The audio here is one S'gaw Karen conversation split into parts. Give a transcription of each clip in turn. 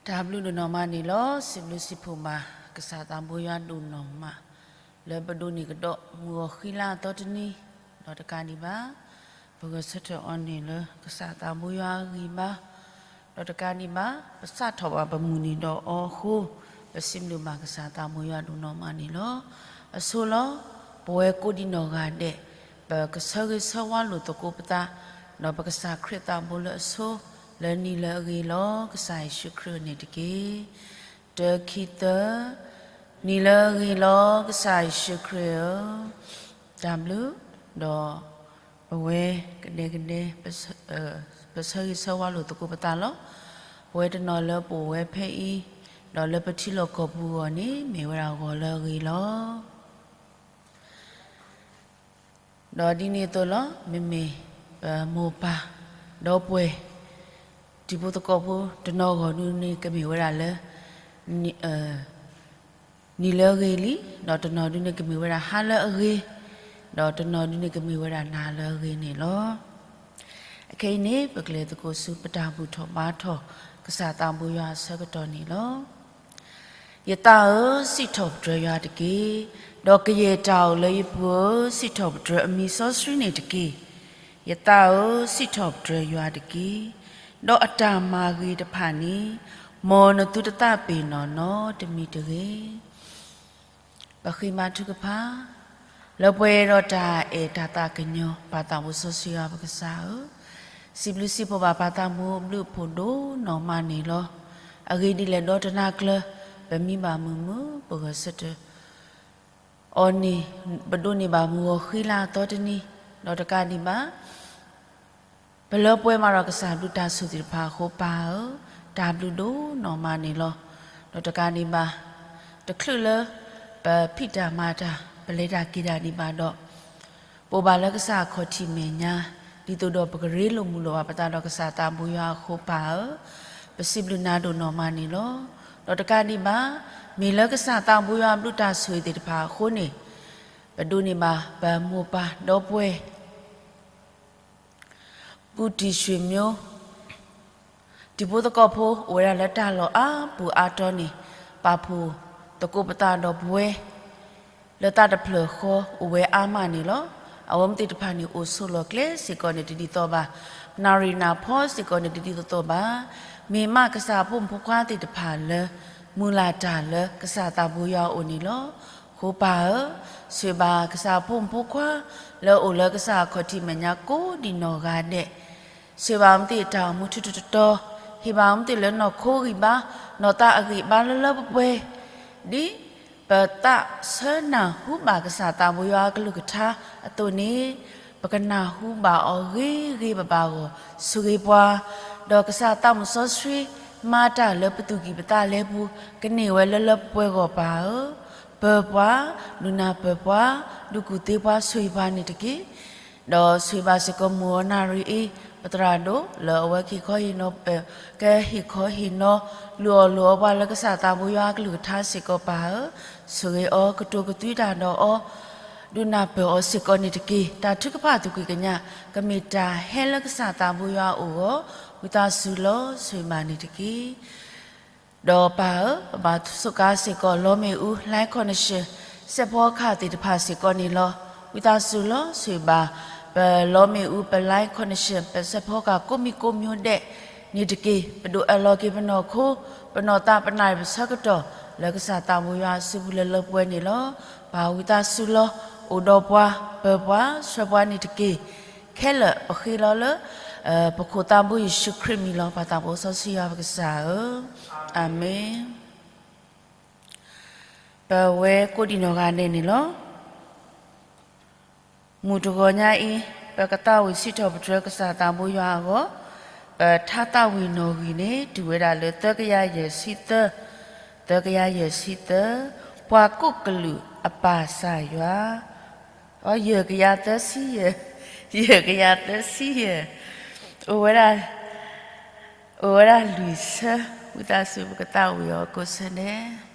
တၢ်ဘျုးဒိၣ်နီၢ်မးန့ၣ်လီၤ. စံးဘျုးစံးဖှိၣ်ဘၣ် ကစၢ်သးဘိယွၤဒိၣ်နီၢ်မး လၢပဒိးန့ၢ်ကဒီးမုၢ်ဂီၤဃံလၤအသီတနံၤ, ဒီးတကးဒံးဘၣ် ပဂဲၤဆၢထၢၣ်အီၤန့ၣ်လၢကစၢ်သးဘိယွၤအဂံၢ်ဘါ, ဒီးတကးဒံးဘၣ် ပစးထီၣ်ဘၣ်ပမုၢ်နံၤဒီးအီၤအဃိ, ပစံးဘျုးဘၣ်ကစၢ်သးဘိယွၤဒိၣ်နီၢ်မးန့ၣ်လီၤ. အဆိလီၤ. ပဝဲကိးဒံနီၢ်ဂၤဒဲး ပကဆၢဂ့ၤဆၢဝါလိာ်သကိးပသး, ဒီးပကစၢ်ခရံာ်သးဘိလၢအဆိ, လၢနံၤလၢအဂ့ၤလီၤ. ကစၢ်ယ့ၣ်ၡူးခရံာ်န့ၣ်တက့ၢ်. တၢ ခံ သၢ, နံၤလၢအဂ့ၤလီၤ ကစၢ်ယ့ၣ်ၡူးခရံာ်ဧၢ, တၢ်ဘျုး, ဒီးပဝဲကဒဲကဒဲ ပဆၢဂ့ၤဆၢဝါလိာ်သကိးပသးလီၤ. ပဝဲတနီၤလၢပအိၣ်ဝဲဖဲအံၤ, ဒီးလၢပထံလီၢ်ကီၢ်ပူၤအဂီၢ်န့ၣ် မ့ၢ်ဝဲဒၣ်ဂီၤလၢအဂ့ၤလီၤ. ဒီးဒ်န့ၣ်အသိးလီၤ. မ့မ့ၢ်ပမိၢ်ပၢ် ဒီပုၢ်ဝဲၢ် တံၤဖိသကိးဖိ တနီၤဂီၢ်ဒုန့ၣ် ကမ့ၢ်ဝဲဒၣ်လၢ နံၤလၢအဂ့ၤလံ, ဒီးတနီၤဒုန့ၣ်ကမ့ၢ်ဝဲဒၣ်ဟါလၢအဂ့ၤ, ဒီးတနီၤဒုန့ၣ်ကမ့ၢ်ဝဲဒၣ်နၤလၢအဂ့ၤန့ၣ်လီၤ. အခဲအံၤန့ၣ် ပကလဲၤသကိးဆူပတၢ်ဘူၣ်ထီၣ်ဘါထီၣ် ကစၢ်သးဘိယွၤအဆၢကတီၢ်န့ၣ်လီၤ. ယသးဧၢ, စံးထီၣ်ပတြၢၤယွၤတက့ၢ်. ဒီးကယဲၢ်တၢ်အိၣ်လၢယပူၤဧၢ, စံးထီၣ်ပတြၢၤအမံၤစီဆှံန့ၣ်တက့ၢ်. ယသးဧၢ, စံးထီၣ်ပတြၢၤယွၤတက့ၢ်. ဒီးအတၢ်မၤဂ့ၤတဖၣ်န့ၣ် မ်နသုတသးပ့ၤနီၣ်နီတမံၤတဂ့ၤ. ပဃ့ဘါထုကဖၣ်, လၢပှဲၤဒီးတၢ်အဲၣ်တၢ်သးကညီၤ ပၢ်သးဘိစီဆှံယွၤပကစၢ်ဧၢ, စံးဘျုးစံးဖှိၣ်ဘၣ်ပၢ်သးဘိအဘျုးအဖှိၣ်ဒိၣ်နီၢ်မးန့ၣ်လီၤ. အဂ့ၢ်ဒ်လဲၣ်ဒီးတနၤကျၢၤ ပမံဘၣ်မုာ်မုာ် ပဂဲၤဆၢထၢၣ်အီၤန့ၣ် ပဒိးန့ၢ်ဘၣ်မုၢ်ဂီၤဃံလၤအသီတနံၤ, ဒီးတကးဒံးဘၣ် ပလၢပှဲၤမးဒီးကစၢ်ဘျုးတၢ်ဆိၣ်သ့ၣ်တဖၣ်အဃိ ပၢ်ဧၢ, တၢ်ဘျုးဒိၣ်နီၢ်မးန့ၣ်လီၤ. ဒီးတကးဒံးဘၣ် တချုးလၢ ပဖံးတၢ်မၤတၢ် ပလဲၤတၢ်က့ၤတၢ်ဒံးဘၣ်ဒီး ပအိၣ်ဘၣ်လၢကစၢ်အခီၣ်ထံးမဲာ်ညါ, ဒ်သိးဒီးပကရ့လိာ်မုာ်လိာ်ဘၣ်ပသးဒီးကစၢ်သးဘိယွၤအဃိ ပၢ်ဧၢ, ပစံးဘျုးနၤဒိၣ်နီၢ်မးန့ၣ်လီၤ. ဒီးတကးဒံးဘၣ် မ့ၢ်လၢကစၢ်သးဘိယွၤအဘျုးတၢ်ဆိၣ်ဂ့ၤသ့ၣ်တဖၣ်အဃိန့ၣ် ပဒိးန့ၢ်ဘၣ်ပမိၢ်ပၢ်ဒီပုၢ်ဝဲၢ် ပူၤတံၢ်ဆှ့ၣ်မိ တံၤဖိသကိးဖိအိၣ်ဝဲဒၣ်လၢတၢ်လီၢ်အါပူၤအါတီၤန့ၣ် ပာ်ဖှိၣ်သကိးပသးဒီးပဝဲ လၢတၢ်တဖျၢၣ်ဃီအိၣ်ဝဲအါမးန့ၣ်လီၤ. အဝဲသ့ၣ်တဖၣ်န့ၣ် အိၣ်ဆိးလီၢ်ကျဲစ့ၢ်ကီးန့ၣ်တဒ်သိးဘၣ်, နၣ်ရံၣ်နၢ်ဖီစ့ၢ်ကီးန့ၣ်တဒ်သိးသိးဘၣ်, မ့ၢ်မးကစၢ်အဖိမုၣ်ဖိခွါသ့ၣ်တဖၣ်လၢ မုၢ်လၢ်တၢ်လၢကစၢ်သးဘိယွၤအအိၣ်န့ၣ်လီၤ. ဃိပၢ်ဧၢ, ဆိၣ်ဂ့ၤဘၣ်ကစၢ်အဖိမုၣ်ဖိခွါ လၢအအိၣ်လၢကစၢ်အခီၣ်ထံးမဲာ်ညါကိးဒံးနီၢ်ဂၤဒဲး, ဆိၣ်ဂ့ၤဘၣ်အဝဲသ့ၣ်တၢ်အိၣ်မူထူထူတီတီ, ဟ့ၣ်ဘၣ်အဝဲသ့ၣ်လၢနီၢ်ခိဂံၢ်ဘါ, နီၢ်သးအဂံၢ်ဘါလၢလၢပှဲၤပှဲၤ, ဒ်ပသးဆၢနၢ်ဟူဘၣ်ကစၢ်သးဘိယွၤအကလုၢ်ကထါအသိးန့ၣ်, ပကနၢ်ဟူဘၣ်အီၤဂ့ၤဂ့ၤဘၣ်ဘၣ်အဂီၢ် ဆိၣ်ဂ့ၤပှၤ, ဒီးကစၢ်သးမုၣ်စီဆှံ မၤတၢ်လၢပသူၣ်ကံၢ်ပသးလဲပူၤ ကန့ၢ်ဝဲလၢလၢပှဲၤပှဲၤအဂီၢ်ပၢ်ဧၢ, ပၢၤပှၤ, ဒုးနၢ်ပၢၢ်ပှၤ, ဒုးကူၣ်သ့ပှၤ ဆိၣ်ဂ့ၤပှၤန့ၣ်တက့ၢ်. ဒီးဆိၣ်ဂ့ၤဘၣ်စ့ၢ်ကီးမုၢ်ဂီၤနၣ်ရံၣ်အံၤ ပသရၣ်ဒိၣ်လၢအဝဲကဟ့ၣ်ခီဟ့ၣ်နီၤ, ကဟ့ၣ်ခီဟ့ၣ်နီၤ လုၢ်အီၣ်လုၢ်အီပှၤလၢကစၢ်သးဘိယွၤအကလုၢ်ကထါစ့ၢ်ကီးပၢ်ဧၢ, ဆိၣ်ဂ့ၤအီၤ ကတိၤကသွံတၢ်ဒီးအီၤ, ဒုးနၢ်ပၢၢ်အီၤစ့ၢ်ကီးန့ၣ်တက့ၢ်. တၢ်ထုကဖၣ်သူၣ်ကံၢ်ကညး ကမ့ၢ်တၢ်ဟဲလၢကစၢ်သးဘိယွၤအအိၣ်အဂီၢ်, ဝံသးစူၤလီၤ ဆိၣ်ဂ့ၤဘၣ်န့ၣ်တက့ၢ်. ဒီးပၢ်ဧၢ, ပဘၣ်စူးကါစ့ၢ်ကီးလီမ့ၣ်အူ line connection စဲးဖီကဟၣ်သ့ၣ်တဖၣ်စ့ၢ်ကီးန့ၣ်လီၤ. ဝံသးစူၤလီၤ ဆိၣ်ဂ့ၤဘၣ် ပလီမ့ၣ်အူ ပ line connection ပစဲးဖီကဟၣ်ကိးမံၤကိးမံၤဒဲးန့ၣ်တက့ၢ်. ပဒုးအၢၣ်လီၤက့ၤပနီၢ်ခိ, ပနီၢ်သး ပနၣ်ရံၣ် ပဆၢကတီၢ် လၢကစၢ်သးဘိယွၤအစုပူၤလၢလၢပှဲၤပှဲၤန့ၣ်လီၤ. ပၢ်ဝံသးစူၤလီၤ အိၣ်ဒီးပှၤ, ပၢၤပှၤ, ဆှၢပှၤန့ၣ်တက့ၢ်. ခဲလၢာ်ပဃ့လီၤလၢ ပခိၣ်သးဘိယ့ၣ်ၡူးခရံာ်မံၤလီၤ. ပၢ်သးဘိစီဆှံယွၤပကစၢ်ဧၢ, အၤမ့ၣ်. ပဝဲကိးဒံးနီၢ်ဂၤဒဲးန့ၣ်လီၤ. မုၢ်တဂီၤညါအံၤ ပကသးဝံၣ်စံးထီၣ်ပတြၢၤကစၢ်သးဘိယွၤအဂီၢ်, ပထါသးဝံၣ်နီၣ်ဂံၢ်န့ၣ် တုၤဝဲဒၣ်လၢ သၢကယၤယဲၢ်ဆံသၢ, သၢကယၤယဲၢ်ဆံသၢ, ပှၤကိးကလုာ်အပၢ်ကစၢ်ယွၤ, ယဲၢ်ကယၤသၢဆံယဲၢ်, ယဲၢ်ကယၤသၢဆံယဲၢ်, အိၣ်ဝဲဒၣ်, အိၣ်ဝဲဒၣ်လွံၢ်ဆၢ, ဝံသးစူၤပကသးဝံၣ်အီၤကိးဆၢဒဲး.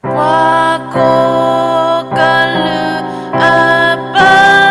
ပှၤကိးကလုာ်အပၢ်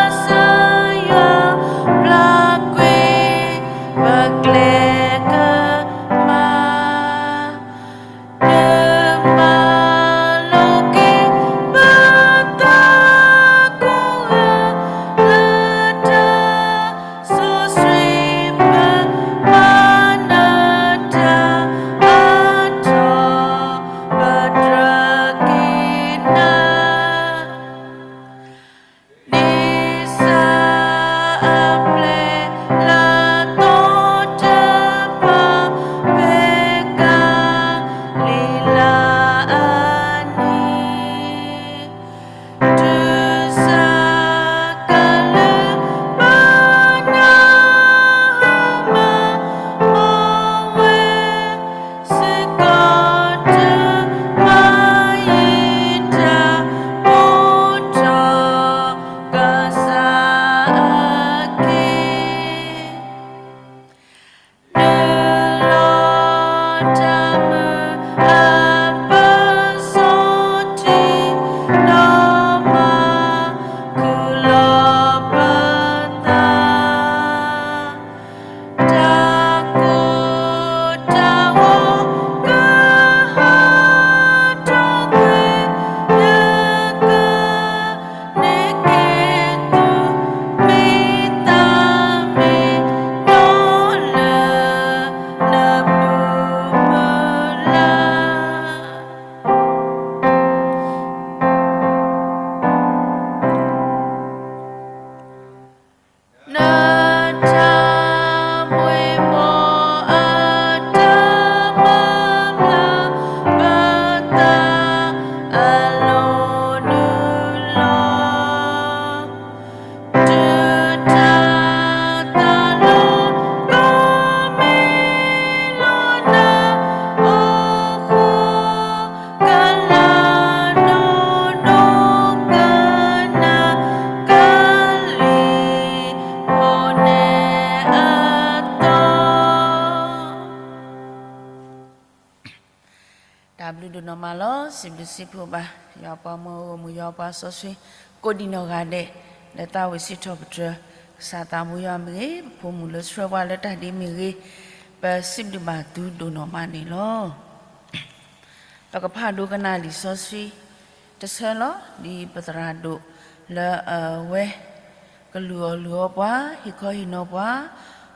မၤလီၤ စံးဘျုးစံးဖှိၣ်ဘၣ် ယွၤပှၤမုၢ်အိၣ်မုၢ်ယွၤပှၤစီဆှံ ကိးဒံးနီၢ်ဂၤဒဲး လၢသးဝံၣ်စံးထီၣ်ပတြၢၤ ကစၢ်သးဘိယွၤမ့ၢ်ဂ့ၤ ပဖိမုၣ်လၢဆှၢပှၤလၢတၢ်ဒ်မ့ၢ်ဂ့ၤ ပစံးဘျုးဘၣ်သုဒိၣ်နီၢ်မးန့ၣ်လီၤ. ပကဖးဒိကနၣ်လံာ်စီဆှံ တဆၢလီၤ ဒ်ပသရၣ်ဒိၣ်လၢအဝဲ ကလုၢ်အီၣ်လုၢ်အီပှၤ ဟ့ၣ်ခီဟ့ၣ်နီၤပှၤ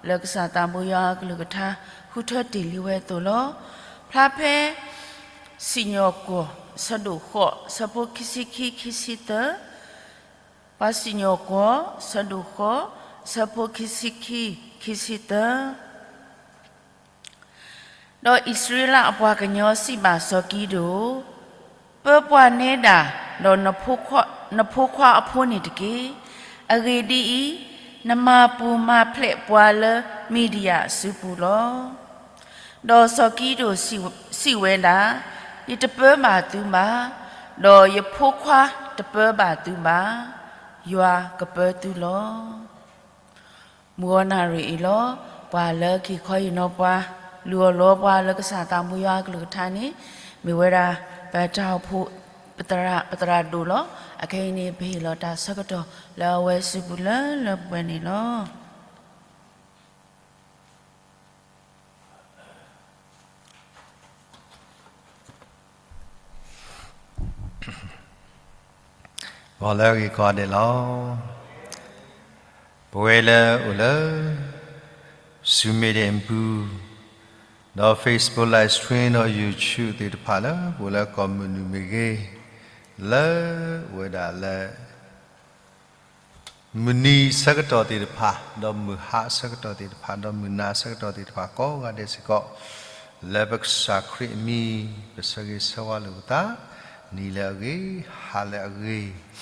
လၢကစၢ်သးဘိယွၤအကလုၢ်ကထါ ဃုထၢတ့ၢ်လံဝဲအသိးလီၤ. ဖျါဖဲ စံၣ်ညီၣ်ကွီၢ် အဆၢဒိၣ်ဃိး အဆၢဖိခံဆံခံ ခံဆံသၢ, ပှၤစံၣ်ညီၣ်ကွီၢ် အဆၢဒိၣ်ဃိး အဆၢဖိခံဆံခံ ခံဆံသၢ ဒီးအံၣ်စရ့လးအပှၤကညီစံးဘၣ်စီၤကံဒိၣ်, ပၢပှၤနဲဒၣ် ဒီးနဖိခွါအဖိန့ၣ်တက့ၢ်. အဂ့ၢ်ဒ်အံၤ, နမၤပူၤမၤဖျဲးပှၤလၢမံၤဒယၣ်အစုပူၤလီၤ. ဒီးစီၤကံဒိၣ်စံးဝဲဒၣ်, ယတပၢဘၣ်သုဘၣ်, ဒီးယဖိခွါတပၢဘၣ်သုဘၣ်, ယွၤကပၢသုလီၤ. မုၢ်ဂီၤနၣ်ရံၣ်အံၤလီၤ. ပှၤလၢကဟ့ၣ်ခီဟ့ၣ်နီၤပှၤ လုၢ်အီၣ်လုၢ်အီပှၤလၢကစၢ်သးဘိယွၤအကလုၢ်ကထါန့ၣ် မ့ၢ်ဝဲဒၣ် ပတၢ်အိၣ်ဖှိၣ် ပသရၣ် ပသရၣ်ဒိၣ်လီၤ. အခဲအံၤန့ၣ် ပဟ့ၣ်လီၤတၢ်ဆၢကတီၢ်လၢအဝဲစုပူၤလၢလၢပှဲၤပှဲၤန့ၣ်လီၤ. ဂီၤလၢအဂ့ၤကိးဂၤဒဲးလီၤ. ပဝဲလၢအိၣ်လၢ Zoom meeting အပူၤ, ဒီး Facebook live stream ဒီး YouTube သ့ၣ်တဖၣ်လၢ ပအိၣ်လၢကီၢ်မုၢ်နုာ်မ့ၢ်ဂ့ၤ, လၢအိၣ်ဝဲဒၣ်လၢ မုၢ်နံၤဆၢကတီၢ်သ့ၣ်တဖၣ်, ဒီးမုၢ်ဟါဆၢကတီၢ်သ့ၣ်တဖၣ်, ဒီးမုၢ်နၤဆၢကတီၢ်သ့ၣ်တဖၣ် ကိးဂၤဒဲးစ့ၢ်ကီး, လၢပကစၢ်ခရံာ်အမံၤ ပဆၢဂ့ၤဆၢဝါလိာ်ပသး, နံၤလၢအဂ့ၤ, ဟါလၢအဂ့ၤ,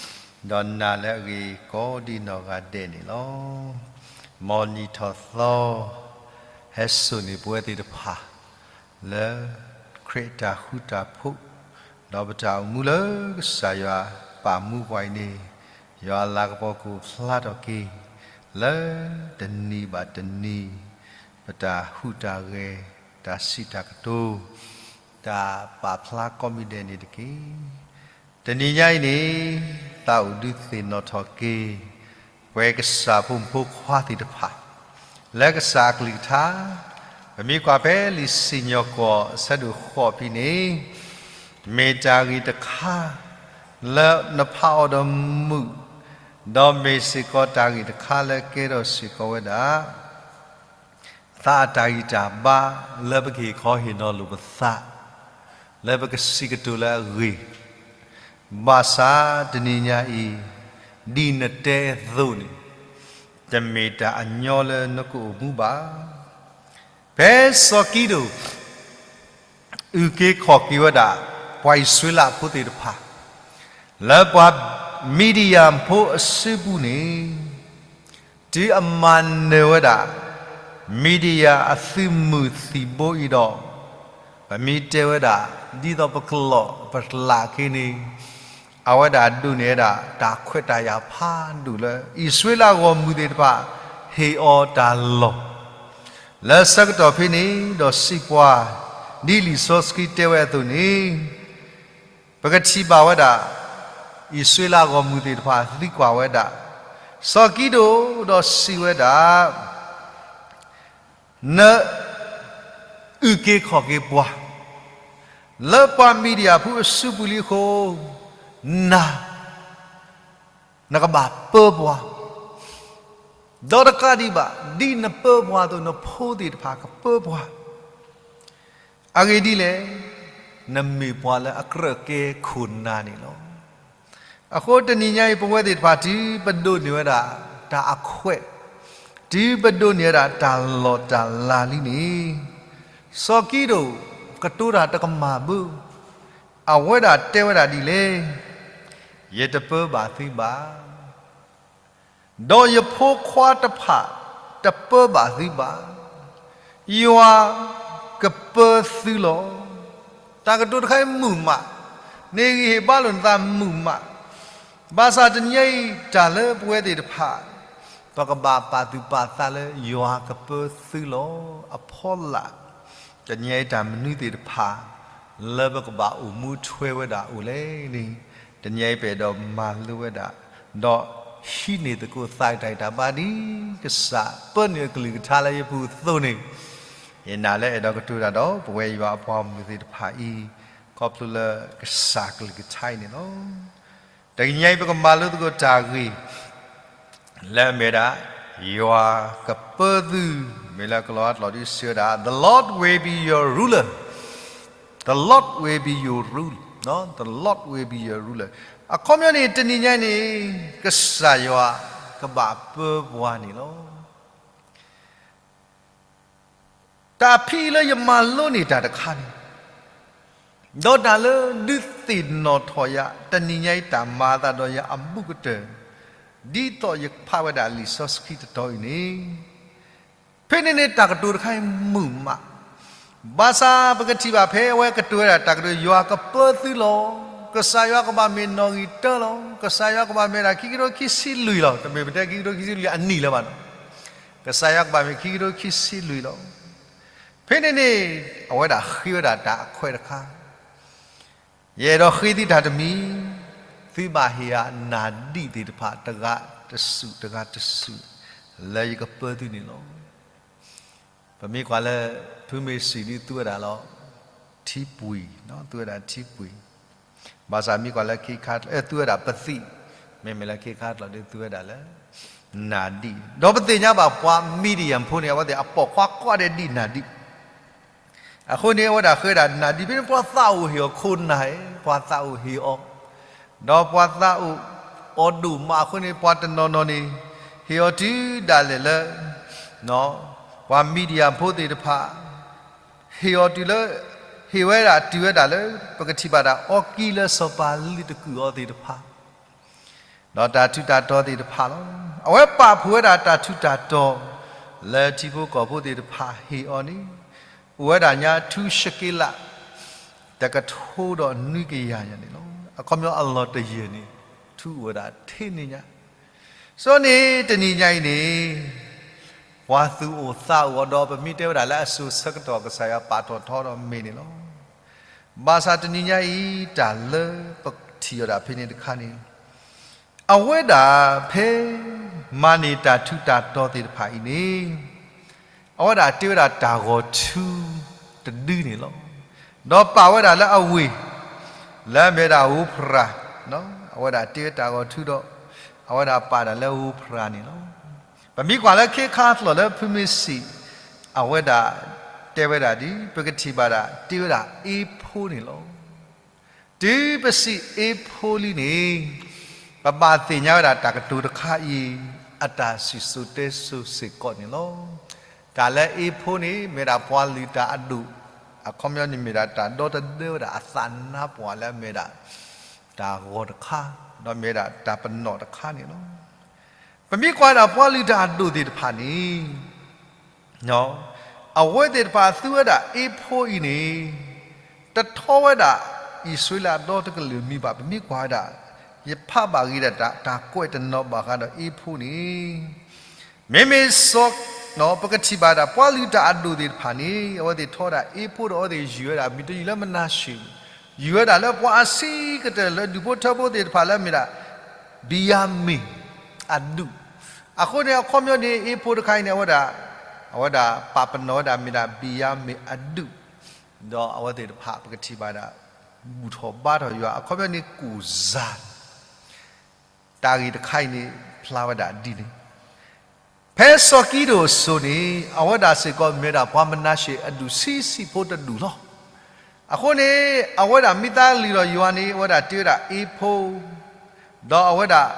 ဒီးနၤလၢအဂ့ၤ ကိးဒံးနီၢ်ဂၤဒဲးန့ၣ်လီၤ. မ်နံၣ်ထီၣ်သီ ဟဲစိာ်န့ၢ်ပဝဲသ့ၣ်တဖၣ် လၢခရံာ်အတၢ်ဃူတၢ်ဖိး, ဒီးပတၢ်အိၣ်မူလၢကစၢ်ယွၤပာ်မူပှၤအံၤန့ၣ်, ယွၤအလၤကပီၤကအိၣ်ဖျါထီၣ်က့ၤ, လၢတနံၤဘၣ်တနံၤ, ပတၢ်ဟူးတၢ်ဂဲၤ, တၢ်စံးတၢ်ကတိၤ, တၢ်ပာ်ဖျါကိးမံၤဒဲးန့ၣ်တက့ၢ်. တနံၤညါအံၤန့ၣ်, သးအိၣ်ဒုးသ့ၣ်နီၣ်ထီၣ်က့ၤ ပှၤကစၢ်ဖိမုၣ်ဖိခွါသ့ၣ်တဖၣ် လၢကစၢ်အကလုၢ်ကထါ, ပမ့ၢ်ကွၢ်ဖဲလံာ်စံၣ်ညီၣ်ကွီၢ်အဆၢဒိၣ်ဃိးဖဲန့ၣ်, မ့ၢ်တၢ်ဂ့ၢ်တခါ လၢနဖးအီၤဒီးမုာ်, ဒီးမ့ၢ်စ့ၢ်ကီးတၢ်ဂ့ၢ်တခါလၢကဲထီၣ်စ့ၢ်ကီးဝဲဒၣ် သးအတၢ်ဂံၢ်တၢ်ဘါလၢပကဟ့ၣ်ခီဟ့ၣ်နီၤလိာ်ပသး, လၢပကစံးကတိၤလၢအဂ့ၢ်, ဘၣ်ဆၣ်တနံၤညါအံၤ, ဒ်နတဲအသိးန့ၣ်, တမ့ၢ်တၢ်အညီလၢနကအိၣ်မူဘၣ်. ဖဲစီၤကံဒိၣ် အုၣ်က့ၤခီၣ်က့ၤဝဲဒၣ် ပှၤအံၣ်စရ့လးဖိသ့ၣ်တဖၣ် လၢပှၤမံၤဒယၣ်ဖိအစုပူၤန့ၣ်, တုၤအမၤနၢၤဝဲဒၣ် မံၤဒယၣ်အသုးမုၢ်သံၣ်ဘိအံၤဒီး, ပမ့ၢ်တဲဝဲဒၣ် ဒ်သိးပကလီၢ်ပသးက့ၤန့ၣ်, အဝဲဒၣ်ဒိးန့ၢ်ဝဲဒၣ် တၢ်ခွဲးတၢ်ယာ်ဖးဒိၣ်လၢ အံၣ်စရ့လးဂီၢ်မုၢ်သ့ၣ်တဖၣ် ဟ့ၣ်အီၤတၢ်လီၢ် လၢဆၢကတီၢ်ဖဲန့ၣ်ဒီးစံးပှၤ, ဒ်လံာ်စီဆှံတဲဝဲအသိးန့ၣ်, ပကထံၣ်ဘၣ်ဝဲဒၣ် အံၣ်စရ့လးဂီၢ်မုၢ်သ့ၣ်တဖၣ်သံကွၢ်ဝဲဒၣ်, စီၤကံဒိၣ်ဒီးစံးဝဲဒၣ်, န အုၣ်က့ၤခီၣ်က့ၤပှၤ လၢပှၤမံၤဒယၣ်ဖိအစုပူၤလံအဃိ, နၤ နကဘၣ်ပၢပှၤ, ဒီးတကးဒံးဘၣ် ဒ်နပၢပှၤအသိး နဖိသ့ၣ်တဖၣ်ကပၢပှၤ, အဂ့ၢ်ဒ်လဲၣ်, နမ့ၢ်ပှၤလၢအကြၢးကဲခိၣ်နၢ်န့ၣ်လီၤ. အဃိတနံၤညါအံၤ ပဝဲသ့ၣ်တဖၣ် တုၤပဒိးန့ၢ်ဝဲဒၣ်တၢ်အခွဲး, တုၤပဒိးန့ၢ်ဝဲဒၣ်တၢ်လီၢ်တၢ်လၤလံန့ၣ်, စီၤကံဒိၣ်ကတိၤတၢ်တကမၣ်ဘၣ်, အဝဲဒၣ်တဲဝဲဒၣ်ဒ်လဲၣ်, ယတပၢဘၣ်သုဘၣ် ဒီးယဖိခွါတဖၣ်တပၢဘၣ်သုဘၣ်, ယွၤကပၢသုလီၤ. တၢ်ကတိၤတခါအံၤမုာ်မး, နဟ့ၣ်ဂံၢ်ဟ့ၣ်ဘါလိာ်နသးမုာ်မး, ဘၣ်ဆၣ်တနံၤအံၤ တၢ်လၢပဝဲသ့ၣ်တဖၣ် ပကဘၣ်ပာ်သူၣ်ပာ်သးလၢယွၤကပၢသုလီၤ. အဖီလာ် တနံၤအံၤတၢ်မနုၤသ့ၣ်တဖၣ် လၢပကဘၣ်အိၣ်မူထွဲဝဲဒၣ်အိၣ်လဲၣ်န့ၣ်, တနံၤအံၤပအဲၣ်ဒိးမၤလိဝဲဒၣ်, ဒီးဟံးန့ၢ်သကိးသးတၢ်ဂံၢ်တၢ်ဘါဒ် ကစၢ်ပၢနုာ်အကလုၢ်ကထါလၢယပူၤအသိးန့ၣ်, ယနာ်လၢအဲၣ်ဒိးကတိၤတၢ်ဒီးပဝဲယွၤအပှၤဂီၢ်မုၢ်သ့ၣ်တဖၣ်အံၤ, ခီဖျိလၢကစၢ်ကလုၢ်ကထါအံၤန့ၣ်လီၤ. တနံၤအံၤပကမၤလိသကိးတၢ်ဂ့ၢ် လၢအမ့ၢ်ဝဲဒၣ် ယွၤကပၢသု, မ့ၢ်လၢကလီၤအါကျိာ်ဒုးစံးဝဲဒၣ် The Lord will be your ruler, the Lord will be your ruler, the Lord will be your ruler. အခီပညီန့ၣ် တနံၤညါအံၤန့ၣ် ကစၢ်ယွၤကဘၣ်ပၢပှၤန့ၣ်လီၤ. တၢ်ဖံးလၢယမၤလိန့ၢ်တၢ်တခါန့ၣ်, ဒီးတၢ်လၢဒုးသ့ၣ်နီၣ်ထီၣ်ယၤ တနံၤညါအံၤတၢ်မၤအသးဒီးယၤအဘူးကတၢၢ်, ဒ်သိးယဖးဝဲဒၣ်လံာ်စီဆှံတတီၤအံၤန့ၣ်, ဖဲန့ၣ်န့ၣ်တၢ်ကတိၤတခါအံၤမုာ်မး, ဘၣ်ဆၣ်ပကထံၣ်ဘၣ်ဖဲအဝဲကတိၤဝဲဒၣ်တၢ်ကတိၤ ယွၤကပၢသုလီၤ, ကစၢ်ယွၤကဘၣ်မ့ၢ်နီၣ်ဂံၢ်တၢလီၤ, ကစၢ်ယွၤကဘၣ်မ့ၢ်ဒၣ်ခံကထိခံဆံလွံၢ်လီၤ, တမ့ၢ်ပတဲခံကထိခံဆံလွံၢ်အနံၣ်လၢၤဘၣ်နီၤ, ကစၢ်ယွၤကဘၣ်မ့ၢ်ခံကထိခံဆံလွံၢ်လီၤ. ဖဲန့ၣ်န့ၣ် အဝဲဒၣ်ဃ့ဝဲဒၣ်တၢ်အခွဲးတခါ, ယအဲၣ်ဒိးဃ့သုတၢ်တမံၤ, သုဘၣ်ဟ့ၣ်ယၤနၢ်ဒံးသ့ၣ်တဖၣ် တဂၤတစုၣ်တဂၤတစုၣ်, လၢယကပၢသုန့ၣ်လီၤ. ပမ့ၢ်ကွၢ်လၢ ဖုမ့ၢ်စံးဒ်သူဝဲဒၣ်လီၤ, ထံပှ့ၤ, သူဝဲဒၣ်ထံပှ့ၤ, ဘၣ်ဆၣ်မ့ၢ်ကွၢ်လၢခ့ခါကျိာ် အဲၣ်သူဝဲဒၣ်ပသံၣ်, မ့မ့ၢ်လၢခ့ခါကျိာ်ဒ်သူဝဲဒၣ်လၢ နၢ်ဒံး, ဒီးပသ့ၣ်ညါဘၣ်ပှၤ Midian ဖိန့ၣ် အဝဲသ့ၣ်အပိာ်ခွါကိးဂၤဒဲးဒံးနၢ်ဒံး, အဃိန့ၣ် အဝဲဒၣ်ဃ့ဒၣ်နၢ်ဒံး ဖဲန့ၣ်ပှၤသးအိၣ်ဟ့ၣ်အီၤခိၣ်နၢ်, ပှၤသးအိၣ်ဟ့ၣ်အီၤ, ဒီးပှၤသးအိၣ်အီၤဒိၣ်မးအဃိန့ၣ် ပှၤတနီၤနီၤန့ၣ် ဟ့ၣ်အီၤတုၤဒၣ်လဲာ်လၢ ပှၤ Midian ဖိသ့ၣ်တဖၣ် ဟ့ၣ်အီၤတုၤလၢ ဟ့ၣ်ဝဲဒၣ်တုၤဝဲဒၣ်လၢ ပကထံၣ်ဘၣ်ဒၣ်အီကံလၢစီၤပၤလုၢ်တကုၢ်အီၤသ့ၣ်တဖၣ် ဒီးတၢ်ထူးတၢ်တီၤသ့ၣ်တဖၣ်လီၤ. အဝဲပာ်ဖှိၣ်ဝဲဒၣ်တၢ်ထူးတၢ်တီၤ လၢထံဖိကီၢ်ဖိသ့ၣ်တဖၣ်ဟ့ၣ်အီၤန့ၣ် အိၣ်ဝဲဒၣ်ညါထူးရှက့လး တကထိဒီးနွံကယၤညါန့ၣ်လီၤ. အခီပညီအလီၢ်တယၢၢ်န့ၣ် ထူးအိၣ်ဝဲဒၣ်ထဲန့ၣ်ညါ စီၤန့ၣ် တနံၤညါအံၤန့ၣ် ပှၤသူၣ်အိၣ်သးအိၣ်အီၤဒီး ပမ့ၢ်တဲဝဲဒၣ်လၢအစိၤဆၢကတီၢ် ကစၢ်ယွၤပာ်ထီၣ်ထီဒီးမ့ၢ်န့ၣ်လီၤ. ဘၣ်ဆၣ်တနံၤညါအံၤ တၢ်လၢပထံၣ်အီၤဒၣ်ဖဲန့ၣ်တခါန့ၣ် အဝဲဒၣ်ဖဲမၤန့ၢ်တၢ်ထူးတၢ်တီၤသ့ၣ်တဖၣ်အံၤန့ၣ် အဝဲဒၣ်တ့ဝဲဒၣ်တၢ်ဂီၤထူတဒုန့ၣ်လီၤ. ဒီးပာ်ဝဲဒၣ်လၢအဝ့ၢ် လၢအမ့ၢ်ဝဲဒၣ် Ophrah, အဝဲဒၣ်တ့ဝဲတၢ်ဂီၤထူဒီး အဝဲဒၣ်ပာ်ဒၣ်လၢ Ophrah န့ၣ်လီၤ. ပမ့ၢ်ကွၢ်လၢခ့ခါကျိာ်လၢဖုမ့ၢ်စံး အဝဲဒၣ်တဲဝဲဒၣ်ဒ် ပကထံၣ်ဘၣ်ဒၣ် တ့ဝဲဒၣ်အ့ဖိန့ၣ်လီၤ. တုၤပစံးအ့ဖိလံန့ၣ် ပဘၣ်သ့ၣ်ညါဝဲဒၣ်တၢ်ကတိၤတခါအံၤ အတၢ်စံၣ်စိၤတဲစိၤစ့ၢ်ကီးန့ၣ်လီၤ. တၢ်လၢအ့ဖိန့ၣ် မ့ၢ်ဒၣ်ပှၤလုၢ်တၢ်အဒိၣ်, အခီပညီန့ၣ်မ့ၢ်ဒၣ်တၢ်ဒီတဒၢဝဲဒၣ်အသးနါပှၢ်လၢအမ့ၢ်ဒၣ် တၢ်ဂီၤတခါ, ဒီးမ့ၢ်ဒၣ်တၢ်ပနီၣ်တခါန့ၣ်လီၤ. ပမ့ၢ်ကွၢ်ဒၣ်ပှၤလုၢ်တၢ်အဒိၣ်သ့ၣ်တဖၣ်န့ၣ် အဝဲသ့ၣ်တဖၣ်သူဝဲဒၣ်အ့ဖိအံၤန့ၣ် တထီဝဲဒၣ်အံၣ်စရ့လးဒီတကလုာ်မံၤဘၣ်. ပမ့ၢ်ကွၢ်ဝဲဒၣ် ယဖးဘၣ်ဂ့ၤဒၣ်တၢ် တၢ်ကွဲးတနီၤဘၣ်ဃးဒီးအ့ဖိန့ၣ် မ့မ့ၢ်စီၤ, ပကထံၣ်ဘၣ်ဒၣ်ပှၤလုၢ်တၢ်အဒိၣ်သ့ၣ်တဖၣ်န့ၣ် အဝဲသ့ၣ်ထီဒၣ်အ့ဖိဒီးအဝဲသ့ၣ်ယုၢ်ဝဲဒၣ် မ့ၢ်တယုၢ်လၢမနၤၡ့, ယုၢ်ဝဲဒၣ်လၢပှၤအဆံးကတၢၢ်လၢဒူၣ်ဖိထၢဖိသ့ၣ်တဖၣ်လၢအမ့ၢ်ဒၣ် ဘံယၤမ့ၣ်အဒူၣ်. အဃိန့ၣ် အခီပညီန့ၣ် အ့ဖိတခါအံၤန့ၣ် အဝဲဒၣ်, အဝဲဒၣ်ပာ်ပနီၣ်ဝဲဒၣ်မ့ၢ်ဒၣ်ဘံယၤမ့ၣ်အဒူၣ်, ဒီးအဝဲသ့ၣ်တဖၣ်ပကထံၣ်ဘၣ်ဒၣ် ဘူၣ်ထီၣ်ဘါထီၣ်ယွၤ အခီပညီန့ၣ် ကူၣ်စၢ် တၢ်ဂ့ၢ်တခါအံၤန့ၣ် ဖျါဝဲဒၣ်ဒ်န့ၣ် ဖဲစီၤကံဒိၣ်အစိၤန့ၣ် အဝဲဒၣ်စ့ၢ်ကီးမ့ၢ်ဒၣ်ပှၤမနၤၡ့အဒူၣ်ဆံးဆံးဖိတဒူၣ်လီၤ. အဃိန့ၣ် အဝဲဒၣ်မ့ၢ်သးလုၢ်လီၤယွၤန့ၣ် အဝဲဒၣ်တ့ဝဲဒၣ်အ့ဖိ, ဒီးအဝဲဒၣ်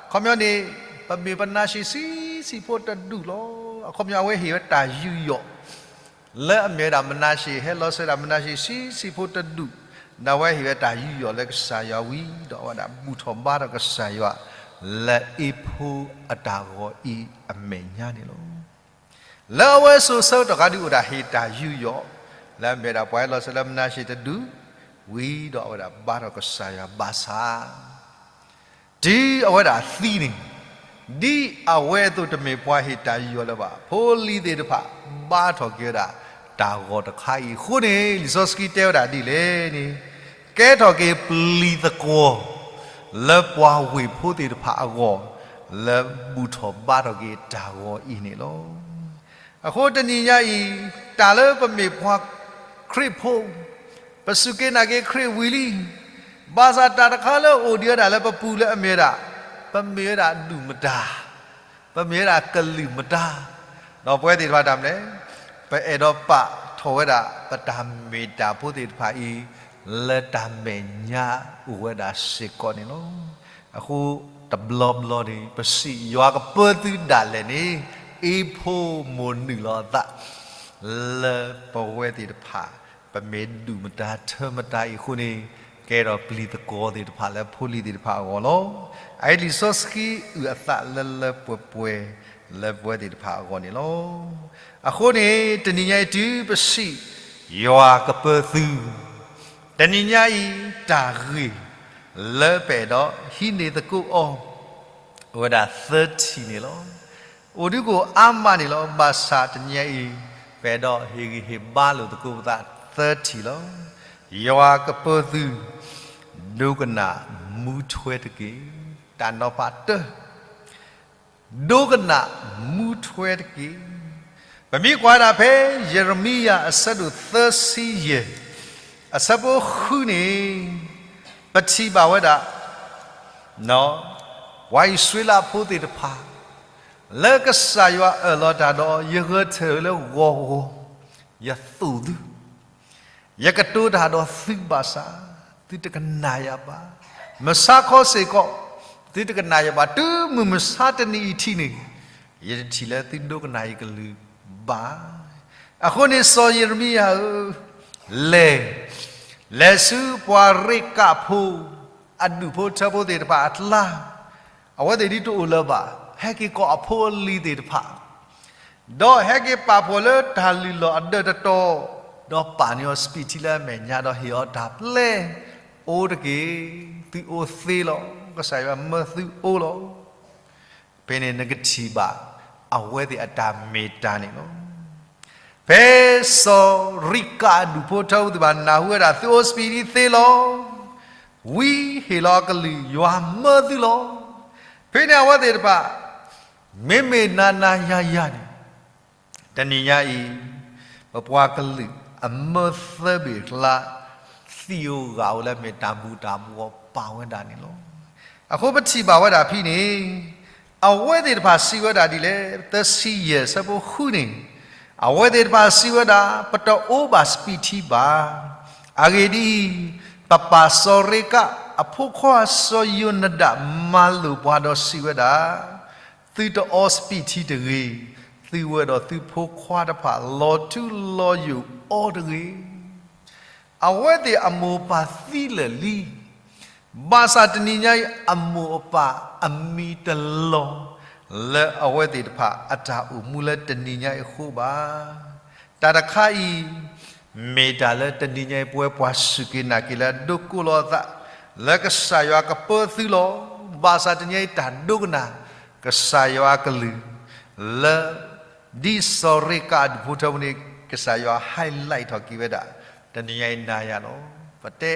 အခီပညီန့ၣ် ပမ့ၢ်ပနၤၡ့ဆံးဆံးဖိတဒူၣ်လီၤ. အခီပညီအဝဲဟ့ၣ်ဝဲတၢ်ယူးယီၣ် လၢအမ့ၢ်ဝဲဒၣ်မနၤၡ့ဟဲလီၤစၢၤဝဲဒၣ်မနၤၡ့ဆံးဆံးဖိတဒူၣ်, ဒီးအဝဲဟ့ၣ်ဝဲတၢ်ယူးယီၣ်လၢကစၢ်ယွၤဝံၤဒီး အဝဲဒၣ်ဘူၣ်ထီၣ်ဘါထီၣ်ကစၢ်ယွၤ လၢအ့ဖိအတၢ်ဂီၤအံၤအမဲာ်ညါန့ၣ်လီၤ. လၢအဝဲစိၤဆၢကတီၢ်ခါဒုးအိၣ်ဒၣ်ဟ့ၣ်တၢ်ယူးယီၣ် လၢအမ့ၢ်ဝဲဒၣ်ပှၤဟဲလီၤစၢၤလၢမနၤၡ့တဒူၣ်, ဝံၤဒီးအဝဲဒၣ်ဘါထီၣ်ကစၢ်ယွၤဘၣ်ဆၣ် တုၤအဝဲဒၣ်သံန့ၣ်, ဒ်အဝဲအသိးတမ့ၢ်ပှၤဟ့ၣ်တၢ်ယူးယီၣ်လၢၤဘၣ်. ဖိလံၤသ့ၣ်တဖၣ် ဘါထီၣ်က့ၤဝဲဒၣ် တၢ်ဂီၤတခါအံၤအဃိန့ၣ် လံာ်စီဆှံတဲဝဲဒၣ်ဒ်လဲၣ်န့ၣ်, ကဲထီၣ်က့ၤပျံၤသကွီၤ လၢပှၤဝ့ၢ်ဖိသ့ၣ်တဖၣ်အဂီၢ် လၢဘူၣ်ထီၣ်ဘါထီၣ်က့ၤတၢ်ဂီၤအံၤန့ၣ်လီၤ. အဃိတနံၤညါအံၤ တၢ်လၢပမ့ၢ်ပှၤခရံာ်ဖိ ပစူၢ်က့ၤနာ်က့ၤခရံာ်ဝံၤလံ, ဘၣ်ဆၣ်တၢ်တခါလၢအိၣ်ဒံးဝဲဒၣ်လၢပပူၤလၢအမ့ၢ်ဝဲဒၣ်, ပမ့ၢ်ဝဲဒၣ်ဒူၣ်မတၤ, ပမ့ၢ်ဝဲဒၣ်ကလုာ်မတၤ, ဒီးပဝဲသ့ၣ်တဖၣ်တၢ်မနုၤလဲၣ်, ပအဲၣ်ဒိးပာ်ထီၣ်ဝဲဒၣ် ပတၢ်မ့ၢ်တၢ်ဖိသ့ၣ်တဖၣ်အံၤ လၢတၢ်မဲာ်ညါအိၣ်ဝဲဒၣ်စ့ၢ်ကီးန့ၣ်လီၤ. အဃိတဘျီဘျီန့ၣ် ပစံးယွၤကပၢသုဒၣ်လဲာ်န့ၣ် အ့ဖိမိၢ်နုာ်လီၤအသး လၢပဝဲသ့ၣ်တဖၣ် ပမ့ၢ်ဒူၣ်မတၤထၢမတၤအံၤအဃိန့ၣ် ကဲထီၣ်ပျံၤသကွီၤသ့ၣ်တဖၣ်လၢဖိလံၤသ့ၣ်တဖၣ်အဂီၢ်လီၤ. အအံၤလံာ်စီဆှံအုၣ်အသးလၢလၢပှဲၤပှဲၤလၢပဝဲသ့ၣ်တဖၣ်အဂီၢ်န့ၣ်လီၤ. အဃိန့ၣ် တနံၤညါအံၤတုၤပစံး ယွၤကပၢသု တနံၤညါအံၤ တၢ်ဂ့ၢ်လၢပအဲၣ်ဒိးဟံးန့ၢ်သကိးအီၤ အိၣ်ဝဲဒၣ်သၢထံၣ်န့ၣ်လီၤ. အိၣ်ဒုးကအိၣ်အါမးန့ၣ်လီၤ. ဘၣ်ဆၣ်တနံၤညါအံၤ ပအဲၣ်ဒိးဟ့ၣ်ဂံၢ်ဟ့ၣ်ဘါလိာ်သကိးပသးသၢထံၣ်လီၤ. ယွၤကပၢသု ဒိကနၣ်မူထွဲတက့ၢ်. တၢ်နီၤဖးတၢ ဒိကနၣ်မူထွဲတက့ၢ်. ပမ့ၢ်ကွၢ်ဒၣ်ဖဲ ယံးရမံယၤအဆၢဒိၣ်သၢဆံယဲၢ် အဆၢဖိဃုန့ၣ် ပထံၣ်ဘၣ်ဝဲဒၣ် ပှၤအံၣ်စရ့လးဖိသ့ၣ်တဖၣ် လၢကစၢ်ယွၤအၢၣ်လီၤတၢ်ဒီး ယဂဲၤဆၢထၢၣ်လၢဂီၤဂီၤ ယသိၣ်သု ယကတိၤတၢ်ဒီးသုဘၣ်ဆၣ် သုတကနၣ်ယၤဘၣ်. မုၢ်ဆါခီစ့ၢ်ကီး သုတကနၣ်ယၤဘၣ်. တုၤမုၢ်မဆါတနံၤအံၤထံးန့ၣ် ယတထံၣ်လၢသုဒိကနၣ်ယကလုၢ်ဘၣ်. အဃိန့ၣ်စီၤယံးရမံယၤဧၢ, လဲၤ, လဲၤဆူပှၤရ့းကးဖိ အဒူၣ်ဖိထၢဖိသ့ၣ်တဖၣ်အကျါ အဝဲသ့ၣ်ဒ်တအိၣ်လၢၤဘၣ်, ဟဲက့ၤကိးအဖိအလံၤသ့ၣ်တဖၣ် ဒီးဟဲက့ၤပာ်ဖှိၣ်လၢတၢ်လုၢ်လီၢ်အဒၢးတတီၤ, ဒီးပာ်န့ၢ်အီၤစပံးထံလၢအမဲာ်ညါ ဒီးဟ့ၣ်အီၤတၢ်ပျဲ, အိၣ်တက့ၢ်, သုအိၣ်သ့လီၤ, ကစၢ်ယွၤမၢသုအိၣ်လီၤ. ဖဲန့ၣ်နကထံၣ်ဘၣ် အဝဲသ့ၣ်အတၢ်မ့ၢ်တၢ်န့ၣ်လီၤ. ဖဲစီၤရ့းကးအဒူၣ်ဖိထၢဖိသ့ၣ်တဖၣ်နၢ်ဟူဝဲဒၣ် သုအိၣ်စပံးထံသ့လီၤ, ဝံဟ့ၣ်လီၤအကလုၢ် ယွၤမၢသုလီၤ. ဖဲန့ၣ်အဝဲသ့ၣ်တဖၣ် မ့မ့ၢ်နၤနၤယၤယၤန့ၣ် တနံၤညါအံၤ ပပှၤကလုာ်အမၢသၢဘ့ၣ်အကျါ သံၣ်ဧိၤဂာ်ဧိၤလၢအမ့ၢ်တၢ်ဘူၣ်တၢ်ဘှီးပာ်ဝဲဒၣ်န့ၣ်လီၤ. အဃိပထံၣ်ဘၣ်ဝဲဒၣ်ဖဲန့ၣ် အဝဲသ့ၣ်တဖၣ်စံးဝဲဒၣ်ဒ်လဲၣ်, သၢဆံယဲၢ်ဆၢဖိဃုန့ၣ်, အဝဲသ့ၣ်တဖၣ်စံးဝဲဒၣ် ပတအိၣ်ဘၣ်စပံးထံဘၣ်. အဂ့ၢ်ဒ်အံၤ, ပပၢ်စီၤရ့းကးအဖိခွါစီၤယိၤနဒၤမၤလိာ်ပှၤဒီးစံးဝဲဒၣ် သုတအီစပံးထံတဂ့ၤ, သုဝဲဒီးသုဖိခွါတဖၣ်လီၤထူလီၤယိာ်အီၤတဂ့ၤ. အဝဲသ့ၣ်အမိၢ်ပၢ်သံလၢာ်လံ, ဘၣ်ဆၣ်တနံၤညါအံၤ အမိၢ်အပၢ်အမံၤတလီၤ လၢအဝဲသ့ၣ်တဖၣ်အတၢ်အိၣ်မူလၢတနံၤညါအံၤအဃိဘၣ်. တၢ်တခါအံၤ မ့ၢ်တၢ်လၢတနံၤညါအံၤ ပဝဲပှၤစူၢ်က့ၤနာ်က့ၤလၢအဒိကိးလီၤအသး လၢကစၢ်ယွၤကပၢသုလီၤ. ဘၣ်ဆၣ်တနံၤအံၤတၢ်ဒိကနၣ် ကစၢ်ယွၤအကလုၢ် လၢ ဒ်စီၤရ့းကးအဒူၣ်ဖိထၢဖိန့ၣ် ကစၢ်ယွၤ highlight ထီၣ်က့ၤဝဲဒၣ် တနံၤညါအံၤနၤယၤလီၤ. ပတဲ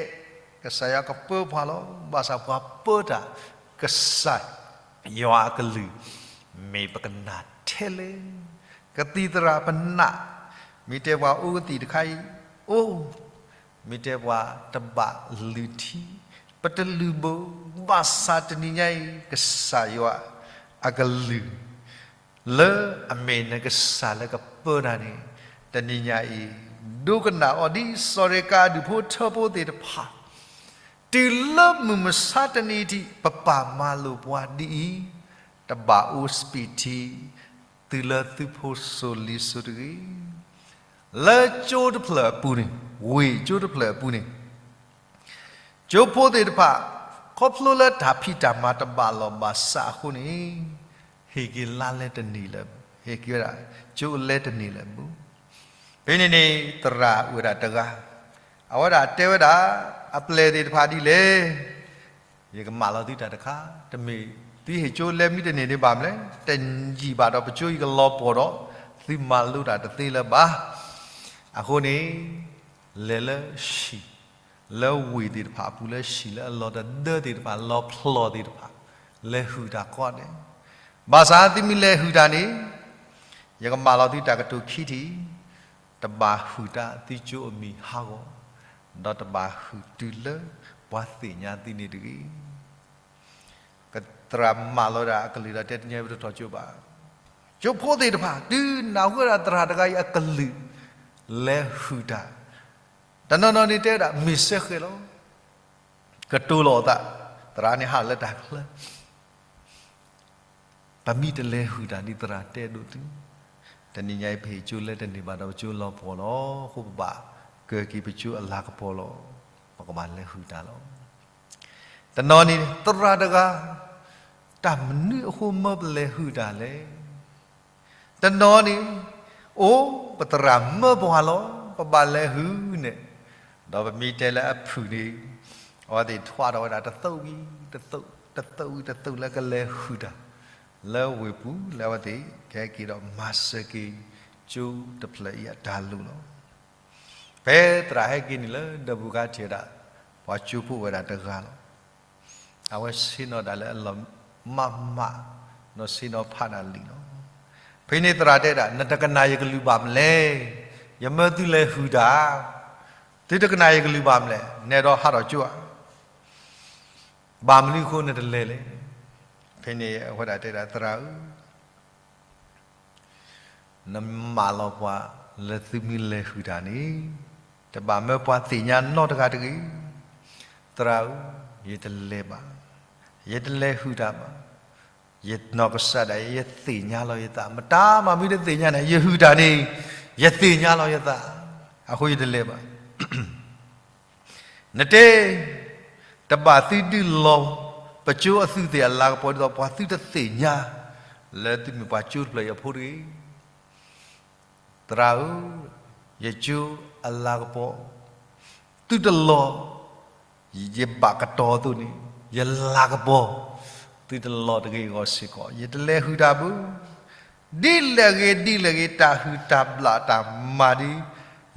ကစၢ်ယွၤကပၢပှၤလီၤ. ဘၣ်ဆၣ်ပှၤပၢတၢ် ကစၢ်ယွၤအကလုၢ် မ့ၢ်ပကနၣ်ထဲလဲၣ်. ကသံၣ်သရၣ်ပနာ်, မ့ၢ်တဲပှၤအိၣ်ကသံၣ်တခါအံၤ အိၣ်, မ့ၢ်တဲပှၤတဘၣ်လုၢ်ထံ, ပတလုၢ်ဘၢ, ဘၣ်ဆၣ်တနံၤညါအံၤ ကစၢ်ယွၤအကလုၢ် လၢအမ့ၢ်နကစၢ်လၢကပၢတၢ်န့ၣ် တနံၤညါအံၤ ဒိကနၣ်အီၤဒ်စီၤရ့းကးအဒူၣ်ဖိထၢဖိသ့ၣ်တဖၣ် တုၤလၢမုၢ်မဆါတနံၤအံၤ ပပၢ်မၤလိာ်ပှၤဒ်အံၤ, တဘၣ်အိၣ်စပံးထံ တုၤလၢသုဖိစိၤလံၤစိၤတဂ့ၤ. လၢကၠိတဖျၢၣ်အပူၤန့ၣ်, ဝ့ၢ်ကၠိတဖျၢၣ်အပူၤန့ၣ် ကၠိဖိသ့ၣ်တဖၣ် ခီဖျိလၢတၢ်ဖံးတၢ်မၤတဘၣ်လီၢ်ဘၣ်စးအဃိန့ၣ် ဟ့ၣ်က့ၤလါလဲတန့ၢ်လၢၤ, ဟ့ၣ်က့ၤဝဲဒၣ် ကၠိလဲတန့ၢ်လၢၤဘၣ်. ဖဲန့ၣ်န့ၣ် သရၣ်အိၣ်ဝဲဒၣ်တဂၤ, အဝဲဒၣ်တဲဝဲဒၣ် အပျဲၢ်သ့ၣ်တဖၣ်ဒ်လဲၣ်, ယကမၢလီၤသုတၢ်တခါ, တမ့ၢ်သုဟ့ၣ်ကၠိလဲမံတန့ၢ်ဒံးဘၣ်မလဲၣ်, တယံာ်ဘၣ်ဒီးပကၠိအံၤကလီၤပှီၢ်ဒီး သုမၤလိတၢ်တသ့လၢၤဘၣ်. အဃိန့ၣ် လဲၤလၢဟံၣ်, လၢဝ့ၢ်သ့ၣ်တဖၣ်အပူၤ, လၢဟံၣ်လၢအလီၤတဒၢသ့ၣ်တဖၣ်, လီၤဖျိးသ့ၣ်တဖၣ်, လဲၤဟုၣ်တၢ်ကိးဂၤဒဲး. ဘၣ်ဆၣ်သုမ့ၢ်လဲၤဟုၣ်တၢ်န့ၣ်, ယကမၢလီၤသုတၢ်ကတိၤခံထံၣ်, တဘၣ်ဟုၣ်တၢ်သုကၠိအမံၤဟးဂီၤ, ဒီးတဘၣ်ဟုၣ်တုၤလၢပှၤသ့ၣ်ညါသုန့ၣ်တဂ့ၤ. သရၣ်မၢလီၤဝဲဒၣ်အကလုၢ်ဒီးတဲ တနံၤအံၤပတထီၣ်ကၠိဘၣ်. ကၠိဖိသ့ၣ်တဖၣ် တုၤနၢ်ဟူဝဲဒၣ်သရၣ်တဂၤအံၤအကလုၢ် လဲၤဟုၣ်တၢ်, တနီၤနီၤန့ၣ်တဲဝဲဒၣ် မ့ၢ်စဲဃဲၤလီၤ, ကတိၤလီၤအသး, သရၣ်န့ၣ်ဟးလၢတၢ်ချၢ ပမ့ၢ်တလဲၤဟုၣ်တၢ်ဒ်သရၣ်တဲဒိးသု, တနံၤညါအံၤပဟ့ၣ်ကၠိလဲတန့ၢ်ဘၣ်ဒီး ပကၠိလီၤပှီၢ်လီၤ. အဃိပဘၣ်ကၢက့ၤပကၠိအလၤကပီၤလီၤ. ပကဘၣ်လဲၤဟုၣ်တၢ်လီၤ. တနီၤန့ၣ် သရၣ်တဂၤ, တၢ်မနုၤအဃိမၢပလဲၤဟုၣ်တၢ်လဲၣ်. တနီၤန့ၣ်, အိၣ်, ပသရၣ်မၢပှၤလီၤ, ပဘၣ်လဲၤဟုၣ်န့ၣ်, ဒီးပမ့ၢ်တဲလၢအဖုၣ်န့ၣ်, အဝဲသ့ၣ်ထွးထီၣ်ဝဲဒၣ်တသုးဝံၤတသုး, တသုးဝံၤတသုးလၢကလဲၤဟုၣ်တၢ်, လၢဝ့ၢ်ပူၤလၢအဝဲသ့ၣ်ကဟဲက့ၤဒီးမၤစၢၤက့ၤကၠိတဖျၢၣ်အံၤအတၢ်လိၣ်လီၤ. ဖဲသရၣ်ဟဲက့ၤန့ၣ်လၢဒၢးပူၤအခါထံၣ်ဝဲဒၣ် ပှၤကၠိဖိဝဲဒၣ်တဂၤလီၤ. အဝဲဆ့ၣ်နီၤဒၣ်လၢအလီၢ်မးမး, ဒီးဆ့ၣ်နီၤဖးဒၣ်လံာ်လီၤ. ဖဲန့ၣ်သရၣ်တဲဒၣ် နတကနၣ်ယကလုၢ်ဘၣ်မလဲၣ်. ယမၢသုလဲၤဟုၣ်တၢ်, သုတကနၣ်ယကလုၢ်ဘၣ်မလဲၣ်. နဲဒိးဟးထီၣ်ကၠိဧါ. ဘၣ်မနုၤအဃိနတလဲၤလဲၣ်. ဖဲန့ၣ်အဝဲဒၣ်တဲဒၣ် သရၣ်ဧၢ, နမၢလီၤပှၤလၢသုမ့ၢ်လဲၤဟုၣ်တၢ်န့ၣ်, တဘၣ်မၢပှၤသ့ၣ်ညါနီတဂၤတဂ့ၤ. သရၣ်ဧၢ, ယတလဲၤဘၣ်, ယတလဲၤဟုၣ်တၢ်ဘၣ်. ယနီၢ်ကစၢ်ဒၣ်ယဲ ယသ့ၣ်ညါလီၤယသး, မတၤမးမ့ၢ်တသ့ၣ်ညါန့ၣ် ယဟုၣ်တၢ်န့ၣ် ယသ့ၣ်ညါလီၤယသး, အဃိယတလဲၤဘၣ်. နတဲ, တဘၣ်သုဒုးလီၤ ပကၠိအသူးသ့ၣ်အလၤကပီၤ ဒ်သိးပှၤသုတသ့ၣ်ညါ လၢသုမ့ၢ်ပှၤကၠိတဖျၢၣ်အံၤအဖိတဂ့ၤ. သရၣ်ဧၢ, ယကၠိအလၤကပီၤ သုတလီၤ ယဘၣ်ကတီၤအသိးန့ၣ် ယလၤကပီၤ သုတလီၤတဂ့ၤအဂီၢ်စ့ၢ်ကီး ယတလဲၤဟုၣ်တၢ်ဘၣ်. ဒ်လဲၣ်ဂ့ၤဒ်လဲၣ်ဂ့ၤ တၢ်ဟုၣ်တၢ်ဘျၣ်တၢ်မၤဒ်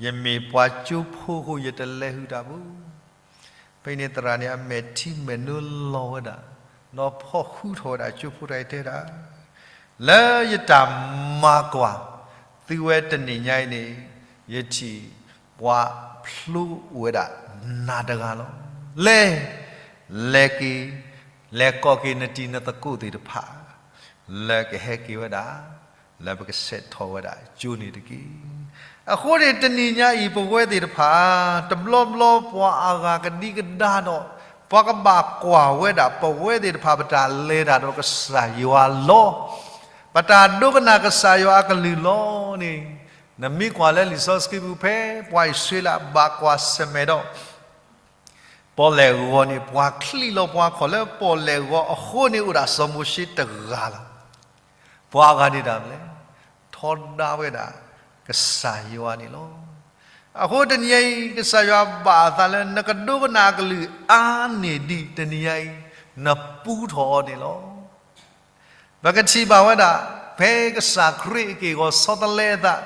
ယမ့ၢ်ပှၤကၠိဖိအဃိ ယတလဲၤဟုၣ်တၢ်ဘၣ်. ဖဲန့ၣ်သရၣ်န့ၣ် အမဲာ်ထံမဲာ်နိလီၤဝဲဒၣ်, ဒီးဖီၣ်ဃုထီၣ်ဝဲဒၣ်ကၠိဖိတဂၤအံၤတဲဒၣ်, လၢယတၢ်မၤကွၢ် သုဝဲတနံၤညါအံၤန့ၣ် ယထံၣ်ပှၤဖျိဝဲဒၣ်နးတဂၤလီၤ. လဲၤ, လဲၤက့ၤ, လဲၤကိးက့ၤနတံၤနသကိးသ့ၣ်တဖၣ် လၢကဟဲက့ၤဝဲဒၣ် လၢပကဆဲးထီၣ်ဝဲဒၣ်ကၠိန့ၣ်တက့ၢ်. အဃိန့ၣ် တနံၤညါအံၤ ပဝဲသ့ၣ်တဖၣ် တဘျီဘျီပှၤအဂၤကဒံကဒါဒီး ပှၤကဘၣ်ကွၢ်ဝဲဒၣ် ပဝဲသ့ၣ်တဖၣ်ပတၢ်လဲၤတၢ်ဒီးကစၢ်ယွၤလီၤ. ပတၢ်ဒိကနၣ်ကစၢ်ယွၤအကလုၢ်လီၤန့ၣ်, နမ့ၢ်ကွၢ်လၢလံာ်စီဆှံပူၤဖဲ ပှၤအံၣ်စရ့လးဘၣ်ကွၢ်ဆၢၣ်မဲာ်ဒီး ပီၣ်လဲၣ်ဂီၤန့ၣ် ပှၤချံးလီၤပှၤခီၣ်လၢပီၣ်လဲၣ်ဂီၤအဃိန့ၣ် အိၣ်ဒၣ်စီၤမိၤၡ့တဂၤလီၤ. ပှၤအဂၤန့ၣ်ဒၣ်လဲၣ်, ထီဒါဝဲဒၣ်ကစၢ်ယွၤန့ၣ်လီၤ. အဃိတနံၤညါအံၤ ကစၢ်ယွၤဘၣ်အသးလၢ နကဒိကနၣ်အကလုၢ်အါန့ၢ်ဒံး တနံၤညါအံၤ နပူထီၣ်အီၤန့ၣ်လီၤ. ပကထံၣ်ဘၣ်ဝဲဒၣ် ဖဲကစၢ်ခရံာ်အက့ၢ်အဂီၤဆီတလဲအသး,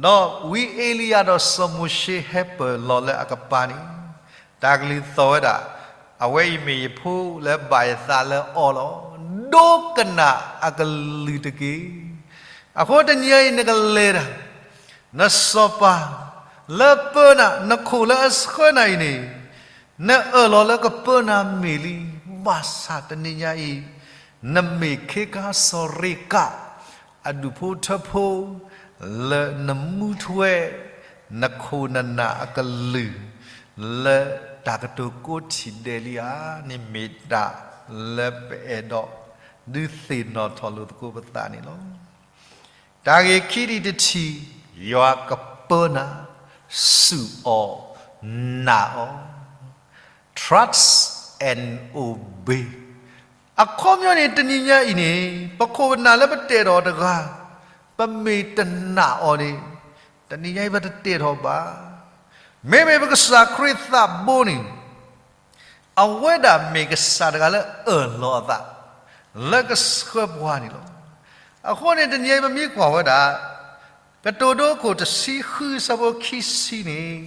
ဒီးဝံအ့လံယၤဒီးစီၤမိၤၡ့ဟဲပၢၢ်လီၤလၢအကပၤန့ၣ်, တၢ်ကလုၢ်သီၣ်ဝဲဒၣ်, အဝဲအံၤမ့ၢ်ယဖိလၢဘၣ်ယသးလၢအီၤလီၤ. ဒိကနၣ်အကလုၢ်တက့ၢ်. အဃိတနံၤအံၤနကလဲၤတၢ် နစီၤပၤလၢပၢနၤ, နခိၣ်လၢအဆှၢနၤအံၤန့ၣ်, နအၢၣ်လီၤလၢကပၢနၤမ့ၢ်လံ, ဘၣ်ဆၣ်တနံၤညါအံၤ နမ့ၢ်ခ့ခါစီၤရ့ကး အဒူၣ်ဖိထၢဖိ လၢနမူထွဲ နခိၣ်နနၢ်အကလုၢ် လၢတၢ်ကတိၤကိးထံၣ်ဒဲးလံဧါန့ၣ် မ့ၢ်တၢ်လၢပအဲၣ်ဒိးဒုးသ့ၣ်နီၣ်ထီၣ်လိာ်သကိးပသးန့ၣ်လီၤ. တၢ်ဂ့ၢ်ခံထံၣ်တထံၣ်, ယွၤကပၢနၤ, စူၢ်အီၣ်, နာ်အီၤ, trust and obey. အခီပညီန့ၣ် တနံၤညါအံၤန့ၣ် ပခိၣ်ပနၢ်လၢပတဲာ်ထီၣ်တဂၤ ပမ့ၢ်တနာ်အီၤန့ၣ် တနံၤညါအံၤပတတဲာ်ထီၣ်ဘၣ်. မ့မ့ၢ်ပကစၢ်ခရံာ်သးဘိန့ၣ် အဝဲဒၣ်မ့ၢ်ကစၢ်တဂၤလၢအၢၣ်လီၤအသး လၢကဆှၢပှၤန့ၣ်လီၤ. အဃိန့ၣ် တနံၤအံၤပမ့ၢ်ကွၢ်ဝဲဒၣ် ကတိၤဒိအခိၣ်တဆံဃုအဆၢဖိခံဆံန့ၣ်,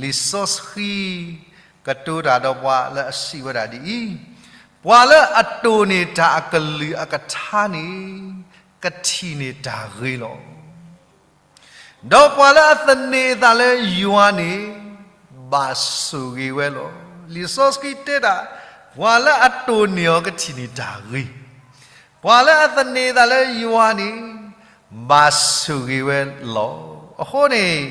လံာ်စီဆှံကတိၤတၢ်ဒီးပှၤလၢအစံးဝဲဒၣ်ဒ်အံၤ, ပှၤလၢအတိၢ်န့ၢ်တၢ်အကလုၢ်အကထါန့ၣ် ကထံၣ်န့ၢ်တၢ်ဂ့ၤလီၤ. ဒီးပှၤလၢအသန့ၤအသးလၢယွၤန့ၣ် ဘၣ်ဆိၣ်ဂ့ၤဝဲလီၤ. လံာ်စီဆှံတဲဒၣ်, ပှၤလၢအတိၢ်န့ၢ်အီၤကထံၣ်န့ၢ်တၢ်ဂ့ၤ, ပှၤလၢအသန့ၤအသးလၢယွၤန့ၣ် ဘၣ်ဆိၣ်ဂ့ၤဝဲလီၤ. အဃိန့ၣ်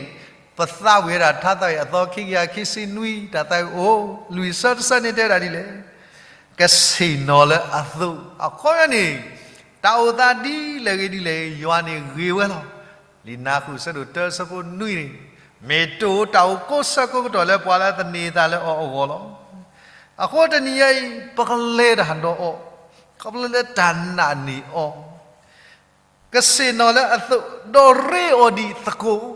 ပသးဝံၣ်ဝဲဒၣ်ထါသးဝံၣ်အသီခံကယၤခံဆံနွံ တၢ်သးဝံၣ်အိၣ် လွံၢ်ဆၢတဆၢန့ၣ်တဲဒၣ်ဒ်လဲၣ်, ကဆ့ၣ်နီၤလၢအသိး, အခီပညီန့ၣ် တၢ်အိၣ်သးဒ်လဲၣ်ဂ့ၤဒ်လဲၣ်ဂ့ၤ ယွၤန့ၣ်ဂ့ၤဝဲလီၤ. လံာ်နါဃုာ်အဆၢဒိၣ်တၢအဆၢဖိနွံန့ၣ်, မ့ၢ်တအိၣ်တၢ်အိၣ်ကိးဆၢကိးကတီၢ်လၢပှၤလၢအသန့ၤအသးလၢအီၤအဂီၢ်လီၤ. အဃိတနံၤညါအံၤ ပကလဲၤတၢ်ဒီးအီၤ, ခီဖျိလၢတၢ်နာ်န့ၢ်အီၤ ကဆ့ၣ်နီၤလၢအသိး, ဒီးရ့အီၤဒ်သကိး,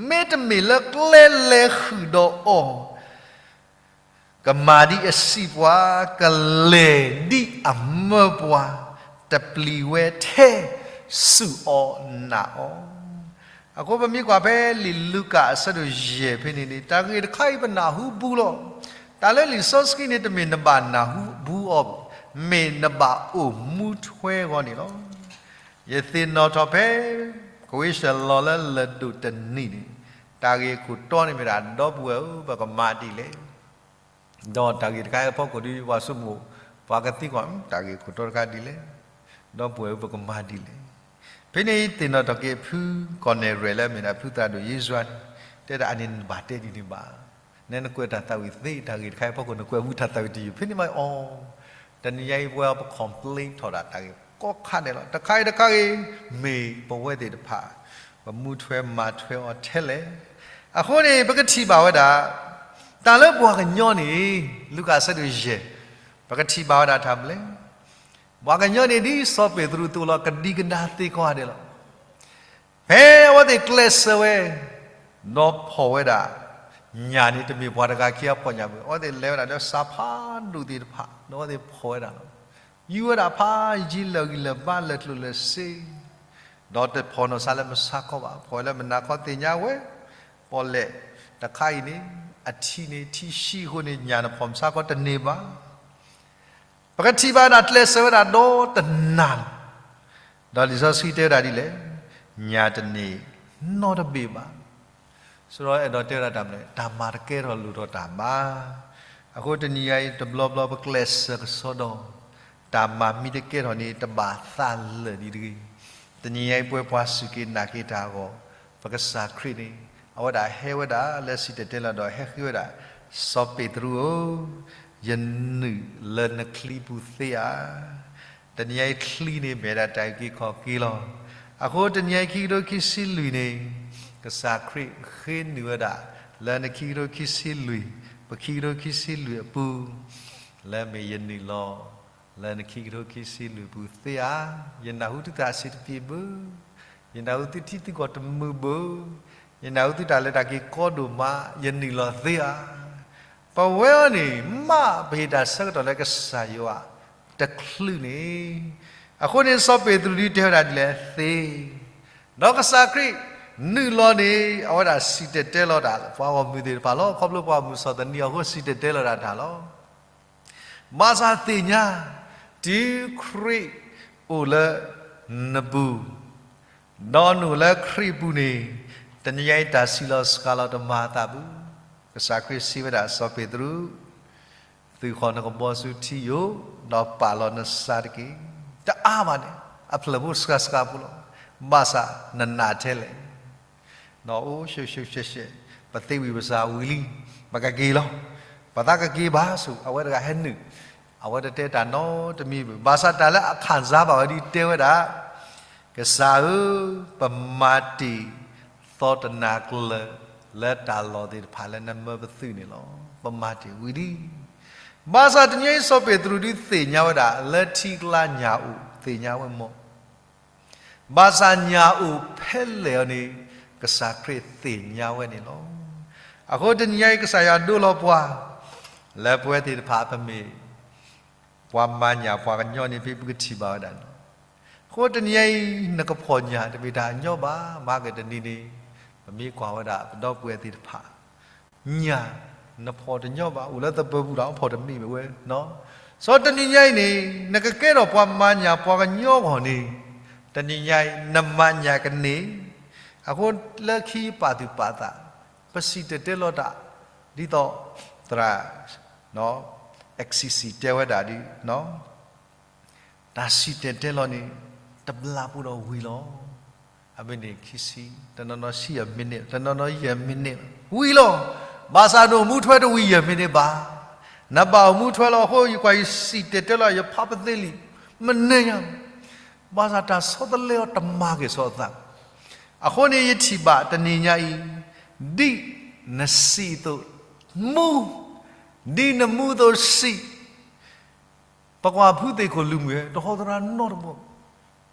မ့တမ့ၢ်လၢကျဲလဲၤဃုာ်ဒီးအီၤ, ကမၤဒ်အစံးပှၤ, ကလဲၤဒ်အမၢပှၤ, တပျံၤဝဲထဲဆူၣ်အီၤနာ်အီၤ. အဃိပမ့ၢ်ကွၢ်ဖဲလံာ်လူၤကၣ်အဆၢဒိၣ်ယဲၢ်ဖဲန့ၣ်န့ၣ် တၢ်ဂ့ၢ်တခါအံၤပနၢ်ဟူဘူးလီၤ. တၢ်လၢလံာ်စီဆှံန့ၣ် တမ့ၢ်နဘၣ်နၢ်ဟူဘူးအီၤ, မ့ၢ်နဘၣ်အိၣ်မူထွဲအဂီၢ်န့ၣ်လီၤ. ယသ့ၣ်နီၣ်ထီၣ်ဖဲ ကဝ့ၢ်ၡၢၣ်လီၤလၢလၢၢ်ဒိၣ်တနံၤန့ၣ်, တၢ်ဂ့ၢ်ခိၣ်တီန့ၣ်မ့ၢ်ဒၣ် ဒီပုၢ်ဝဲၢ်ဧၢ ပကမၤဒ်လဲၣ်. ဒီးတၢ်ဂ့ၢ်တခါအံၤအဖီခိၣ်ဒီး ပှၤဆိကမိၣ် ပှၤကသံကွၢ် တၢ်ဂ့ၢ်ခိၣ်တီတခါဒ်လဲၣ်, ဒီပုၢ်ဝဲၢ်ဧၢ ပကမၤဒ်လဲၣ်. ဖဲန့ၣ်သ့ၣ်နီၣ်ထီၣ်က့ၤဖုကီၢ်နဲၣ်ရဲၣ်လၢအမ့ၢ်ဒၣ်ဖုသရၣ်ဒိၣ်ယ့စှၤန့ၣ်, တဲဒၣ်အန့ၣ်နဘၣ်တဲဒ်န့ၣ်ဘၣ်. နဲနကွဲးတၢ်သးဝံၣ်သ့ တၢ်ဂ့ၢ်တခါအံၤအဖီခိၣ် နကွဲးမူတၢ်သးဝံၣ်တယုၢ် ဖဲန့ၣ်မးအီၤ. တနံၤညါအံၤပဝဲပ complain ထီၣ်ဒၣ်တၢ်ဂ့ၢ်ကိးခါန့ၣ်လီၤ. တခါအံၤတခါဂ့ၤ မ့ၢ်ပဝဲသ့ၣ်တဖၣ် ပမူထွဲမၤထွဲအီၤထဲလဲၣ်. အဃိန့ၣ် ပကထံၣ်ဘၣ်ဝဲဒၣ် တၢ်လၢပှၤကညီန့ၣ် လူၤကၣ်အဆၢဒိၣ်ယဲၢ်, ပကထံၣ်ဘၣ်ဝဲဒၣ်တၢ်မနုၤလဲၣ်. ပှၤကညီန့ၣ်ဒ်စီၤပ့းတရူးသိးလီၤ ကဒံကဒါသ့ကိးဂၤဒဲးလီၤ. ဖဲအဝဲသ့ၣ်ကျဲးစၢးဝဲ ဒီးဖီၣ်ဝဲဒၣ် ညၣ်န့ၣ် တမ့ၢ်ပှၤတဂၤခံဂၤဖီၣ်ညၣ်ဘၣ်, အဝဲသ့ၣ်လဲၤဝဲဒၣ်လၢစးဖးဒိၣ်သ့ၣ်တဖၣ် ဒီးအဝဲသ့ၣ်ဖီၣ်ဝဲဒၣ်လီၤ. ယူၤဝဲဒၣ်ဖးယံၤလၢာ်ဂံၢ်လၢာ်ဘါလၢာ်ကျိၣ်လၢာ်စ့, ဒီးတဖီၣ်နီၢ်ဆါလၢမုၢ်ဆါခီဘၣ်, ဖီၣ်ဝဲလၢမုၢ်နၤခီသ့ၣ်ညါဝဲ, ပီၣ်လဲၣ်တခါအံၤန့ၣ် အထံန့ၣ် ထံဆှံအဃိန့ၣ် ညၣ်န့ၣ်ဖီၣ်မုၢ်ဆါခီတန့ၢ်ဘၣ်. ပကထံၣ်ဘၣ်ဒၣ်ကျဲးစၢးဝဲဒၣ်ဒီတနၤလီၤ. ဒီးလံာ်စီဆှံတဲဝဲဒၣ်ဒ်လဲၣ်, ညၣ်တန့ၢ်နီတဘ့ၣ်ဘၣ်. ဆိဒီးအဲၣ်ဒိးတဲဝဲဒၣ်တၢ်မနုၤလဲၣ်, တၢ်မၤတကဲထီၣ်လိၣ်ထီၣ်တၢ်မၤ. အဃိတနံၤညါအံၤ တဘျီဘျီပကျဲးစၢးကစီဒီ, တၢ်မၤမ့ၢ်တကဲထီၣ်န့ၣ် တဘၣ်သးလၢာ်ဒံးတဂ့ၤ. တနံၤညါအံၤ ပဝဲပှၤစူၢ်က့ၤနာ်က့ၤတၢ်အဂီၢ်, ပကစၢ်ခရံာ်န့ၣ် အဝဲဒၣ်ဟဲဝဲဒၣ်လၢစံၣ်တဲၤတဲလီၤဒီးဟဲဃ့ဝဲဒၣ်, စီၤပ့းတရူးဧၢ, ယနုာ်လၢနချံပူၤသ့ဧါ. တနံၤညါအံၤချံန့ၣ် မ့ၢ်ဝဲဒၣ်တၢ်အုၣ်က့ၤခီၣ်က့ၤလီၤ. အဃိတနံၤညါအံၤခံကထိခံဆံလွံၢ်န့ၣ်, ကစၢ်ခရံာ်ဃ့နုာ်ဝဲဒၣ် လၢနခံကထိခံဆံလွံၢ်, ပခံကထိခံဆံလွံၢ်အပူၤ, လၢမ့ၢ်ယနုာ်လီၤ လၢနခံကထိခံဆံလွံၢ်ပူၤသ့ဧါ. ယနၢ်ဟူသုတၢ်စံးတဖျၢၣ်ဘၣ်, ယနၢ်ဟူသုထံသုကီၢ်တမုာ်ဘၣ်, ယနၢ်ဟူသုတၢ်လဲၤတၢ်က့ၤကီဒိၣ်မး ယနုာ်လီၤသ့ဧါ. ပဝဲအံၤန့ၣ် မ့ၢ်ပဟ့ၣ်တၢ်ဆၢကတီၢ်လၢကစၢ်ယွၤတချုးန့ၣ်, အဃိန့ၣ်စီၤပ့းတရူးဒုးတဲဝဲဒၣ်ဒ်လဲၣ်သ့ ဒီးကစၢ်ခရံာ်နုာ်လီၤန့ၣ် အဝဲဒၣ်စံၣ်တဲၤတဲလီၤတၢ်လၢပှၤဂီၢ်မုၢ်သ့ၣ်တဖၣ်လီၤ. ခီဖျိပှၤဂီၢ်မုၢ်ဆီၣ်သနံးအဃိ စံၣ်တဲၤတဲလီၤတၢ်တၢ်လီၤ. ဘၣ်ဆၣ်သ့ၣ်ညါ, တုၤခရံာ်အိၣ်လၢနပူၤ, ဒီးနအိၣ်လၢခရံာ်အပူၤန့ၣ်, တနံၤညါအံၤတၢ်စံးလီၤစှၤလီၤတမၤအသးဘၣ်. ကစၢ်ခရံာ်စံးဝဲဒၣ်စီၤပ့းတရူး, သုးဃီၤနကဘီဆူထံယိာ်, ဒီးပာ်လီၤနစၢ်တက့ၢ်. တအါဘၣ်န့ၣ်, အဖျၢၣ်ဖိစှၤစှၤဖိလီၤ. ဘၣ်ဆၣ်နနာ်ထဲလဲၣ်. အိၣ်ရှဲရှဲရှဲရှဲ, ပသ့ဝံၣ်ပစၢ်ဝံၤလံ, ပကက့ၤလီၤ. ပသးကက့ၤဘၣ်ဆူၣ် အဝဲတဂၤဟဲနုာ်, အဝဲတတဲတၢ်နီတမံၤဘၣ်. ဘၣ်ဆၣ်တၢ်လၢအခံစားဘၣ်ဝဲဒ်တဲဝဲဒၣ်, ကစၢ်ဧၢ, ပမၤတ့ၢ်သီတနၤကျၢၤလၢတၢ်လီၢ်သ့ၣ်တဖၣ်လၢနမၢပသုးန့ၣ်လီၤ. ပမၤတ့ၢ်ဝံၤလံ. ဘၣ်ဆၣ်တနံၤညါအံၤစီၤပ့းတရူးဒုးသ့ၣ်ညါဝဲဒၣ် လၢထံကျါညၣ်အိၣ်သ့ၣ်ညါဝဲမီၢ် ဘၣ်ဆၣ်ညၣ်အိၣ်ဖဲလဲၣ်အီၤန့ၣ် ကစၢ်ခရံာ်သ့ၣ်ညါဝဲန့ၣ်လီၤ. အဃိတနံၤညါအံၤ ကစၢ်ယွၤဒိလီၤပှၤ လၢပဝဲသ့ၣ်တဖၣ်ပမ့ၢ် ပှၤမၤညၣ်ပှၤကညီန့ၣ် ဖဲပကထံၣ်ဘၣ်ဝဲဒၣ်န့ၣ်လီၤ. အဃိတနံၤညါအံၤ နကဖီၣ်ညၣ်တမ့ၢ်တၢ်ညီဘၣ်, မၤကတနံၤန့ၣ် ပမ့ၢ်ကွၢ်ဝဲဒၣ်ပဒီပုၢ်ဝဲၢ်သ့ၣ်တဖၣ် ညၣ် နဖီၣ်တညီဘၣ်, အိၣ်လၢသပၢၤပူၤဒီး အဖီၣ်တမ့ၢ်ဝဲ, စီၤတနံၤညါအံၤန့ၣ် နကကဲထီၣ်ပှၤမၤညၣ်ပှၤကညီအဂီၢ်န့ၣ် တနံၤညါအံၤ နမၤညၣ်ကန့ၢ်, အဃိလၢခံပာ်သူၣ်ပာ်သး ပစံၣ်တဲၤတဲလီၤတၢ် ဒ်သိး သရၣ် X C C တဲဝဲဒၣ်ဒ် တၢ်စံၣ်တဲၤတဲလီၤန့ၣ် တဘျီဖိဒီးဝံၤလီၤ. အမ့ၢ်န့ၣ်ခံဆံ, တနီၤနီၤဆံယဲၢ်မံးနံး, တနီၤနီၤယဲၢ်မံးနံး, ဝံၤလီၤ. ဘၣ်ဆၣ်နအိၣ်မူထွဲတဝံၤယဲၢ်မံးနံးဘၣ်. နဘၣ်အိၣ်မူထွဲလီၤ. အဃိယကွၢ်ယစံၣ်တဲၤတဲလီၤ ယဖးပသ့လံ, မနုၤညါ ဘၣ်ဆၣ်တၢ်ဆီတလဲအီၤတမၤက့ၤဆီအသး. အဃိန့ၣ် ယထံၣ်ဘၣ်တနံၤညါအံၤ, ဒ်နစံၣ်အသိးမူ, ဒ်နမူအသိးစံၣ်, ပကွၢ်ဖုသ့ၣ်ခိၣ်လူၤမုၢ် တဟီသရၣ်နီတဘီ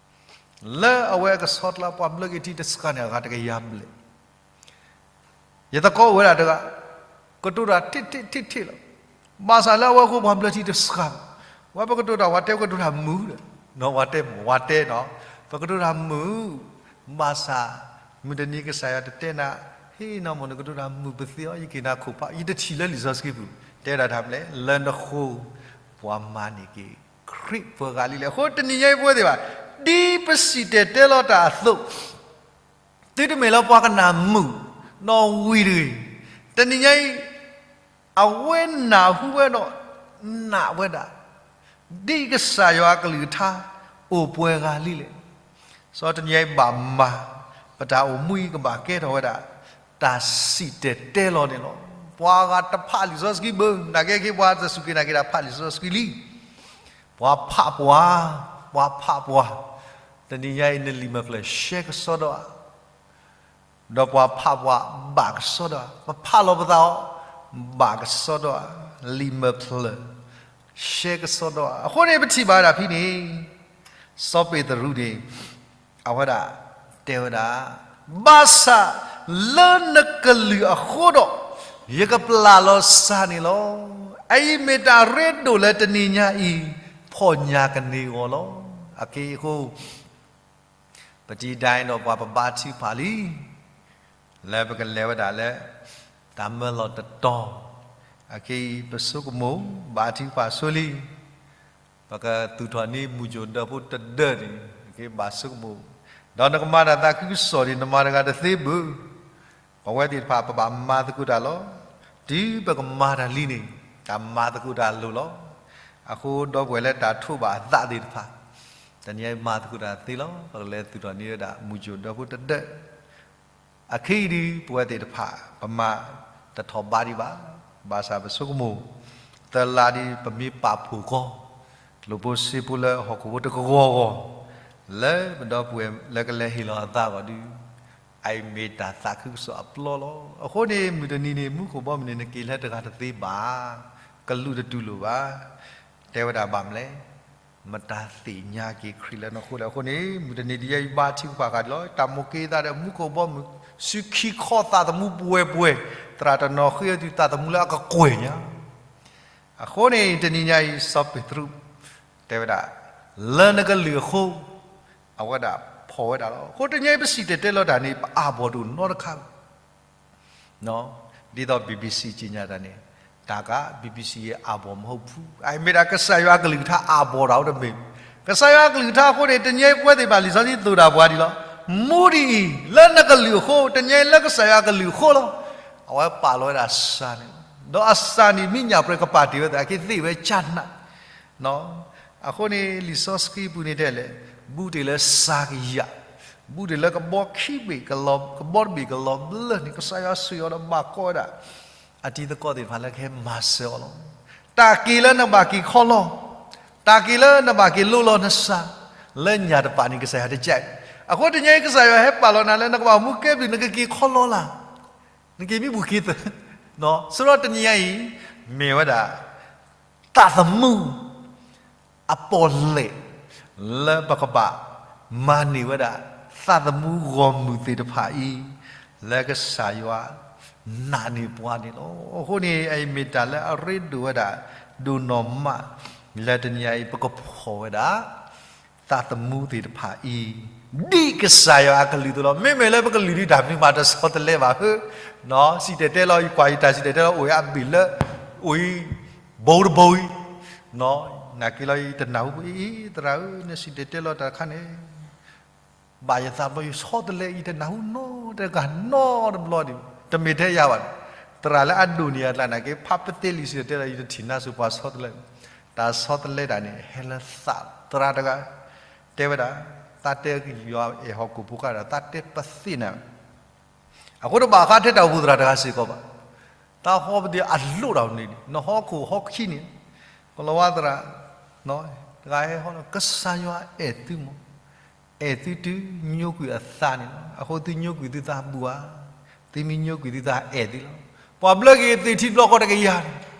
လၢအဝဲအကဆီတလဲပှၤဘျၢက့ၤထံတစှၤန့ၣ် အဂၤတကယၤဘျဲၣ် ယသကိးအိၣ်ဝဲဒၣ်တဂၤ, ကတိၤတၢ်ထံၣ်ထံၣ်ထံၣ်ထံၣ်လီၤ. ဘၣ်ဆၣ်လၢအဝဲအဃိပှၤဘျၢထံတစှၤ, ဝဲပကတိၤတၢ်ဝဲတဲ ပကတိၤတၢ်မုာ်ဒီး, ဝဲတဲ, ဝဲတဲနီၤ, ပကတိၤတၢ်မုာ်, ဘၣ်ဆၣ် မုၢ်တနံၤကစၢ်ယွၤတတဲနၤ, ဟ့ၣ်နီၤမ့ၢ်နကတိၤတၢ်မုာ်ပသ့အီၤ ယက့ၤနၤခိၣ်ဖး, ယတထံၣ်လၢလံာ်စီဆှံပူၤ, တဲဒၣ်တၢ်မနုၤလဲၣ်, လၢနဃိ ပှၤမၤန့ၢ်က့ၤ ခရံာ်ပှၤဂၤလံလဲၣ်. အဃိတနံၤညါအံၤပဝဲသ့ၣ်ဘၣ်, ဒ်ပစံၣ်တဲၤတဲလီၤတၢ်အသိး သုတမ့ၢ်လၢပှၤကနၣ်မုာ်နီၣ်ဝံၤတဂ့ၤ. တနံၤညါအံၤ အဝဲနၢ်ဟူဝဲဒီး နာ်ဝဲဒၣ် ဒ်ကစၢ်ယွၤအကလုၢ်ကထါ အိၣ်ပှဲၤဂၤလံလဲၣ်. စီၤတနံၤညါအံၤဘၣ်မၤ, ပတၢ်အိၣ်မူအံၤကဘၣ်ကဲထီၣ်ဝဲဒၣ် တၢ်စံၣ်တဲၤတဲလီၤန့ၣ်လီၤ. ပှၤဂၤတဖးလံာ်စီဆှံဘၣ်, နာ်က့ခ့ပှၤတစူၢ်က့ၤနာ်က့ၤတၢ်ဖးလံာ်စီဆှံလံ ပှၤဖးပှၤ, ပှၤဖးပှၤ, တနံၤညါအံၤနလံာ်မဲာ်ဖျၢၣ် ရှဲကစီဒီဧါ, ဒီးပှၤဖးပှၤဘၣ်ကစီဒီဧါ, ပဖးလီၤပသးအီၤ ဘၣ်ကစီဒီဧါ, လံာ်မဲာ်ဖျၢၣ် ရှဲကစီဒီဧါ. အဃိန့ၣ် ပထံၣ်ဘၣ်ဝဲဒၣ်ဖဲန့ၣ် စီၤပ့းတရူးန့ၣ် အဝဲဒၣ်တဲဝဲဒၣ်, ဘၣ်ဆၣ်လၢနကလုၢ်အဃိဒီး ယကပျၢ်လီၤစၢ်န့ၣ်လီၤ. အအံၤမ့ၢ်တၢ်ရ့ဒိၣ်လၢတနံၤညါအံၤ ဖီၣ်ညၣ်ကန့ၢ်အဂီၢ်လီၤ. အခဲအံၤအဃိ ပတံၤဒၣ်ဒီးပှၤပဘါထုကဖၣ်လံ လၢပကလဲၤဝဲဒၣ်လၢ တၢ်မၢလီၤတတီၤ, အခဲအံၤ ပဆိကမိၣ် ဘါထုကဖၣ်ဆိလံ, ပကသူၣ်ထီၣ်န့ၢ်မုၢ်ကိၣ်ဒၢဖိတဒၢန့ၣ် အခဲအံၤဘၣ်ဆိကမိၣ်, ဒီးနကမၤတၢ်သးခုကစီၣ်န့ၣ် နမၤတဂၤတသ့ဘၣ်. ပဝဲသ့ၣ်တဖၣ် ပဘၣ်မၤသကိးတၢ်လီၤ. တုၤပကမၤတၢ်လံန့ၣ် တၢ်မၤသကိးတၢ်အလိၤလီၤ. အဃိဒီပုၢ်ဝဲၢ်လၢတၢ်ထိးဘၣ်အသးသ့ၣ်တဖၣ်, တနံၤအံၤမၤသကိးတၢ်သ့လီၤ. ပကလဲၤသူၣ်ထီၣ်န့ၢ်ဝဲဒၣ် မုၢ်ကိၣ်ဒၢဖိတဒၢ အခဲအံၤဒုး ပဝဲသ့ၣ်တဖၣ် ပမၤတထီၣ်ဘးဒံးဘၣ်. ဘၣ်ဆၣ်ပဆိကမိၣ် သၢလါဒ်ပမ့ၢ်ပာ်ဖှိၣ်ကီ ကျိၣ်ဖိစ့ဖိလၢဟီၣ်ခိၣ်ဖိတကဂီၤဂီၤ လၢပဒီပုၢ်ဝဲၢ်လၢကလဲၤဟ့ၣ်လီၤအသးအဂီၢ်ဒုး အအံၤမ့ၢ်တၢ်သးခုကစီၣ်အပျီလီၤ. အဃိန့ၣ် မုၢ်တနံၤန့ၣ် မူခိၣ်ဘီမုၢ်န့ၣ် နက့ၤလၢတဂၤတသ့ဘၣ်, ကလူးတတူၢ်လိာ်ဘၣ်. တဲဝဲဒၣ်ဘၣ်မနုၤလဲၣ်, မတၤသ့ၣ်ညါက့ၤခရံာ်လၢနဃိလဲၣ်. အဃိန့ၣ် မုၢ်တနံၤဒ်အံၤဘါထုကဖၣ်ဃာ်ဒံးလီၤ. တၢ်မိၣ်က့ၤသးဒီးမူခိၣ်ဘီမုၢ် စုခံခီသးသမူပှဲၤပှဲၤ, သရၣ်တနီၤဃ့အီၤသုသးသမူလၢအကကွဲၢ်ညါ အဃိန့ၣ် တနံၤညါအံၤ စီၤပ့းတရူး တဲဝဲဒၣ် လၢနကလုၢ်အဃိ အဝဲဒၣ်ဖီၣ်ဝဲဒၣ်လီၤ. အဃိတနံၤအံၤ ပစံၣ်တဲၤတဲလီၤတၢ်န့ၣ် ပအၢၣ်ဘီၣ်တအိၣ်နီတခါဘၣ်. ဒ်သိး BBC ကြေညာတာန့ၣ် တၢ်က BBC အၢၣ်ဘီၣ်မဟုတ်ဘူး. အမ့ၢ်ဒၣ်ကစၢ်ယွၤအကလုၢ်ကထါအၢၣ်ဘီၣ်တၢ်အိၣ်တမ့ၢ် ကစၢ်ယွၤအကလုၢ်ကထါအဃိန့ၣ် တနံၤအံၤပဝဲသ့ၣ်ဘၣ်လံာ်စီဆှံသိၣ်တၢ်ပှၤဒ်လီၤ. မူဒ်အံၤ လၢနကလုၢ်အဃိ တနံၤအံၤလၢကစၢ်ယွၤအကလုၢ်အဃိလီၤ. အဝဲပာ်လီၤဝဲဒၣ်စၢ်န့ၣ်လီၤ. ဒီးအစၢ်န့ၣ်မ့ၢ်ညၣ်ပြဲးကပာ်တ့ၢ်ဝဲသ့ၣ် အက့ၤသ့ၣ်ဝဲကၢ်နး အဃိန့ၣ် လံာ်စီဆှံပူၤန့ၣ်တဲလဲၣ်, ဘူးတ့ၢ်လၢစၢ်ကယၤ, ဘူးတ့ၢ်လၢကဘီခံဘ့ၣ်ကလီၤ, ကဘီတဘ့ၣ်ကလီၤဘျၢန့ၣ် ကစၢ်ယွၤဆိၣ်ဂ့ၤအီၤဒီးဘၣ်ကိးဝဲဒၣ် အတံၤသကိးသ့ၣ်တဖၣ်လၢကဟဲမၤစၢၤအီၤလီၤ. တၢ်က့ၤလၢနဘၣ်က့ၤခီလီၤ, တၢ်က့ၤလၢနဘၣ်က့ၤလိလီၤနစၢ်, လၢညၣ်တပာ်န့ၣ် ကစၢ်ယွၤတကဲး. အဃိတနံၤအံၤ ကစၢ်ယွၤဟဲပာ်လီၤနၤလၢနကဘၣ်မူကဲဘျုး နကက့ၤခီလီၤလၢ် နက့ၤမံပူၤက့ၤသၢ, ဆူညါတနံၤညါအံၤ မ့ၢ်ဝဲဒၣ် သးသမူ အပီၣ်လဲၣ် လၢပကဘၣ်မၤန့ၢ်ဝဲဒၣ် သးသမူဂီၢ်မုၢ်သ့ၣ်တဖၣ်အံၤ လၢကစၢ်ယွၤနာ်န့ၢ်ပှၤန့ၣ်လီၤ. အဃိန့ၣ် အအံၤမ့ၢ်တၢ်လၢအရ့ဒိၣ်ဝဲဒၣ် ဒိၣ်နီၢ်မး လၢတနံၤညါအံၤ ပကဖီၣ်ဝဲဒၣ် သးသမူသ့ၣ်တဖၣ်အံၤ ဒ်ကစၢ်ယွၤအကလုၢ်အသိးလီၤ. မ့မ့ၢ်လၢပကလုၢ်ဒံးတၢ်မနုၤမးတဆီတလဲဘၣ်ဧၢ, စံၣ်တဲၤတဲလီၤ ယကွၢ်ယတၢ်စံၣ်တဲၤတဲလီၤ အိၣ်ဝဲအဘ့ၣ်လၢ အိၣ်အံၤ ဘိတဘိအံၤ, နာ်က့လီၤ ယတနၢ်ဟူအံၤ သရၣ်ဧၢ နစံၣ်တဲၤတဲလီၤတၢ်တခါန့ၣ် ဘၣ်ယသးဘျီ ယဆီတလဲ ယတနၢ်ဟူနီတဂၤနီတဘျီဒံး, တမ့ၢ်ထဲယၤဘၣ်, သရၣ်လၢအဒိၣ်န့ၢ်အကျါနာ်က့ ဖးပသ့လံာ်စံၣ်တဲၤတဲလီၤ ယတထံၣ်နါစိၤပှၤဆီတလဲ, တၢ်ဆီတလဲတၢ်န့ၣ် ဟဲလၢသးသရၣ်တဂၤ, တဲဝဲဒၣ်, သးတဲယွၤအဲၣ်ဟီၣ်ခိၣ်ဖိဃၣ်ဒီး သးတဲပသ့ၣ်နၤ အဃိတဘၣ်ဃးထဲတၢ်အိၣ်ဖှိၣ်သရၣ်တဂၤစ့ၢ်ကီးဘၣ်. သးဟီပဒံးအလိၣ်တၢ်န့ၣ် နဟီခိၣ်ဟီခံန့ၣ်, ကလီၤဝါသရၣ် တဂၤဟဲဟီလီၤ ကစၢ်ယွၤအဲၣ်သုမး, အဲၣ်သုတုၤညိကွံာ်အသးန့ၣ်လီၤ. အဃိသုညိကွံာ်သုသးဘူၣ်ဧါ, သုမ့ၢ်ညိကွံာ်သုသးအဲၣ်သုလီၤ. ပှၤဘျၢက့ၤသ့ၣ်ထံဘျီဃီတကယၤန့ၣ်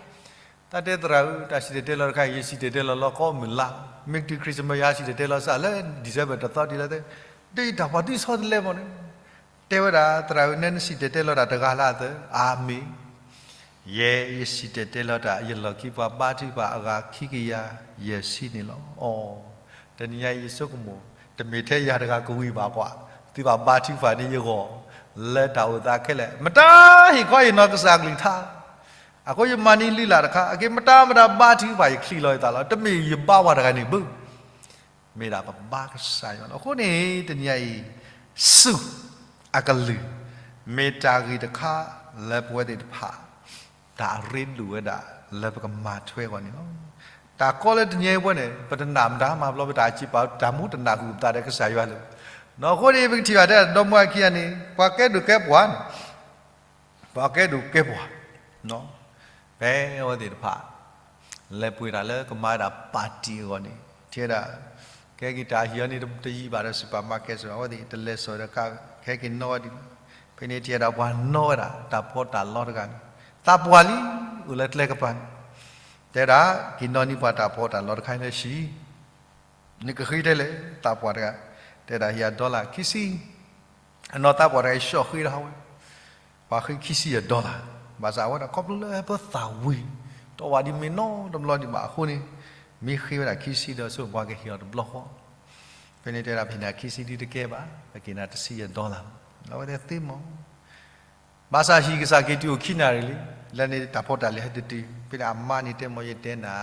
တၢ်တဲသရၣ်ဧၢ တၢ်စံၣ်တဲၤတဲလီၤတခါအံၤ ယစံၣ်တဲၤတဲလီၤလီၤကီမုၢ်လါ, မ့ၢ်ကတုၤ Christmas ယၤစံၣ်တဲၤတဲလီၤစးလၢ December တသီတုၤလၢသၢ, ဒီးယတၢ်ပှၤဒုးဆီတလဲမးန့ၣ်, တဲဝဲဒၣ်သရၣ်ဧၢ နဲနစံၣ်တဲၤတဲလီၤတၢ်တဂၤလၢအသၢ, အၤမ့ၣ်, ယဲယစံၣ်တဲၤတဲလီၤတၢ် ယလီၢ်ခံပှၤဘါထုကဖၣ်အဂၤခံကယၤယဲၢ်ဆံန့ၣ်လီၤ. အီ, တနံၤညါအံၤယဆိကမိၣ် တမ့ၢ်ထဲယၤတဂၤကဝံၤဘၣ်ကွၢ်, သုဘၣ်ဘါထုကဖၣ်န့ၢ်ယဂီၢ်, လၢတၢ်အိၣ်သးခဲလၢာ် မတၤဟ့ၣ်ခီဟ့ၣ်နီၤကစၢ်အကလုၢ်ကထါ အဃိယမၤန့ၢ်လုၢ်လၢ်တခါ, အက့ၤမတၤမတၤဘါထုကဖၣ်ယချံးလီၤယသးလီၤ, တမ့ၢ်ယဘါဝဲတဂၤန့ၣ်ဘၣ်, မ့ၢ်ဒၣ်ပဘါကစၢ်ယွၤလီၤ. အဃိန့ၣ် တနံၤညါအံၤ စူၢ်အကလုၢ် မ့ၢ်တၢ်ဂ့ၢ်တခါလၢပဝဲသ့ၣ်တဖၣ် တၢ်အရ့ဒိၣ်ဝဲဒၣ်လၢပကမၤထွဲအဂီၢ်န့ၣ်လီၤ. တၢ်ကီလၢတနံၤညါအံၤပဝဲန့ၣ် ပတနာ်မတၤမၤဘျီ ပတၢ်စံးပာ်တၢ်မူတနာ်ဃုာ်ပသးဒီးကစၢ်ယွၤလၢၤ, အဃိန့ၣ် ပကထံၣ်ဘၣ်တဲဒီမါဝၤခံဂၤန့ၣ် ပှၤကဲဒိၣ်ကဲပှၢ်န့ၣ် ပှၤကဲဒိၣ်ကဲပှၢ်, ဖဲအဝဲသ့ၣ်တဖၣ် လဲၤပှ့ၤတၢ်လၢကမၤဝဲဒၣ်ပၣ်တံၣ်အဂီၢ်န့ၣ် ထံၣ်ဝဲဒၣ် ကဟဲက့ၤတၢ်ဟံၣ်အီၤန့ၣ် တယံာ်ဘၣ်ဒီး supermarket စ့ၢ်ကီး အဝဲသ့ၣ်တလဲၤစိာ်ဒီးကါ ကဟဲက့ၤနီၣ်ဝဲဒ်န့ၣ်, ဖဲန့ၣ်ထံၣ်ဝဲဒၣ်ပှၤနီၣ်ဝဲဒၣ် တၢ်ဖှီၣ်တၢ်လီတဂၤန့ၣ် သးပှၢ်လံ အိၣ်လၢကျဲကပၤန့ၣ်, တဲဒၣ် က့ၤနီၣ်န့ၢ်ပှၤတၢ်ဖှီၣ်တၢ်လီတခါအံၤလၢဟံၣ် နကဃ့ထဲလဲၣ် သးပှၢ်တဂၤ, တဲဒၣ်ဟ့ၣ်ယၤ dollar ခံဆံ, အနီၢ်သးပှၢ်တဂၤအံၤ ဆီၣ်ဃ့တဟါဝဲ, ပှၤဃ့ခံဆံယဲၢ် dollar, ဘၣ်ဆၣ်အဝဲဒၣ်ခီဖျိလၢပသးဝံၤ တအိၣ်ဘၣ်ဒံးမ့ၢ်နီတဘျီဒံးဘၣ်အဃိန့ၣ်, မ့ၢ်ဃ့ဝဲဒၣ်ခံဆံဒီး ဆိမိၣ်ပှၤကဟ့ၣ်အီၤတဘျီဃီ, ဖဲန့ၣ်တဲဒၣ် ပဟ့ၣ်နၤခံဆံဒ်တကဲဘၣ်, ပကဟ့ၣ်နၤတဆံယဲၢ် dollar, အဝဲတဲသ့မး ဘၣ်ဆၣ်ဟံၣ်ကစၢ်က့ၤတုၤအိၣ်ခံနၣ်ရံၣ်လံ, လၢန့ၣ်တၢ်ဖှီၣ်တၢ်လီဟဲတတုၤ, ဖဲန့ၣ်အမါန့ၣ်တဲမး ယတဲနၤ,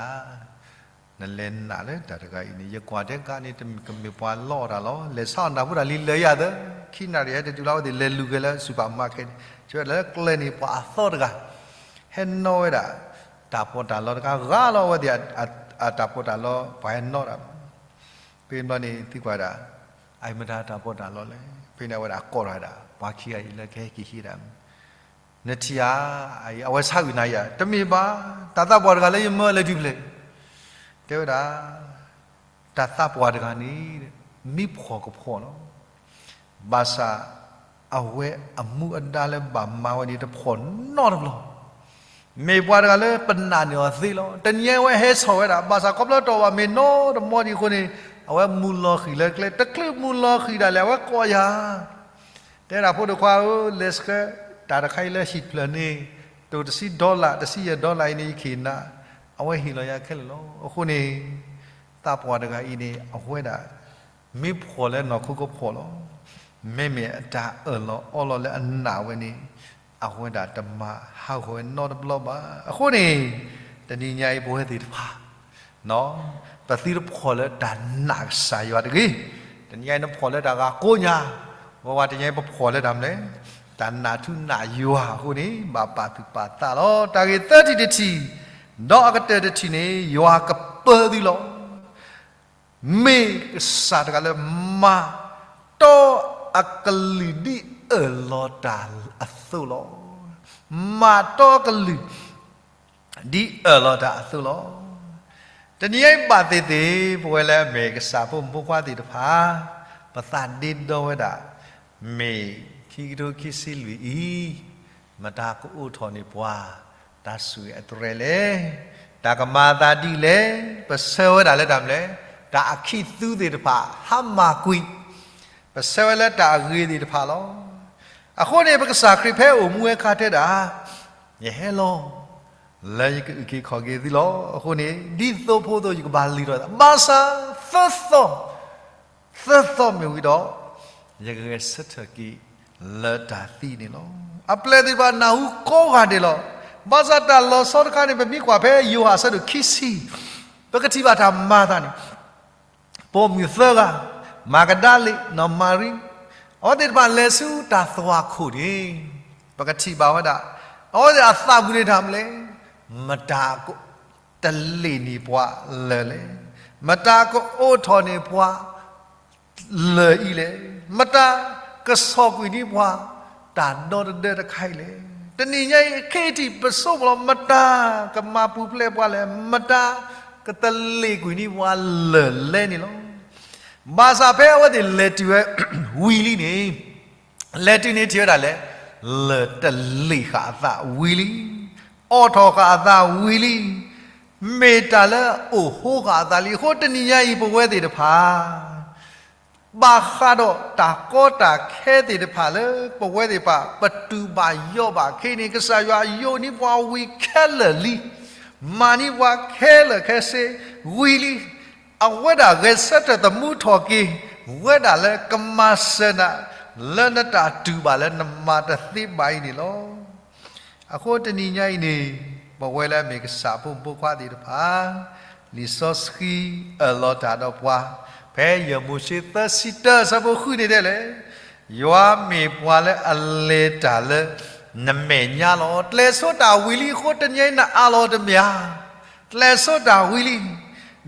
နလဲၤနာ်လၢတၢ်တဂၤအံၤန့ၣ် ယကွၢ်ထဲကါန့ၣ် တမ့ၢ်ကမ့ၢ်ပှၤလီအီၣ်တၢ်လီၤ, လဲၤဆါအီၣ်နၢ်ဖိတၢ်လံလၢယၤသၢ, ခံနၣ်ရံၣ်ဟဲတတုၤလီၤ အဝဲသ့ၣ်လဲၤလူၤက့ၤလၢ supermarket န့ၣ်, ဆၢဝဲဒၣ်လၢကျဲန့ၣ် ပှၤအသီတဂၤ ဟဲနီၣ်ဝဲဒၣ် တၢ်ဖှီၣ်တၢ်လီတခါ ဂၤလီၤအဝဲသ့ၣ် အတၢ်ဖှီၣ်တၢ်လီ ပှၤဟဲနီၣ်တၢ် ဖဲန့ၣ်ဘျီန့ၣ် သံကွၢ်ဒၣ်, အအံၤမတၤတၢ်ဖှီၣ်တၢ်လီလဲၣ်, ဖဲန့ၣ်အဝဲဒၣ်ကိးထီၣ်ဝဲဒၣ် ပှၤခံဂၤအံၤလၢကဟဲက့ၤဟံးဒၣ်, နထံၣ်ဧါ, အဝဲဆါကွံာ်နၤယၤ, တမ့ၢ်ဘၣ်, တၢ်သးပှၢ်တဂၤလၢယမၢလဲၤတုၤဖျဲၣ်, တဲဝဲဒၣ်, တၢ်သးပှၢ်တဂၤန့ၣ် မ့ၢ်ဖှီၣ်ကဖှီၣ်လီၤ. ဘၣ်ဆၣ် အဝဲအမူအဒါလၢဘၣ်မၤဝဲန့ၣ် တဖှီၣ်နီတဘျီ, မ့ၢ်ပှၤတဂၤလၢပနာ်န့ၢ်အီၤသ့လီၤ. တနံၤအံၤအဝဲဟဲဆီၣ်ဝဲဒၣ်, ဘၣ်ဆၣ်ခီဖျိတအိၣ်ဘၣ်မ့ၢ်နီတမံၤဒံးအဃိန့ၣ်, အဝဲမုၢ်လီၤဃံၤလၢကျဲ, တချုးမုၢ်လီၤဃံၤဒၣ်လဲာ် အဝဲကိးယၤ တဲဒၣ်ဖိဒိၣ်ခွါဧၢ, လဲၤဆှၢတၢ်တခါအံၤလၢဟံၣ်ဖျၢၣ်န့ၣ်, တိၢ်တဆံ dollar, တဆံယဲၢ် dollar အံၤန့ၣ် ယကဟ့ၣ်နၤ, အဝဲဟ့ၣ်လီၤယၤခဲလၢာ်လီၤ. အဃိန့ၣ် သးပှၢ်တဂၤအံၤန့ၣ် အဝဲဒၣ် မ့ၢ်ဖှီၣ်လၢနီၢ်ခိကဖှီၣ်လီၤ. မ့မ့ၢ်အတၢ်အၢၣ်လီၤအီလီၤလၢအနာ်ဝဲန့ၣ် အဝဲဒၣ်တမၤဟးဂီၤဝဲနီတဘျီဘၣ်. အဃိန့ၣ် တနံၤညါအံၤပဝဲသ့ၣ်တဖၣ် ပသုတဖှီၣ်လၢတၢ်နာ်ကစၢ်ယွၤတဂ့ၤ. တနံၤညါအံၤနဖှီၣ်လၢတၢ်ဂၤကိးညါ, ဝဲဝဲတနံၤညါအံၤပဖှီၣ်လၢတၢ်မနုၤလဲၣ်, တၢ်နာ်ထူနာ်ယွၤအဃိန့ၣ် ဘၣ်ပာ်သူၣ်ပာ်သးလီၤ. တၢ်ဂ့ၢ်သၢထံၣ်တထံၣ်, ဒီးအကတၢၢ်တထံၣ်န့ၣ် ယွၤကပၢသုလီၤ. မ့ၢ်ကစၢ်တဂၤလၢ မၤတီအကလုၢ်ဒ်အၢၣ်လီၤတၢ်အသိးလီၤ. မၤတီအကလုၢ် ဒ်အၢၣ်လီၤတၢ်အသိးလီၤ. တနံၤအံၤဘၣ်သ့ၣ်သ့ၣ် ပဝဲလၢအမ့ၢ်ကစၢ်ဖိမုၣ်ဖိခွါသ့ၣ်တဖၣ် ပသးဒ့ဒီဝဲဒၣ် မ့ၢ်ခံကထိခံဆံလွံၢ်အံၤ မတၤကအိးထီၣ်န့ၢ်ပှၤ တၢ်ဆိၣ်ဂ့ၤအတြဲၤလဲၣ်, တၢ်ကမၤအသးဒ်လဲၣ်, ပဆၢဝဲဒၣ်လၢတၢ်မနုၤလဲၣ်, တၢ်အခံသူသ့ၣ်တဖၣ် ဟါမၢ်ကွံာ်, ပဆၢဝဲလၢတၢ်အဂ့ၤသ့ၣ်တဖၣ်လီၤ. အဃိန့ၣ် ပကစၢ်ခရံာ်ဖဲအိၣ်မူဝဲအခါတဲဒၣ်, ယဟဲလီၤ လၢယကအုၣ်က့ၤခီၣ်က့ၤသုလီၤ. အဃိန့ၣ် ဒ်သိဖိအသိးယကဘၣ်လုၢ်ထီၣ်, ဘၣ်ဆၣ်သၢသီ သၢသီမ့ၢ်ဝံၤဒီး ယကဂဲၤဆၢထၢၣ်က့ၤလၢတၢ်သံန့ၣ်လီၤ. အပျဲၢ်သ့ၣ်တဖၣ်နၢ်ဟူကိးဂၤဒဲးလီၤ. ဘၣ်ဆၣ်တၢ်လီၤဆီတခါန့ၣ် ပမ့ၢ်ကွၢ်ဖဲယိၤဟၣ်အဆၢဒိၣ်ခံဆံ, ပကထံၣ်ဘၣ်တၢ်မၤအသးန့ၣ် ပိာ်မုၣ်သၢဂၤ, မၤကဒၤလ့း, နီၢ်မၤရံ, အဝဲသ့ၣ်တဖၣ်လဲၤဆူတၢ်သွၣ်ခိၣ်န့ၣ်, ပကထံၣ်ဘၣ်ဝဲဒၣ် အဝဲသ့ၣ်အသးပူၤန့ၣ်တၢ်မနုၤလဲၣ်, မတၤကတလ့ၣ်န့ၢ်ပှၤလၢာ်လဲၣ်, မတၤကအိးထီၣ်န့ၢ်ပှၤ လၢာ်အံၤလဲၣ်, မတၤကဆီၣ်ကွံာ်န့ၢ်ပှၤ တၢ်ဒီတဒၢတခါအံၤလဲၣ်. တနံၤညါအံၤ အခ့အထံး ပဆိကမိၣ်လီၤ မတၤကမၤပူၤဖျဲးပှၤလဲၣ်, မတၤကတလ့ၣ်ကွံာ်န့ၢ်ပှၤလၢာ်လဲၣ်န့ၣ်လီၤ. ဘၣ်ဆၣ်ဖဲအဝဲသ့ၣ်လဲၤတုၤဝဲ ဝံၤလံန့ၣ် လဲၤတုၤန့ၣ်ထံၣ်ဝဲဒၣ်လဲၣ်, လၢာ်တလ့ၣ်ဃာ်အသးဝံၤလံ, အိးထီၣ်ဃာ်အသးဝံၤလံ, မ့ၢ်တၢ်လၢအအိၣ်ဟိဃာ်အသးလံ. အဃိတနံၤညါအံၤ ပဝဲသ့ၣ်တဖၣ် ဘၣ်ဃးဒီးတၢ်ကီတၢ်ခဲသ့ၣ်တဖၣ်လၢ ပဝဲသ့ၣ်တဖၣ် ပတူၢ်ဘၣ်ယိးဘၣ်ခဲအံၤန့ၣ် ကစၢ်ယွၤယိးန့ၢ်ပှၤဝံၤခဲလၢာ်လံ, မၤန့ၢ်ပှၤခဲလၢာ်ခဲဆ့ဝံၤလံ. အဝဲဒၣ်ဂဲၤဆၢထၢၣ်သမူထီၣ်က့ၤဝဲဒၣ်လၢကမၤစၢၤနၤ လၢနတၢ်တူၢ်ဘၣ်လၢနမၤတသ့ဘၣ်အံၤန့ၣ်လီၤ. အဃိတနံၤညါအံၤန့ၣ် ပဝဲလၢအမ့ၢ်ကစၢ်အဖိမုၣ်ဖိခွါသ့ၣ်တဖၣ် လံာ်စီဆှံအၢၣ်လီၤတၢ်ဒီးပှၤ, ဖဲယဲၢ်မိၤၡ့သၢဆံတၢ အဆၢဖိဃုန့ၣ်တဲလဲၣ်, ယွၤမ့ၢ်ပှၤလၢအလဲၤတၢ်လၢနမဲာ်ညါလီၤ. ကျဲၤဆိတၢ်ဝံၤလံအဃိ တနံၤညါအံၤနအးလီၤတမ့ၢ်ဧါ. ကျဲၤဆိတၢ်ဝံၤလံ,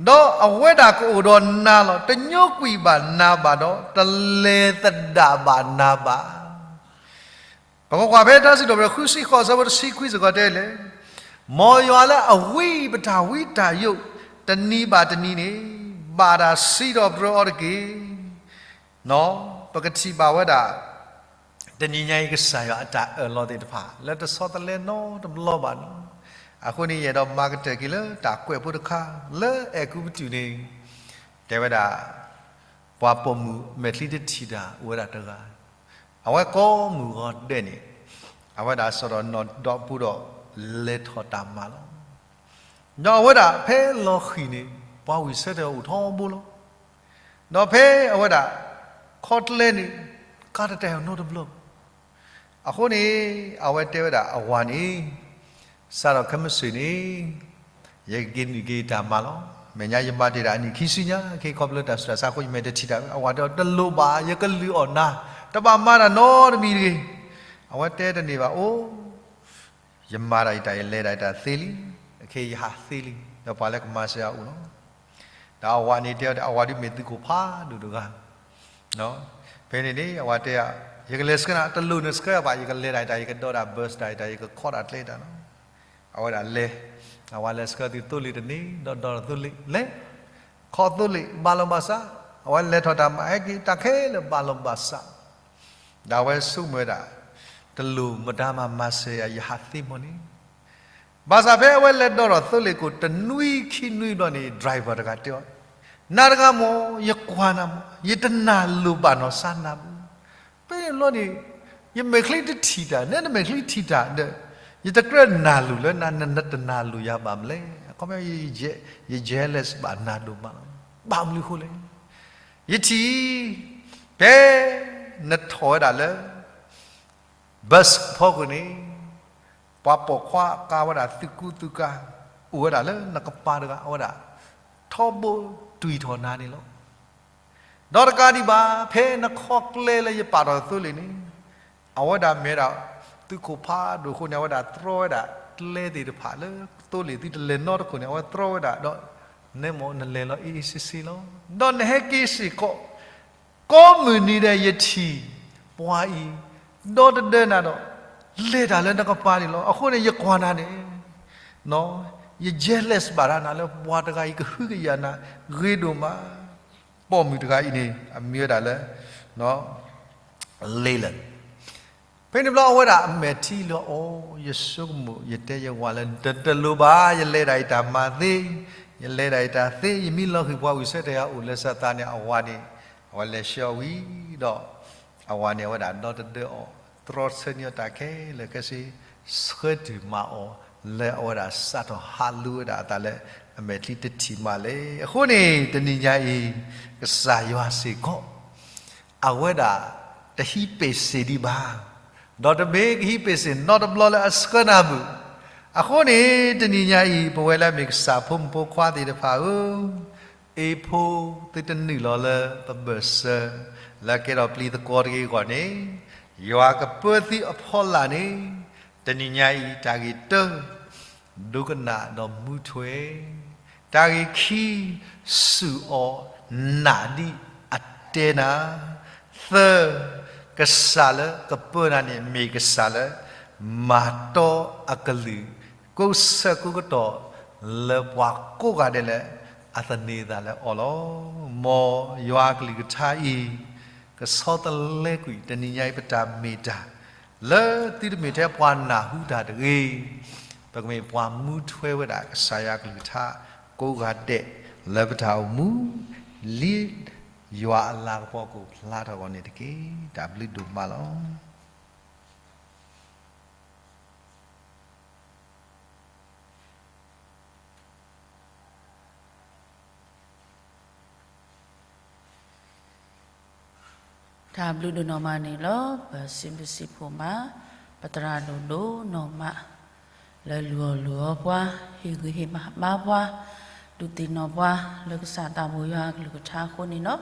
ဒီးအဝဲဒၣ်ကအိၣ်ဒီးနၤလီၤ. တညိကွံာ်ဘၣ်နၤဘၣ်ဒီး တလဲၤသဒၣ်ဘၣ်နၤဘၣ်. ပကကွၢ်ဖဲတၢ်စံးထီၣ်ပတြၢၤ ဃုဆံဃိး အဆၢဖိတဆံခွံစ့ၢ်ကီးတဲလဲၣ်, မ်ယွၤလၢအဝံပတၢ်ဝံတၢ်ယိး တနံၤဘၣ်တနံၤန့ၣ် ဘၣ်တၢ်စံးထီၣ်ပတြၢၤအီၤတက့ၢ်. ပကထံၣ်ဘၣ်ဝဲဒၣ် တနံၤညါအံၤကစၢ်ယွၤအတၢ်အၢၣ်လီၤသ့ၣ်တဖၣ် လၢတဆီတလဲနီတဘျီဘၣ်န့ၣ်, အဃိန့ၣ် ယအဲၣ်ဒိးမၤကတၢၢ်က့ၤလၢတၢ်ကွဲးဖိတခါ လၢအဲၤကူပတူးန့ၣ် တဲဝဲဒၣ် ပှၤပိာ်မုၣ်မဲာ်ချံတထံၣ်တၢ်အိၣ်ဝဲဒၣ်တဂၤ, အဝဲကိးမုၢ်ဂီၤဒဲးန့ၣ် အဝဲဒၣ်စးထီၣ်နီၢ်ဒီးပူၤဒီး လဲၤထီၣ်တၢ်မၤလီၤ. ဒီးအဝဲဒၣ်ဖဲလီၤဃံၤန့ၣ် ပှၤဝံၣ်ဆၢထၢၣ်အိၣ်ထီဘိလီၤ. ဒီးဖဲအဝဲဒၣ် ခီတလဲန့ၣ် ကါတတဲာ်နီတဘျီ အဃိန့ၣ် အဝဲတဲဝဲဒၣ်အဝၤန့ၣ် စးထီၣ်ခဲမုၢ်ဆ့ၣ်န့ၣ် ယကက့ၤနုာ်က့ၤတၢ်မၤလီၤ. မဲာ်ညါယမၤတ့ၢ်ဒၣ်အနံၣ်ခံဆံညါ ခဲခီဖျိတၢ်ဆူးတၢ်ဆါအဃိ ယမဲာ်တထံၣ်တၢ်ဘၣ်. အဝၤတဲအီၤ တလိၣ်ဘၣ် ယကလုၢ်အီၣ်နၤ, တဘၣ်မၤတၢ်နီတမံၤတဂ့ၤ. အဝဲတဲတန့ၢ်ဘၣ် အိၣ် ယမၤတၢ်ယတၢ် ယလဲၤတၢ်ယတၢ်သ့လံ, အခဲအံၤယဟးသ့လံ, ဒီးပှၤလၢကမၤစၢၤယၤအိၣ်လီၤ. ဒီးအဝၤန့ၣ်တဲအီၤ အဝၤဒုးမ့ၢ်သုးခိၣ်ဖးဒိၣ်တဂၤ, ဖဲန့ၣ်န့ၣ် အဝၤတဲ ယကလဲၤဆှၢနၤ, တလိၣ်နဆှၢဘၣ်, ယကလဲၤတၢ်ယတၢ် ယကဒိးတၢ် bus တၢ်ယတၢ် ယကခီတၢ်ကျဲတၢ်လီၤ. အဝဲဒၣ်လဲၤ, အဝၤလဲၤဆှၢသုးသိလ့ၣ်တန့ၣ် ဒီးဒိးထီၣ်သိလ့ၣ်လဲၤ, ခီသိလ့ၣ်ဘၣ်လီၤဘၣ်စး, အဝဲလဲၤထီၣ်တၢ်မၤဟဲက့ၤ တၢ်ခဲလၢာ်ဘၣ်လီၤဘၣ်စး ဒီးအဝဲဆိကမိၣ်ဝဲဒၣ် တလိၣ်မတၤမၤမၤစၢၤယၤ ယဟးသ့မီၢ်န့ၣ်. ဘၣ်ဆၣ်ဖဲအဝဲလဲၤဒိးထီၣ်သိလ့ၣ်ကိာ် တနွံခံနွံဘျီန့ၣ် driver တဂၤတဲအီၤ, နၤတဂၤမ့ၢ် ယကွၢ်နၤမ့ၢ် ယတနၢ်လိၤဘၣ်နီၢ်စါနၤဘၣ်. ဖဲန့ၣ်ဘျီန့ၣ် ယမဲာ်ချံတထံၣ်တၢ် နဲနမဲာ်ချံထံၣ်တၢ်ဒီး ယတကြၢးနၢ်လိၤလၢနၤ နတနၢ်လိၤယၤဘၣ်မလဲၣ်. အခီပညီ ယ jealous ဘၣ်နၤဒိၣ်မးလီၤ. ဘၣ်မနုၤအဃိလဲၣ်. ယထံၣ် ဖဲနထီၣ်ဝဲဒၣ်လၢ bus ဖီခိၣ်န့ၣ် ပှၤပိာ်ခွါကါဝဲဒၣ်သုးကူသုးကၤ အိၣ်ဝဲဒၣ်လၢနကပၤတဂၤ အဝဲဒၣ် ထီဘိတွံၢ်ထီၣ်နၤန့ၣ်လီၤ. ဒီးတကးဒံးဘၣ် ဖဲနခီကျဲလၢယပာ်ထီၣ်သိလ့ၣ်န့ၣ် အဝဲဒၣ်မ့ၢ်ဒၣ် သုးခိၣ်ဖးဒိၣ်အဃိန့ၣ် အဝဲဒၣ်တြီဝဲဒၣ်ကျဲသ့ၣ်တဖၣ်လၢ သိလ့ၣ်သုတလဲၤနီတခိၣ်န့ၣ် အဝဲတြီဝဲဒၣ်ဒီး နဲမ့ၢ်နလဲၤလီၤအ့ၣ်အ့ၣ်စ့စ့လီၤ. ဒီးနဟဲက့ၤစ့ၢ်ကီး ကိးမုၢ်နံၤဒဲးယထံၣ်ပှၤအံၤ ဒီတဒၢနၤဒီး လဲၤတၢ်လၢနကပၤန့ၣ်လီၤ. အဃိန့ၣ် ယကွၢ်နၤန့ၣ် ယ jealous ဘၣ်တၢ်နၤလၢပှၤတဂၤအံၤကဟုကယာ်နၤဂ့ၤဒိၣ်မး. ပိာ်မုၣ်တဂၤအံၤန့ၣ် အမံၤဝဲဒၣ်လၢ Leland ဖဲန့ၣ်ဘျီအဝဲဒၣ်အမဲာ်ထံလီၤအီၤ, ယဆိကမိၣ် ယတဲယဝၤလၢ တလိၣ်ဘၣ်, ယလဲၤဒၣ်ယတၢ်မၤသ့, ယလဲၤဒၣ်ယတၢ်သ့, ယမ့ၢ်လီၤဃံၤပှၤဝံၣ်ဆၢထၢၣ်ယၤအိၣ်လၢစးသးန့ၣ် အဝၤန့ၣ် အဝဲလဲၤဆှၢအီၤဝံၤဒီး အဝၤန့ၣ် အဝဲဒၣ်ဒီတဒၢအီၤ, တြီဆၢန့ၢ်အီၤတၢ်ခဲလၢာ်ခဲဆ့, ဆှၢတုၤမၤအီၤ လၢအဝဲဒၣ်စးထီၣ်ဟးလူဝဲဒၣ်အသးလၢ အမဲာ်ချံတထံၣ်မးလဲၣ်. အဃိန့ၣ် တနံၤညါအံၤ ကစၢ်ယွၤစ့ၢ်ကီး အဝဲဒၣ်တဟံးပ့ၢ်စ့ၢ်ဒံးဘၣ်, ဒီးတမ့ၢ်ကဟံးပ့ၢ်စ့ၢ်နီတဘျီလၢအဆှၢနၤဘၣ်. အဃိန့ၣ် တနံၤညါအံၤ ပဝဲလၢအမ့ၢ်ကစၢ်ဖိမုၣ်ဖိခွါသ့ၣ်တဖၣ်ဧၢ, အ့ၣ်ဖိသုတနုာ်လီၤလၢပဘၢၣ်စၢၤ လၢကဲထီၣ်ပျံၤသကွီၤတဂ့ၤအဂီၢ်န့ၣ်, ယွၤကပၢသုအဖီလာ်န့ၣ်, တနံၤညါအံၤတၢ်ဂ့ၢ်တၢ ဒိကနၣ်ဒီးမူထွဲ, တၢ်ဂ့ၢ်ခံ, စူၢ်အီၣ်နာ်ဒ်အတဲနၤ, သၢ, ကစၢ်လၢကပၢနၤန့ၣ် မ့ၢ်ကစၢ်လၢ မၤတီအကလုၢ် ကိးဆၢကိးကတီၢ် လၢပှၤကိးဂၤဒဲးလၢ အသန့ၤသးလၢအီၤလီၤ. မ်ယွၤအကလုၢ်ကထါအံၤ ကဆီတလဲကွံာ် တနံၤညါအံၤပတၢ်မ့ၢ်တၢ် လၢသုတမ့ၢ်ထဲပှၤနၢ်ဟူတၢ်တဂ့ၤ, ပကမ့ၢ်ပှၤမူထွဲဝဲဒၣ်ကစၢ်ယွၤအကလုၢ်ကထါကိးဂၤဒဲး လၢပတၢ်အိၣ်မူ လၢယွၤအလၤကပီၤကအိၣ်ဖျါထီၣ်အဂီၢ်န့ၣ်တက့ၢ်. တၢ်ဘျုးဒိၣ်မးလီၤ. တၢ်ဘျုးဒိၣ်နီၢ်မးန့ၣ်လီၤ. ပစံးဘျုးစံးဖှိၣ်မး ပသရၣ်ဒိၣ်ဒိၣ်နီၢ်မး လၢလူၤအီၣ်လူၤအီပှၤ, ဟ့ၣ်ဂံၢ်ဟ့ၣ်ဘါပှၤ, ဒုးသ့ၣ်နီၣ်ပှၤ လၢကစၢ်သးဘိယွၤအကလုၢ်ကထါအဃိန့ၣ်လီၤ.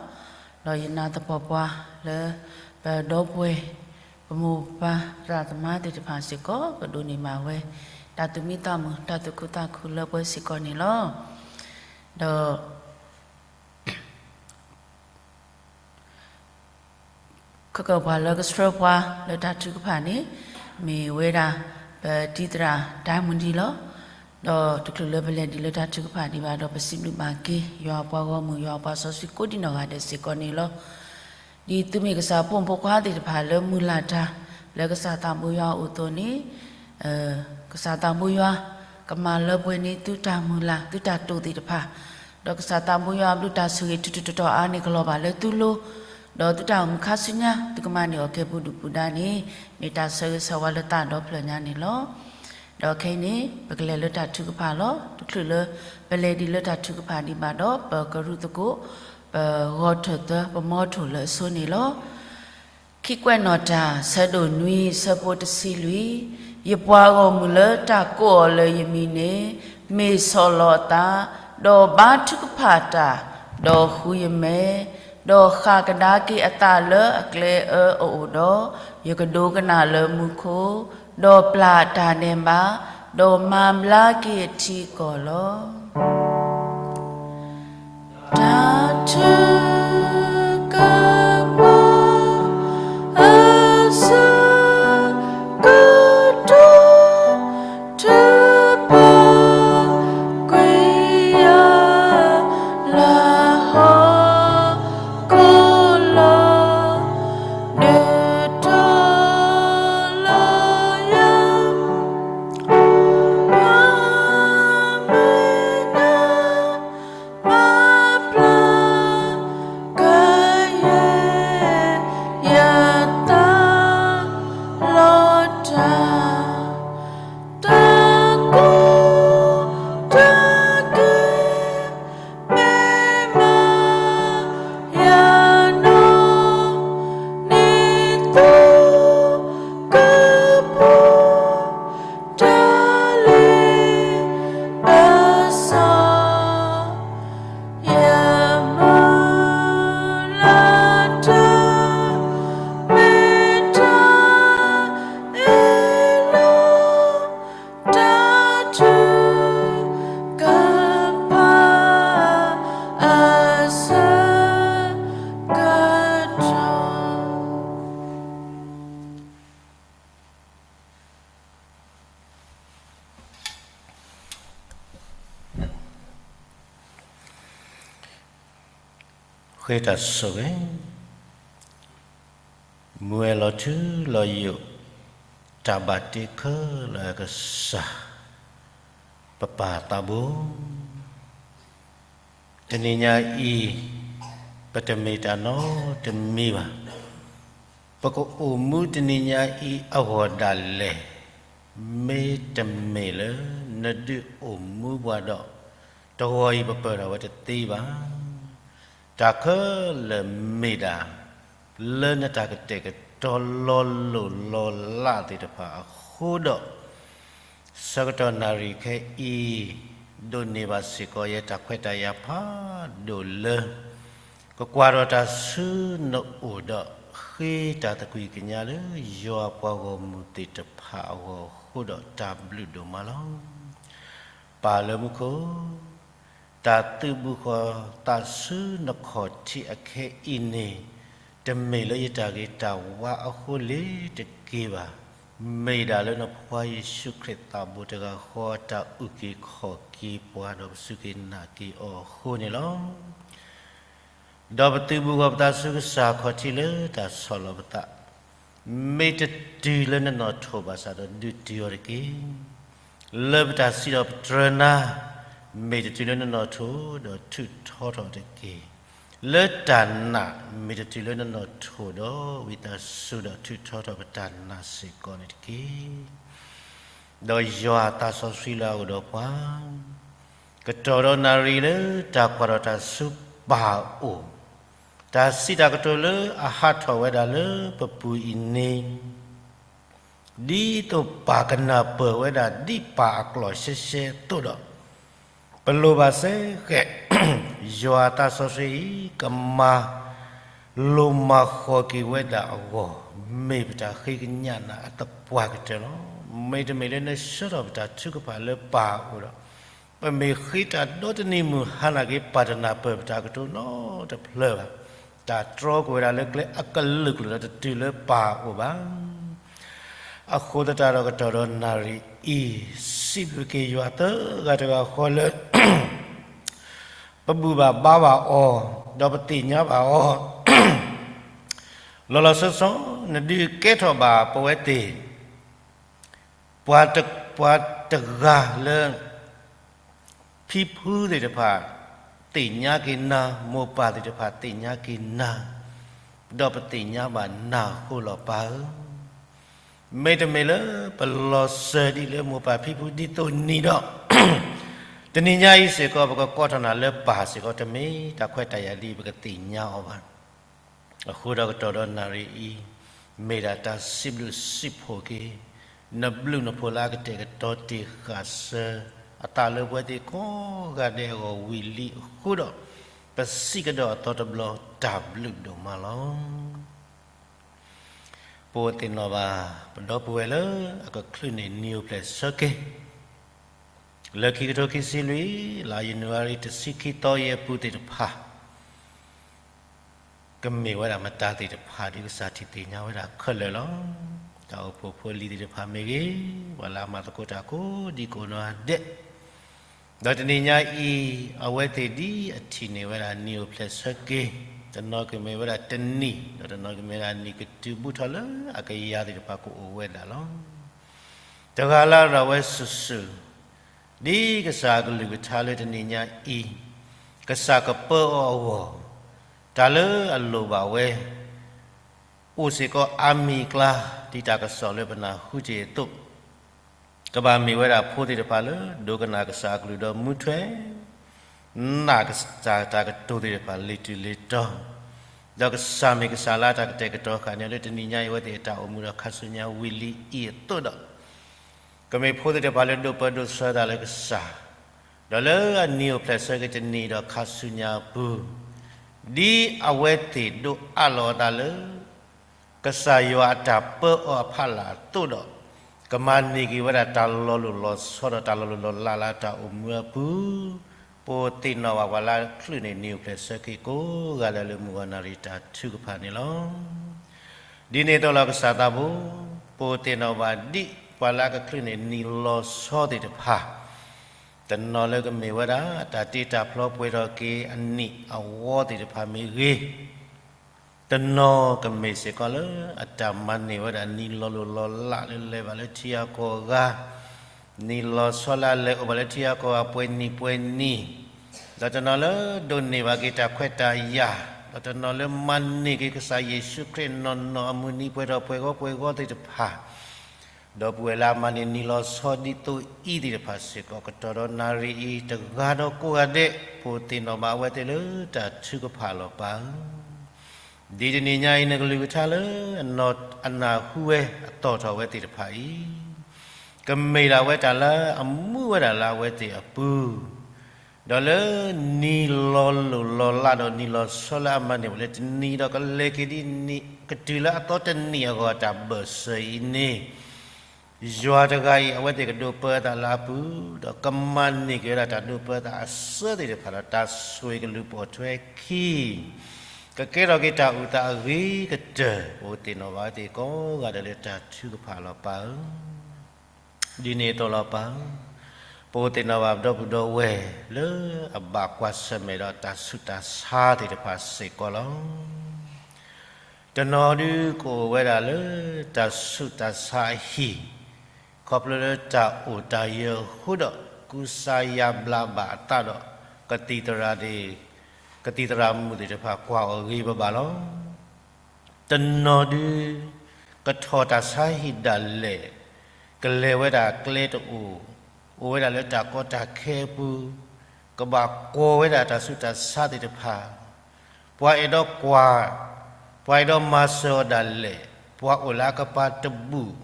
ဒီးယနာ်သပှၢ်ပှၤလၢ ပဒီပုၢ်ဝဲၢ် ပမိၢ်ပၢ်သရၣ်သမါသ့ၣ်တဖၣ်စ့ၢ်ကီး ကဒိးန့ၢ်ဘၣ်ဝဲ တၢ်သူၣ်မံသးမုာ် တၢ်သူၣ်ခုသးခုလၢပှဲၤစ့ၢ်ကီးန့ၣ်လီၤ. ဒီး ခဲကၢ်ပှၤလၢကဆှၢပှၤလၢတၢ်ထုကဖၣ်န့ၣ် မ့ၢ်ဝဲဒၣ် ပတံၤသရၣ်တၢ်မုၢ်ဒံးလီၤ. ဒီးတချုးလၢပလဲၤဒံးလၢတၢ်ထုကဖၣ်ဒံးဘၣ်ဒီး ပစံးဘျုးဘၣ်က့ၤ ယွၤအပှၤဂီၢ်မုၢ် ယွၤအပှၤစီဆှံကိးဒံနီၢ်ဂၤဒဲးစ့ၢ်ကီးန့ၣ်လီၤ. ဒ်သုမ့ၢ်ကစၢ်ဖိမုၣ်ဖိခွါသ့ၣ်တဖၣ်လၢမုၢ်လၢ်တၢ် လၢကစၢ်သးဘိယွၤအအိၣ်အသိးန့ၣ် ကစၢ်သးဘိယွၤ ကမၤလၢပှဲၤန့ၢ်သုတၢ်မုၢ်လၢ် သုတၢ်တိာ်သ့ၣ်တဖၣ်, ဒီးကစၢ်သးဘိယွၤအဘျုးတၢ်ဆိၣ်ဂ့ၤထူးထူးတီၤတီၤအါန့ၣ် ကလီၤဘၣ်လၢသုလိၤ, ဒီးသုတၢ်အိၣ်မူခါဆူညါ သုကမၤန့ၢ်အီၤကဲပူၤဒုၣ်ပူၤဒါန့ၣ် မ့ၢ်တၢ်ဆၢဂ့ၤဆၢဝါလၢသးဒီဖျၢၣ်ညါန့ၣ်လီၤ. ဒီးခဲအံၤန့ၣ် ပကလဲၤလၢတၢ်ထုကဖၣ်လီၤ. တချုးလၢပလဲၤဒံးလၢတၢ်ထုကဖၣ်ဒံးဘၣ်ဒီး ပကရူၢ်သကိး ပဂီၤထၢၣ်သၢ ပမီထိၣ်လၢအဆိန့ၣ်လီၤ. ခံကွဲးနီၣ်တၢ် ဆၢဒိၣ်နွံ ဆၢဖိတဆံလွံၢ်, ယပှၤဂီၢ်မုၢ်လၢတၢ်ကိးအီၤလၢယမံၤန့ၣ် မ့ၢ်ဆီၣ်လီၤအသး, ဒီးဘါထုကဖၣ်တၢ်, ဒီးဃုယမဲာ်, ဒီးဃၣ်ကဒါက့ၤအသးလၢအကျဲအၢအအိၣ်ဒီး, ယကဒိကနၣ်လၢမူခိၣ်, ဒီးပျၢ်အတၢ်ဒဲးဘး, ဒီးမၤဘျါက့ၤအထံအကီၢ်လီၤ. တၢ်ထုကဖၣ် အဆၢကတီၢ် ထုကဖၣ်ကွံာ်ယၤ လၢဟီၣ်ခိၣ်လီၤ, ဒုးတီၤလၢယၤ မၤမဲာ်ညါ မၤပျၢ်ကယဲၢ် ယသးလီၤတၢ်, တၢ်ကူၣ်တၢ်က့ၤ မ့ၢ်မၤယၤနီၢ် န့ၢ်သုကပူၤ တၢ်လ့ပစီ ယမုၢ်လၢ်တၢ် မ့ၢ်တၢ်အ့ၣ်လိာ် တၢ်ထုကဖၣ် အဆၢကတီၢ် ဃ့တၢ်ဆိၣ်ဂ့ၤ, မူဝဲလီၤထူလီၤယိာ် တၢ်ဘၣ်တ့ခဲလၢာ်ကစၢ် ပပၢ်သးဘိ တနံၤညါအံၤ ပတမ့ၢ်တၢ်နီတမံၤဘၣ်. ပကအိၣ်မူတနံၤညါအံၤအဂီၢ်ဒၣ်လဲာ် မ့တမ့ၢ်လၢနဒုးအိၣ်မူပှၤဒီး တဂီၤအံၤပပၢၢ်ထီၣ်ဝဲတသ့ဘၣ်. တၢ်ခဲလၢာ်မ့ၢ်ဒၣ် လၢနတၢ်ကတဲာ်ကတီၤလီၤလိၢ်လီၤလးသ့ၣ်တဖၣ်အဃိဒီး ဆၢကတီၢ်နၣ်ရံၣ်ခဲအံၤ ဒိးန့ၢ်ဘၣ်စ့ၢ်ကီးယဲတၢ်ခွဲးတၢ်ယာ်ဖးဒိၣ်လၢ ကကွၢ်ထီၣ်တၢ်ဆူနအိၣ်ဒီး ဃ့တၢ်သကွံၢ်ကညးလၢယွၤပှၤဂီၢ်မုၢ်သ့ၣ်တဖၣ်အဂီၢ်အဃိဒီးတၢ်ဘျုးဒိၣ်မးလီၤ. ပၢ်လၢမူခိၣ် တၢ်သုးဘူးဃီၤသးဆူနခီၣ်ထံးအခဲအံၤန့ၣ် တမ့ၢ်လၢယတၢ်ဂ့ၤတၢ်ဝါအဃိလၢတက့ၤဘၣ်. မ့ၢ်ဒၣ်လၢနဖိခွါယ့ၣ်ၡူးခရံာ်သးဘိတဂၤဃီအတၢ်အုၣ်က့ၤခီၣ်က့ၤပှၤဒီးပစူၢ်က့ၤနာ်က့ၤအီၤအဃိန့ၣ်လီၤ. ဒီးပသုးဘူးဃီၤပသးဆူကစၢ်ခီၣ်ထံးလၢတၢ်ဆီၣ်လီၤပသး မ့ၢ်တတုၤလၢနနီၣ်ထိၣ်ဘၣ်ဆၣ်ဒီးဒုးတုၤအီၤတက့ၢ်. လၢပတၢ်စံးထီၣ်ပတြၢၤနၤ မ့ၢ်တတုၤလၢနနီၣ်ထိၣ်ဒီးထုးထီထီၣ်တက့ၢ်. လၢတၢ်နာ် မ့ၢ်တတုၤလၢနနီၣ်ထိၣ်ဒီးဝံသးစူၤဒီးထုးထီထီၣ်ပတၢ်နာ်စ့ၢ်ကီးန့ၣ်တက့ၢ်. ဒီးယွၤအသးစီဆှံလၢအအိၣ်ဒီးပှၤ ကတီၢ်ဒီးနၣ်ရံၣ်လၢတၢ်ကွၢ်ထီၣ်တၢ်ဆူပၢ်အအိၣ်, တၢ်စံးတၢ်ကတိၤလၢအဟးထီၣ်ဝဲဒၣ်လၢပပူၤအံၤန့ၣ်, ဒ်သိးပၢ်ကနၢ်ပၢၢ်ဝဲဒၣ်ဒ်ပၢ်အကျိာ်ရှဲရှဲအသိးဒီး, ပလိၣ်ဘၣ်စ့ၢ်ကီး ယွၤအသးစီဆှံအံၤ ကမၤလိၤမၤဃီၤက့ၤဝဲဒၣ်အဂီၢ်, မ့ၢ်ပတၢ်ဃ့ကညးနၤအသပှၢ်ကတၢၢ်လီၤ. မ့တမ့ၢ်လၢနဆှၢထီၣ်ပတၢ်ထုကဖၣ်လၢပၢ်အအိၣ်ဒီး, ပမ့ၢ်ဃ့တၢ်ဒီတနံၤမုၢ်ဟါနာ်က့ၤ ပၢ်တနၢ်ပၢၢ်ပတၢ်ကတိၤနီတဖျၢၣ်ဘၣ်. တၢ်တြီကွံာ်ဝဲဒၣ်လၢကျဲအကလုာ်ကလုာ်ဒီးတတုၤလၢပၢ်အအိၣ်ဘၣ်. အဃိသတးဒီးကတီၢ်ဒီးနၣ်ရံၣ်အံၤ, စံးဘျုးက့ၤယွၤသၢဂၤတဂၤဃီလၢ ပဘူၣ်ဘၣ်ဘါဘၣ်အီၤ, ဒီးပသ့ၣ်ညါဘၣ်အီၤ လီၤလီၤဆီဆီ, နဒုးကဲထီၣ်ဘၣ်ပဝဲသ့ၣ် ပှၤတဂၤလၢ ဖံဖုသ့ၣ်တဖၣ် သ့ၣ်ညါက့ၤနၤ, မိၢ်ပၢ်သ့ၣ်တဖၣ်သ့ၣ်ညါက့ၤနၤ, ဒီးပသ့ၣ်ညါဘၣ်နၤအဃိလီၤပၢ်ဧၢ. မ့တမ့ၢ်လၢပလီၤစၢၤဒ်လၢမိၢ်ပၢ်ဖံဖုဒ်သိးနံၤဒီး, တနံၤညါအံၤစ့ၢ်ကီး ပကကိးထီၣ်နၤလၢပၢ်စ့ၢ်ကီး တမ့ၢ်တၢ်ခွဲးတၢ်ယာ်ဒ်ပကသ့ၣ်ညါအီၤဘၣ်. အဃိဒီးကတီၢ်ဒီးနၣ်ရံၣ်အံၤ, မ့ၢ်ဒၣ်တၢ်စံးဘျုးစံးဖှိၣ်က့ၤ နဘျုးနဖှိၣ်လၢအကတဲာ်ကတီၤတ့ၢ်ဃာ်ဆၢ အသးလၢပဝဲသ့ၣ်ကိးဂၤဒဲးအဂီၢ်ဝံၤလံအဃိဒီး, ပစံးကဒီးအသီတဘျီတၢ်ဘျုးဒိၣ်မးလီၤ. ပအိၣ်သ့ၣ်နီၣ်ဘၣ် ပဒီပုၢ်ဝဲၢ်လၢအကချုးန့ၢ်နံၣ်အိၣ်ဖျဲၣ်ဆၢက့ၤ လၢခံကထိခံဆံလွံၢ် လါယနူၤအါရံၤ တဆံခံသီအံၤအပူၤသ့ၣ်တဖၣ် ကမ့ၢ်ဝဲဒၣ်မတၤသ့ၣ်တဖၣ် ဒ်ကစၢ်ထံၣ်သ့ၣ်ညါဝဲဒၣ်ခဲလၢာ်လီၤ. တၢ်အိၣ်ဖှိၣ်ဖိလံၤသ့ၣ်တဖၣ်မ့ၢ်ဂ့ၤ, ပှၤလၢအမၤသကိးတၢ်ကိးဒံကိးနီၢ်ဒဲး, ဒီးတနံၤညါအံၤ အဝဲသ့ၣ်ဒ်အထံၣ်န့ၢ်ဝဲဒၣ်နံၣ်အိၣ်ဖျဲၣ်ဆၢက့ၤ, တနီၤကမ့ၢ်ဝဲဒၣ်တနံၣ်, ဒီးတနီၤကမ့ၢ်ဝဲဒၣ်နံၣ်ကတုၤဘူးထီၣ်လၢအကယၤသ့ၣ်တဖၣ်ကအိၣ်ဝဲဒၣ်လီၤ. တဂၤလၢ်လၢ်ဝဲစုာ်စုာ် ဒ်ကစၢ်အကလုၢ်ကထါလၢတနံၤညါအံၤ, ကစၢ်ကပၢအီၤအဂီၢ်, တၢ်လၢအလိၣ်ဘၣ်ဝဲ, အိၣ်စ့ၢ်ကီးအါမံၤအကျါ ဒ်တၢ်ကစီၣ်လၢပနၢ်ဟူတ့ၢ်အသိး, ကဘၣ်မ့ၢ်ဝဲဒၣ်ဖိသ့ၣ်တဖၣ်လၢ ဒိကနၣ်ကစၢ်အကလုၢ်ဒီးမူထွဲ နာ်ကစၢ်တၢ်ကတိၤသ့ၣ်တဖၣ်လံၤတုၤလံၤတီၤ, ဒီးကစၢ်မ့ၢ်ကစၢ်လၢတၢ်ကတဲာ်ကတီၤဃာ်န့ၢ်လၢတနံၤညါအံၤအဝဲသ့ၣ်အတၢ်အိၣ်မူဒီးခါဆူညါဝံၤလံအံၤအသိးဒီး, ကမ့ၢ်ဖိသ့ၣ်တဖၣ်လၢဒိးပၢဒိးဆှၢတၢ်လၢကစၢ်, ဒီးလၢအနံၣ်အိၣ်ဖျဲၣ်ဆၢက့ၤတနံၣ်ဒီးခါဆူညါအပူၤ, ဒ်အဝဲသ့ၣ်ဒိးအးလီၤအသးလၢ ကစၢ်ယွၤအတၢ်ပၢအီၤအဖီလာ်အသိးဒီး, ကမၤန့ၢ်က့ၤဝဲဒၣ်တၢ်လီၤလိၢ်လီၤဆီဒီးတၢ်လီၤလိၢ်လီၤလးလၢအတၢ်အိၣ်မူအပူၤ, ပအိၣ်သ့ၣ်နီၣ်ဘၣ်ပှၤလၢအချုးန့ၢ်နံၣ်အိၣ်ဖျဲၣ်ဆၢက့ၤကိးဂၤဒဲးလၢမုၢ်ဂီၤနၣ်ရံၣ်တၢ်ထုကဖၣ်န့ၣ်လီၤ. ဒ်န့ၣ်အသိးလီၤကစၢ်သးဘိ, ပအိၣ်သ့ၣ်နီၣ်ဘၣ်ဒ်ပှၤလၢအကချုးန့ၢ်နံၣ်လီၤဆီသ့ၣ်တဖၣ်, တနီၤလၢကမ့ၢ်ဝဲဒၣ်တၢ်တ့တၢ်ဖျီပှဲၤထီၣ်က့ၤအနံၣ်အဝီသ့ၣ်တဖၣ်မ့ၢ်ဂ့ၤ, တနီၤကမ့ၢ်စ့ၢ်ကီးလၢအတၢ်မၤန့ၢ်ဝဲဒၣ်နံၣ်လီၤလိၢ်လီၤလးလၢ လဲၤဘၣ်လၢထံဂၤကီၢ်ဂၤ, နံၣ်လီၤဆီလၢအလဲၤအိၣ်ဘၣ်လၢထံဂၤကီၢ်ဂၤပှဲၤနံၣ်ပှဲၤနံၣ်, ဒီးတနီၤလၢဒိးန့ၢ်ဘၣ်က့ၤတၢ်ခွဲးတၢ်ယာ်, ဒီးတနီၤလၢမၤန့ၢ်က့ၤကစၢ်ယ့ၣ်ၡူးခရံာ်နီၢ်နီၢ်အမုၢ်နံၤပှဲၤထီၣ်ပှဲၤဂီၤပှဲၤဂီၤသ့ၣ်တဖၣ်, ဒီပုၢ်ဝဲၢ်လၢအမၤန့ၢ်နံၤလီၤဆီဒ်သိးအံၤသ့ၣ်တဖၣ်စ့ၢ်ကီး ကတီၢ်ဒီးနၣ်ရံၣ်အံၤ တဂၤဒီးကိးဂၤဒဲး ပအိၣ်သ့ၣ်နီၣ်ဘၣ်အဝဲသ့ၣ်လၢတၢ်ထုကဖၣ်လီၤပၢ်ဧၢ. ဒ်တနံၤညါအံၤ နကလုၢ်ကထါလၢ အနၢ်ဟူဝဲအသီၣ်ထီၣ်ဝဲသ့ၣ်တဖၣ်အံၤ ကမ့ၢ်ဒၣ်ဝဲတၢ်လၢအမူဝဲဒၣ်လၢအဝဲသ့ၣ်အပူၤ ဒီးလၢနံၤလီၤလိၢ်လီၤလးဒီးနံၤလီၤဆီလၢအမၤန့ၢ်ဝဲလၢတနံၤဒီးကလဲၤက့ၤဒ်နံၤ ကတုၤလၢအသီတနံၣ်အဂီၢ်တၢ်ဘၢၣ်စၢၤအံၤန့ၣ် ယွၤတဂၤအံၤ အဝဲသ့ၣ်ကဒိးပၢအသးလၢအပူၤ ဒီးကမၤန့ၢ်က့ၤဝဲဒၣ်တၢ်ဒိးပၢအသးအစၢသ့ၣ်တဖၣ်ဒီးတၢ်ဆိၣ်ဂ့ၤကလုၢ်ပိာ်ထွဲခံ ကကဲထီၣ်က့ၤတၢ်အုၣ်သးအဂ့ၤကတၢၢ် ပအိၣ်သ့ၣ်နီၣ်ဘၣ်ဝဲသ့ၣ်ကိးဂၤဒဲးလၢတၢ်ထုကဖၣ်လီၤပၢ်ဧၢ. ဒ်န့ၣ်အသိးလီၤပၢ်ဧၢ, ပအိၣ်သ့ၣ်နီၣ်ဘၣ်ဒီပုၢ်ဒီဝဲၢ်လၢအဘၣ်ကွၢ်ဆၢၣ်မဲာ်ဒီးတၢ်ဆူးတၢ်ဆါသ့ၣ်တဖၣ်စ့ၢ်ကီးလီၤ. တနီၤဒုးကအိၣ်ဝဲဒၣ်လၢတၢ်ဆူးတၢ်ဆါအဟံၣ် ခီဖျိလၢတၢ်အိၣ်တၢ်ယၢၤအဃိဒီး ကူစါယါဘျါဘၣ်အသးဒီး ကသံၣ်သရၣ်န့ၣ် ကသံၣ်သရၣ်မုၣ်သ့ၣ်တဖၣ်ကွၢ်အီၤဂ့ၤဘၣ်ဘၣ်လီၤ. တနီၤဒုး ကထီၣ်တၢ်ဆါဟံၣ်ဒၣ်လဲာ် ကလဲၤဝဲဒၣ်ကျဲတအိၣ်, အိၣ်ဝဲဒၣ်လၢတၢ်ကီတၢ်ခဲအပူၤ, ကဘၣ်ကွီၢ်ဝဲဒၣ်တၢ်ဆူးတၢ်ဆါသ့ၣ်တဖၣ်, ပှၤအဲၣ်ဒိးကွၢ်, ပှၤအဲၣ်ဒိးမၤစၢၤအီၤဒၣ်လဲာ်, ပှၤအိၣ်လၢအကပၤတဘူၣ်,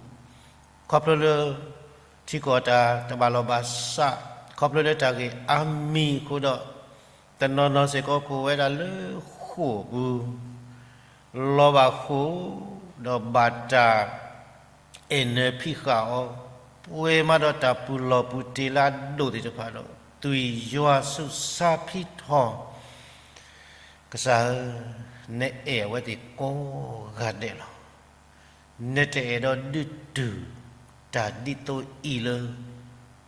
ခီဖျိလၢ ထံကီၢ်တၢ်တဘၣ်လီၢ်ဘၣ်စး, ခီဖျိလၢတၢ်ဂ့ၢ်အါမံၤအဃိဒီး တနီၤနီၤစ့ၢ်ကီးကအိၣ်ဝဲဒၣ်လၢဃိာ်ပူၤ လီၤဘၣ်ဃိာ် ဒီးဘၣ်တၢ်အဲၣ်နၢၤဖံးဃာ်အီၤ, ပှဲၤမးဒီးတၢ်ပူၤလီၢ်ပူၤတ့ၢ်လၢအဒိၣ်သ့ၣ်တဖၣ်ဒီး သွံၣ်ယွၤဆူးဆါဖံးထီၣ်, ကစၢ်ဧၢ, နအဲၣ်အဝဲသ့ၣ်ကိးဂၤဒဲးလီၤ. နတအဲၣ်ဒိးဒုးတုၤတၢ်ဒ်သိးအံၤလၢ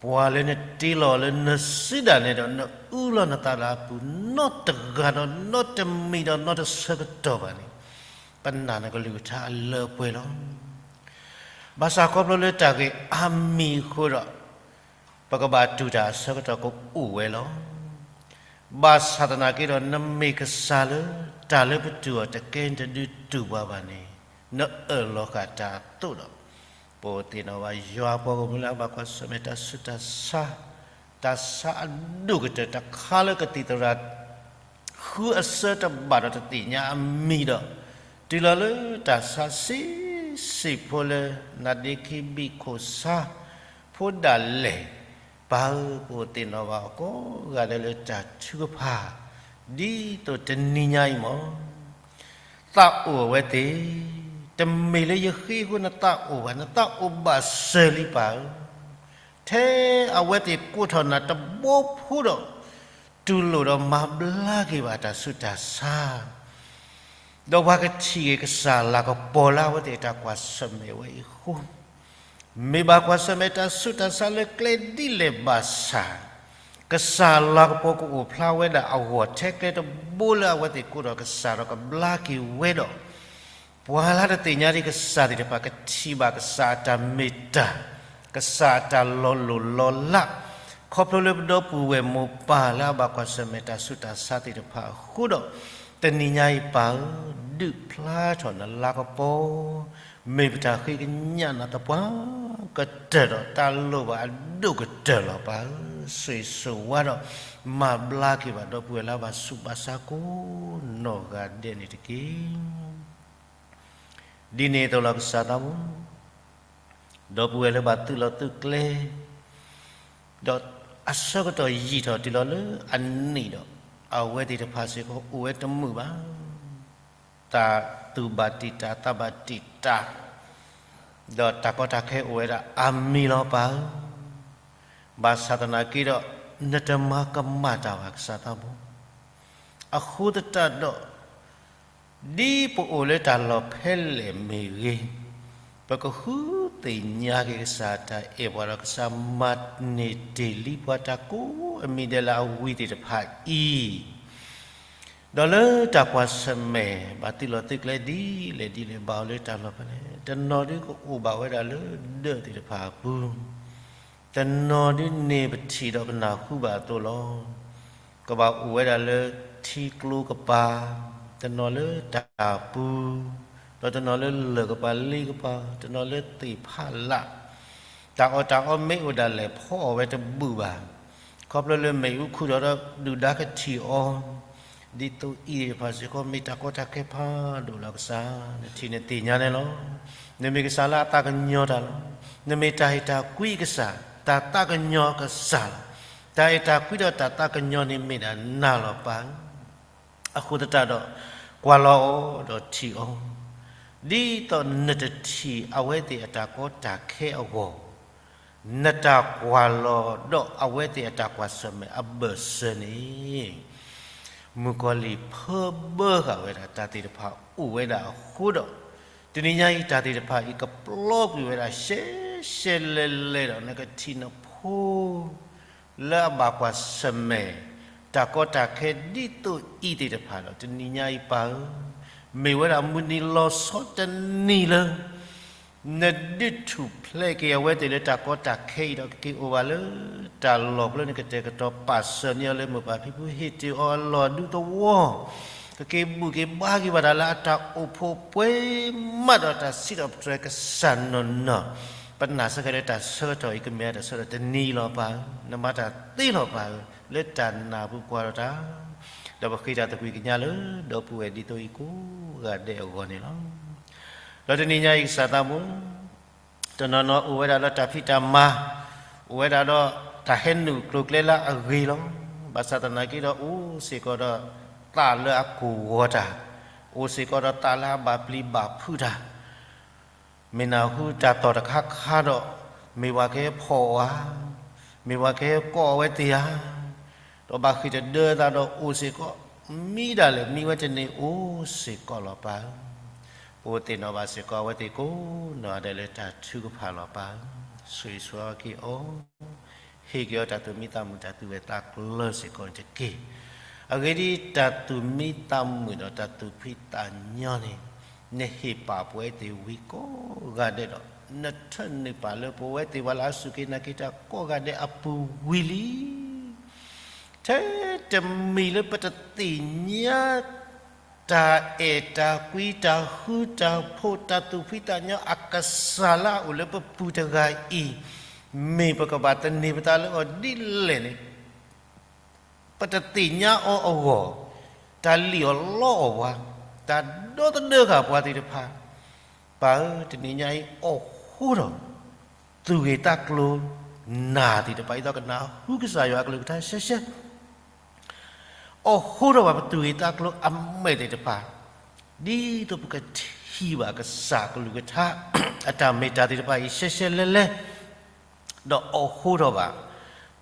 ပှၤလၢနတ့လီၤလၢနစုဒၣ်နဲဒီး နအူလီၤနသးလၢအပူၤ နီတဂၤဒီးနီတမံၤဒီးနီတဆၢကတီၢ်ဘၣ်န့ၣ် ပနာ်နကလုၢ်ကထါအလၢအပှဲၤလီၤ. ဘၣ်ဆၣ်ခီဖျိလၢတၢ်ဂ့ၢ်အါမံၤအဃိဒီး ပကဘၣ်တူၢ်တၢ်အဆၢကတီၢ်ကအိၣ်ဝဲလီၤ. ဘၣ်ဆၣ်သနာ်က့ဒီး နမ့ၢ်ကစၢ်လၢတၢ်လၢပတူၢ်အီၤတကဲ နတဒုးတူၢ်ပှၤဘၣ်န့ၣ် နအၢၣ်လီၤဃာ်တၢ်အသိးဒီး ပအိၣ်သ့ၣ်နီၣ်ဘၣ်ယွၤအပှၤဂီၢ်မုၢ်လၢအဘၣ်ကွၢ်ဆၢၣ်မဲာ်တၢ်ဆူးတၢ်ဆါ, တၢ်ဆါအဒိၣ်ကတၢၢ်တခါလၢကသံၣ်သရၣ် ဃုအစၢတဘၣ်ဒီးတသ့ၣ်ညါအမံၤဒီး တုၤလီၤလၢတၢ်ဆါဆံးဆံးဖိလၢ နါဒ့ခံဘံၣ်ခိၣ်ဆါဖိဒၣ်လဲာ်, ပၢ်ဧၢ, ပအိၣ်သ့ၣ်နီၣ်ဘၣ်အီၤကိးဂၤဒဲးလၢတၢ်ထုကဖၣ် ဒ်သိးတနံၤညါအံၤမး သးအိၣ်အဝဲသ့ၣ်, တမ့ၢ်လၢယဃ့အဃိနသးအိၣ်ဘၣ်, နသးအိၣ်ဘၣ်စၢၤလံပၢ်ဧၢ, ထဲအဝဲသ့ၣ်ကိးထီၣ်နၤတဘျီဖိဒီး တူၢ်လိာ်ဒီးမၤဘျါက့ၤဘၣ်တၢ်ဆူးတၢ်ဆါ ဒီးပှၤကထံၣ်က့ၤကစၢ်လၤကပီၤလၢအဝဲသ့ၣ်အတၢ်ကွၢ်ဆၢၣ်မဲာ်ဝဲအံၤအဃိ, မ့ၢ်ဘၣ်ကွၢ်ဆၢၣ်မဲာ်တၢ်ဆူးတၢ်ဆါလၢကျဲဒ်လဲၣ်ဘၣ်ဆၣ်, ကစၢ်လၤကပီၤကအိၣ်ဖျါဝဲဒၣ်အဂီၢ်ထဲကျဲတဘိလၢအဝဲသ့ၣ်ကိးထီၣ်ကစၢ်ဒီးကဘျါက့ၤဝဲဒီး ပှၤလၢတသ့ၣ်ညါဒံးကစၢ်သ့ၣ်တဖၣ် ကထံၣ်ဘၣ်ကစၢ်အတၢ်မ့ၢ်တၢ်, ကစၢ်အတၢ်လီၤလိၢ်လီၤလး, ခီဖျိလၢပဒီပုၢ်ဝဲၢ်မိၢ်ပၢ်လၢအဘၣ်ကွၢ်ဆၢၣ်မဲာ်တၢ်ဆူးတၢ်ဆါသ့ၣ်တဖၣ်အဃိဒီး, တနံၤညါအံၤပၢ်ဧၢ, ဒုးဖျါထီၣ်နလၤကပီၤ, မ့ၢ်ပတၢ်ဃ့ကညးနၤသပှၢ်ကတၢၢ်ဒီး တၢ်လိၣ်ဘၣ်အဒိၣ်ကတၢၢ်လီၤပၢ်ဧၢ, ဆိၣ်ဂ့ၤဆိၣ်ဝါဒီး မၤဘျါက့ၤဘၣ်ဒီပုၢ်ဝဲၢ်လၢအဘၣ်ဆူးဘၣ်ဆါကိးနီၢ်ဂၤဒဲးန့ၣ်တက့ၢ်. ဒ်န့ၣ်အသိးလီၤကစၢ်သးဘိ, ဒီပုၢ်ဝဲၢ်လၢဘၣ်သုးလီၤသုးကျဲ, ဒီးအဆၢကတီၢ်ယံာ်ထီၣ်တုၤလီၤလၢအနံၣ်ဒီး, အဝဲသ့ၣ်တဖၣ်စ့ၢ်ကီးအိၣ်ဝဲတမုာ်ဘၣ်. တၢ်သူၣ်ဘၣ်တံာ်တာ်သးဘၣ်တံာ်တာ်, ဒီးတၢ်ကီတၢ်ခဲအိၣ်ဝဲဒၣ်အါမံၤလီၤပၢ်ဧၢ. ဘၣ်ဆၣ်သနာ်က့ဒီး, နတမၤကမၣ်တၢ်ဘၣ်ကစၢ်သးဘိ. အဃိသတးဒီး, ဒ်ပအိၣ်လၢတၢ်လီၢ်ဖဲလဲၣ်မ့ၢ်ဂ့ၤ, ပကဃုသ့ၣ်ညါက့ၤကစၢ်အတၢ်အဲၣ်ပှၤဒီး ကစၢ်မၤန့ၢ်တ့ၢ်လံပှၤတၢ်ကိးအမံၤဒဲးလၢအဝံၤသ့ၣ်တဖၣ်အံၤ, ဒီးလၢတၢ်ကွၢ်ဆၢၣ်မဲာ် ဘၣ်သုးလီၤသုးကျဲဒ်လဲၣ်ဒ်လဲၣ် ဘၣ်အိၣ်လၢတၢ်လီၢ်ဖဲလဲၣ်, တနီၤဒုးကအိၣ်ဘၣ်ဝဲဒၣ်လၢဒၢးသ့ၣ်တဖၣ်အပူၤ, တနီၤဒုးန့ၢ်ပထံၣ်ဒီးပနၢ်ဟူဘၣ်အသိးလီၤ. ကဘၣ်အိၣ်ဝဲဒၣ်လၢထံကျိကပၤ, တနီၤလၢတၢ်ပူၤ, ဒီးတနီၤလၢလၢၢ်ကပၤလ့ကပၤ, တနီၤလၢသ့ၣ်ဖးလး တၢ်အီၣ်တၢ်အီမ့ၢ်အိၣ်ဒၣ်လဲာ် ဖီအီၣ်ဝဲတဘူၣ်ဘၣ်. ခီဖျိလၢမ့ၣ်အူခူၣ်ထီၣ်ဒီး ဒုၣ်ဒါကထံၣ်အီၤ, ဒ်သိးအံၤသ့ၣ်တဖၣ်စ့ၢ်ကီး မ့ၢ်တၢ်ကီတၢ်ခဲဖးဒိၣ်လီၤ. ကစၢ် နထံၣ်နသ့ၣ်ညါန့ၣ်လီၤ. နမ့ၢ်ကစၢ်လၢအသးကညီၤတၢ်လီၤ. နမ့ၢ်တၢ်ဟ့ၣ်တၢ်ကွံကစၢ်, တၢ်သးကညီၤကစၢ်လီၤ. တၢ်အဲၣ်တၢ်ကွံဒီးတၢ်သးကညီၤန့ၣ်မ့ၢ်ဒၣ်နၤလီၤပၢ်ဧၢ. အဃိသတးဒီး ကွၢ်လီၤအီၤဒီးထံၣ်အီၤ, ဒ်သိးနတထံၣ်အဝဲသ့ၣ်အတၢ်ကီတၢ်ခဲအဂီၢ်, နတၢ်ကွၢ်လီၤဒီးအဝဲသ့ၣ်အတၢ်ကွၢ်ဆၢၣ်မဲာ်အဘၢၣ်စၢၤန့ၣ်, မုၣ်ကီၤလံၢ်ဖၢဘၢဃာ်ဝဲဒၣ်တၢ်သ့ၣ်တဖၣ်အိၣ်ဝဲဒၣ်အဃိဒီး, တနံၤညါအံၤတၢ်သ့ၣ်တဖၣ်အံၤကပျီကွံာ်ဝဲဒၣ်ရှဲရှဲလဲလဲဒီး နကထံၣ်နဖိ လၢအဘၣ်ကွၢ်ဆၢၣ်မဲာ် တၢ်ကီတၢ်ခဲဒ်သိးအံၤသ့ၣ်တဖၣ်ဒီး တနံၤညါအံၤပၢ်ဧၢ, မ့ၢ်ဝဲဒၣ်မုၢ်နံၤလီၤဆီတနံၤလၢ နဒုးထူၣ်ဖျဲးက့ၤအဝဲသ့ၣ်လၢတၢ်ကီတၢ်ခဲအံၤဒီး ကက့ၤအိၣ်ဘၣ်လၢတၢ်လီၢ်ဖျၢၣ် နကတဲာ်ကတီၤပာ်စၢၤန့ၢ်အီၤလၢမိၢ်ပၢ်ဖံဖု ဟ့ၣ်တ့ၢ်အီၤအလီၢ်ဒူသဝီ, ကက့ၤဘူၣ်က့ၤဘါက့ၤဘၣ်တၢ်လၢအတၢ်အိၣ်ဖှိၣ်ပှဲၤမးဒီးတၢ်စံးထီၣ်ပတြၢၤကစၢ်နီၢ်နီၢ်, ပနာ်စ့ၢ်ကီးလၢတၢ်ဆၢကတီၢ်အံၤကမ့ၢ်အတၢ်ဆၢကတီၢ်တနံၤလီၤပၢ်ဧၢ, နမၤတၢ်သ့လီၤပၢ်ဧၢ, လၢတၢ်နာ်ပူၤကွၢ်ထီၣ်တၢ်, ဒီးပဃ့တၢ်သကွံၢ်ကညးလၢဒီပုၢ်ဝဲၢ်ဒ်သိးအံၤကိးဂၤဒဲးအဂီၢ်န့ၣ်လီၤ. ဒီးတနံၤညါအံၤကစၢ်သးဘိ တနီၤနီၤအိၣ်ဝဲဒၣ်ဒီးတၢ်ဖံးတၢ်မၤ, အိၣ်ဝဲဒၣ်ဒီးတၢ်ဟဲနုာ်ကျိၤကျဲလၢအဂ့ၤလီၤ. ဘၣ်ဆၣ်သနာ်က့ဒီး အိၣ်စ့ၢ်ကီးဒီးသးလၢအကိၢ်ဂီၤတၢ်, အိၣ်စ့ၢ်ကီးဒီးသးလၢအဘၣ်ပျံၤဘၣ်ဖုးတၢ်, မ့ၢ်နၢ်ဟူတၢ်သီၣ်တခါခါဒီး မ့ၢ်ပှၤကဟဲဖီၣ်အီၤဧါ, မ့ၢ်ပှၤကဟဲကိးအဝဲသ့ၣ်ဧါ, ဒီးဘၣ်ဃ့ၢ်တဒၢသးဒီးအိၣ်စ့ၢ်ကီး, မံဒၣ်လဲာ်မံဝဲတန့ၢ်အိၣ်စ့ၢ်ကီးလီၤပၢ်ဧၢ. ပသ့ၣ်နီၣ်ဘၣ်စ့ၢ်ကီးအဝဲသ့ၣ်ကိးနီၢ်ဂၤဒဲးလၢတၢ်ထုကဖၣ်လီၤပၢ်ဧၢ. ဆိၣ်ဂ့ၤဆိၣ်ဝါက့ၤအီၤ, ဟ့ၣ်က့ၤအီၤတၢ်သူၣ်မံသးမုာ်တၢ်သူၣ်ဝဲသးကျၢၤစ့ၢ်ကီးန့ၣ်တက့ၢ်. အဂ့ၢ်ဒ်အံၤတၢ်သူၣ်မံသးမုာ်ဒီးတၢ်သူၣ်ဖှံသးညီန့ၣ် နဟ့ၣ်ပာ်ပဝဲသ့ၣ်ဝံၤကိးဂၤဒဲးဒီး နထၢနုာ်ပာ်လၢပဝဲသ့ၣ်ပှၤလၢအစူၢ်က့ၤနာ်က့ၤတၢ်ကိးဂၤဒဲးအပူၤဝံၤလံ. ထဲတမံၤလၢပတသ့ၣ်ညါ တၢ်အဲၣ်တၢ်ကွံတၢ်ဃုတၢ်ဖိးတၢ်သူၣ်ဖှံသးညီအကစၢ်လၢအအိၣ်လၢပပူၤတဂၤအံၤ, မ့ၢ်ပကဘၣ်သန့ၤပသးလၢအီၤဒ်လဲၣ်န့ၣ် ပတသ့ၣ်ညါအီၤအဂီၢ်, တၢ်လံၣ်အီၤလီအီၣ်ပှၤ, တၢ်ဒီသဒၢဃာ်ပှၤသ့ၣ်တဖၣ်, ပၢ်ဧၢ, တနံၤညါအံၤ အိၣ်ဃိဒီး သူၣ်ဂ့ၤသးကျိၤနၢ်သ့ၣ်တဖၣ် ဒ်သိးကနၢ်ဟူကစၢ်ယွၤအကလုၢ်ကထါရှဲရှဲ, အိၣ်ဃိဒီးပှၤပသူၣ်ဂ့ၤသးကျိၤအမဲာ်သ့ၣ်တဖၣ်, ဒ်သိးပကထံၣ်ဘၣ်ကစၢ်အကလုၢ်ကထါ အတၢ်မ့ၢ်တၢ်သ့ၣ်တဖၣ်အံၤရှဲရှဲလဲလဲ ဒီးအိၣ်ဃိထီၣ်ဘၣ်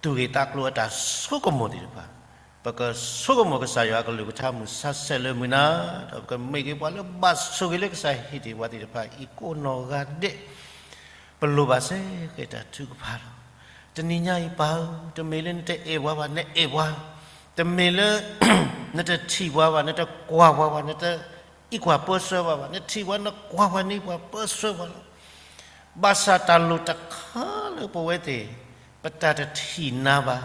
သူၣ်ဂ့ၤသးကျိၤအတၢ်ဆိကမိၣ်သ့ၣ်တဖၣ်, ပကဆိကမိၣ်ကစၢ်ယွၤအကလုၢ်ကထါမုၢ်ဆါဆဲးလၢမုၢ်နၤ, ဒီးပကမ့ၢ်က့ၤပှၤလၢဘၣ်ဆိၣ်ဂ့ၤလၢကစၢ်ဟ့ၣ်တ့ၢ်ပှၤသ့ၣ်တဖၣ်အံၤကိးနီၢ်ဂၤဒဲး, ပလိၣ်ဘၣ်စ့ၢ်ကီးတၢ်ထုကဖၣ်လီၤ. တနံၤညါအံၤပၢ်ဧၢ, တမ့ၢ်လၢနတအဲၣ်ပှၤဘၣ် နအဲၣ်ပှၤ, တမ့ၢ်လၢ နတထံၣ်ပှၤဘၣ် နတကွၢ်ပှၤဘၣ် နတအံးကွၢ်ပၢဆှၢပှၤဘၣ်, နထံၣ်ပှၤနကွၢ်ပှၤန့ၣ်ပှၤပၢဆှၢပှၤလီၤ. ဘၣ်ဆၣ်တၢ်လိၣ်တခါလၢပဝဲသ့ၣ် ပတၢ်တထံၣ်နၤဘၣ်,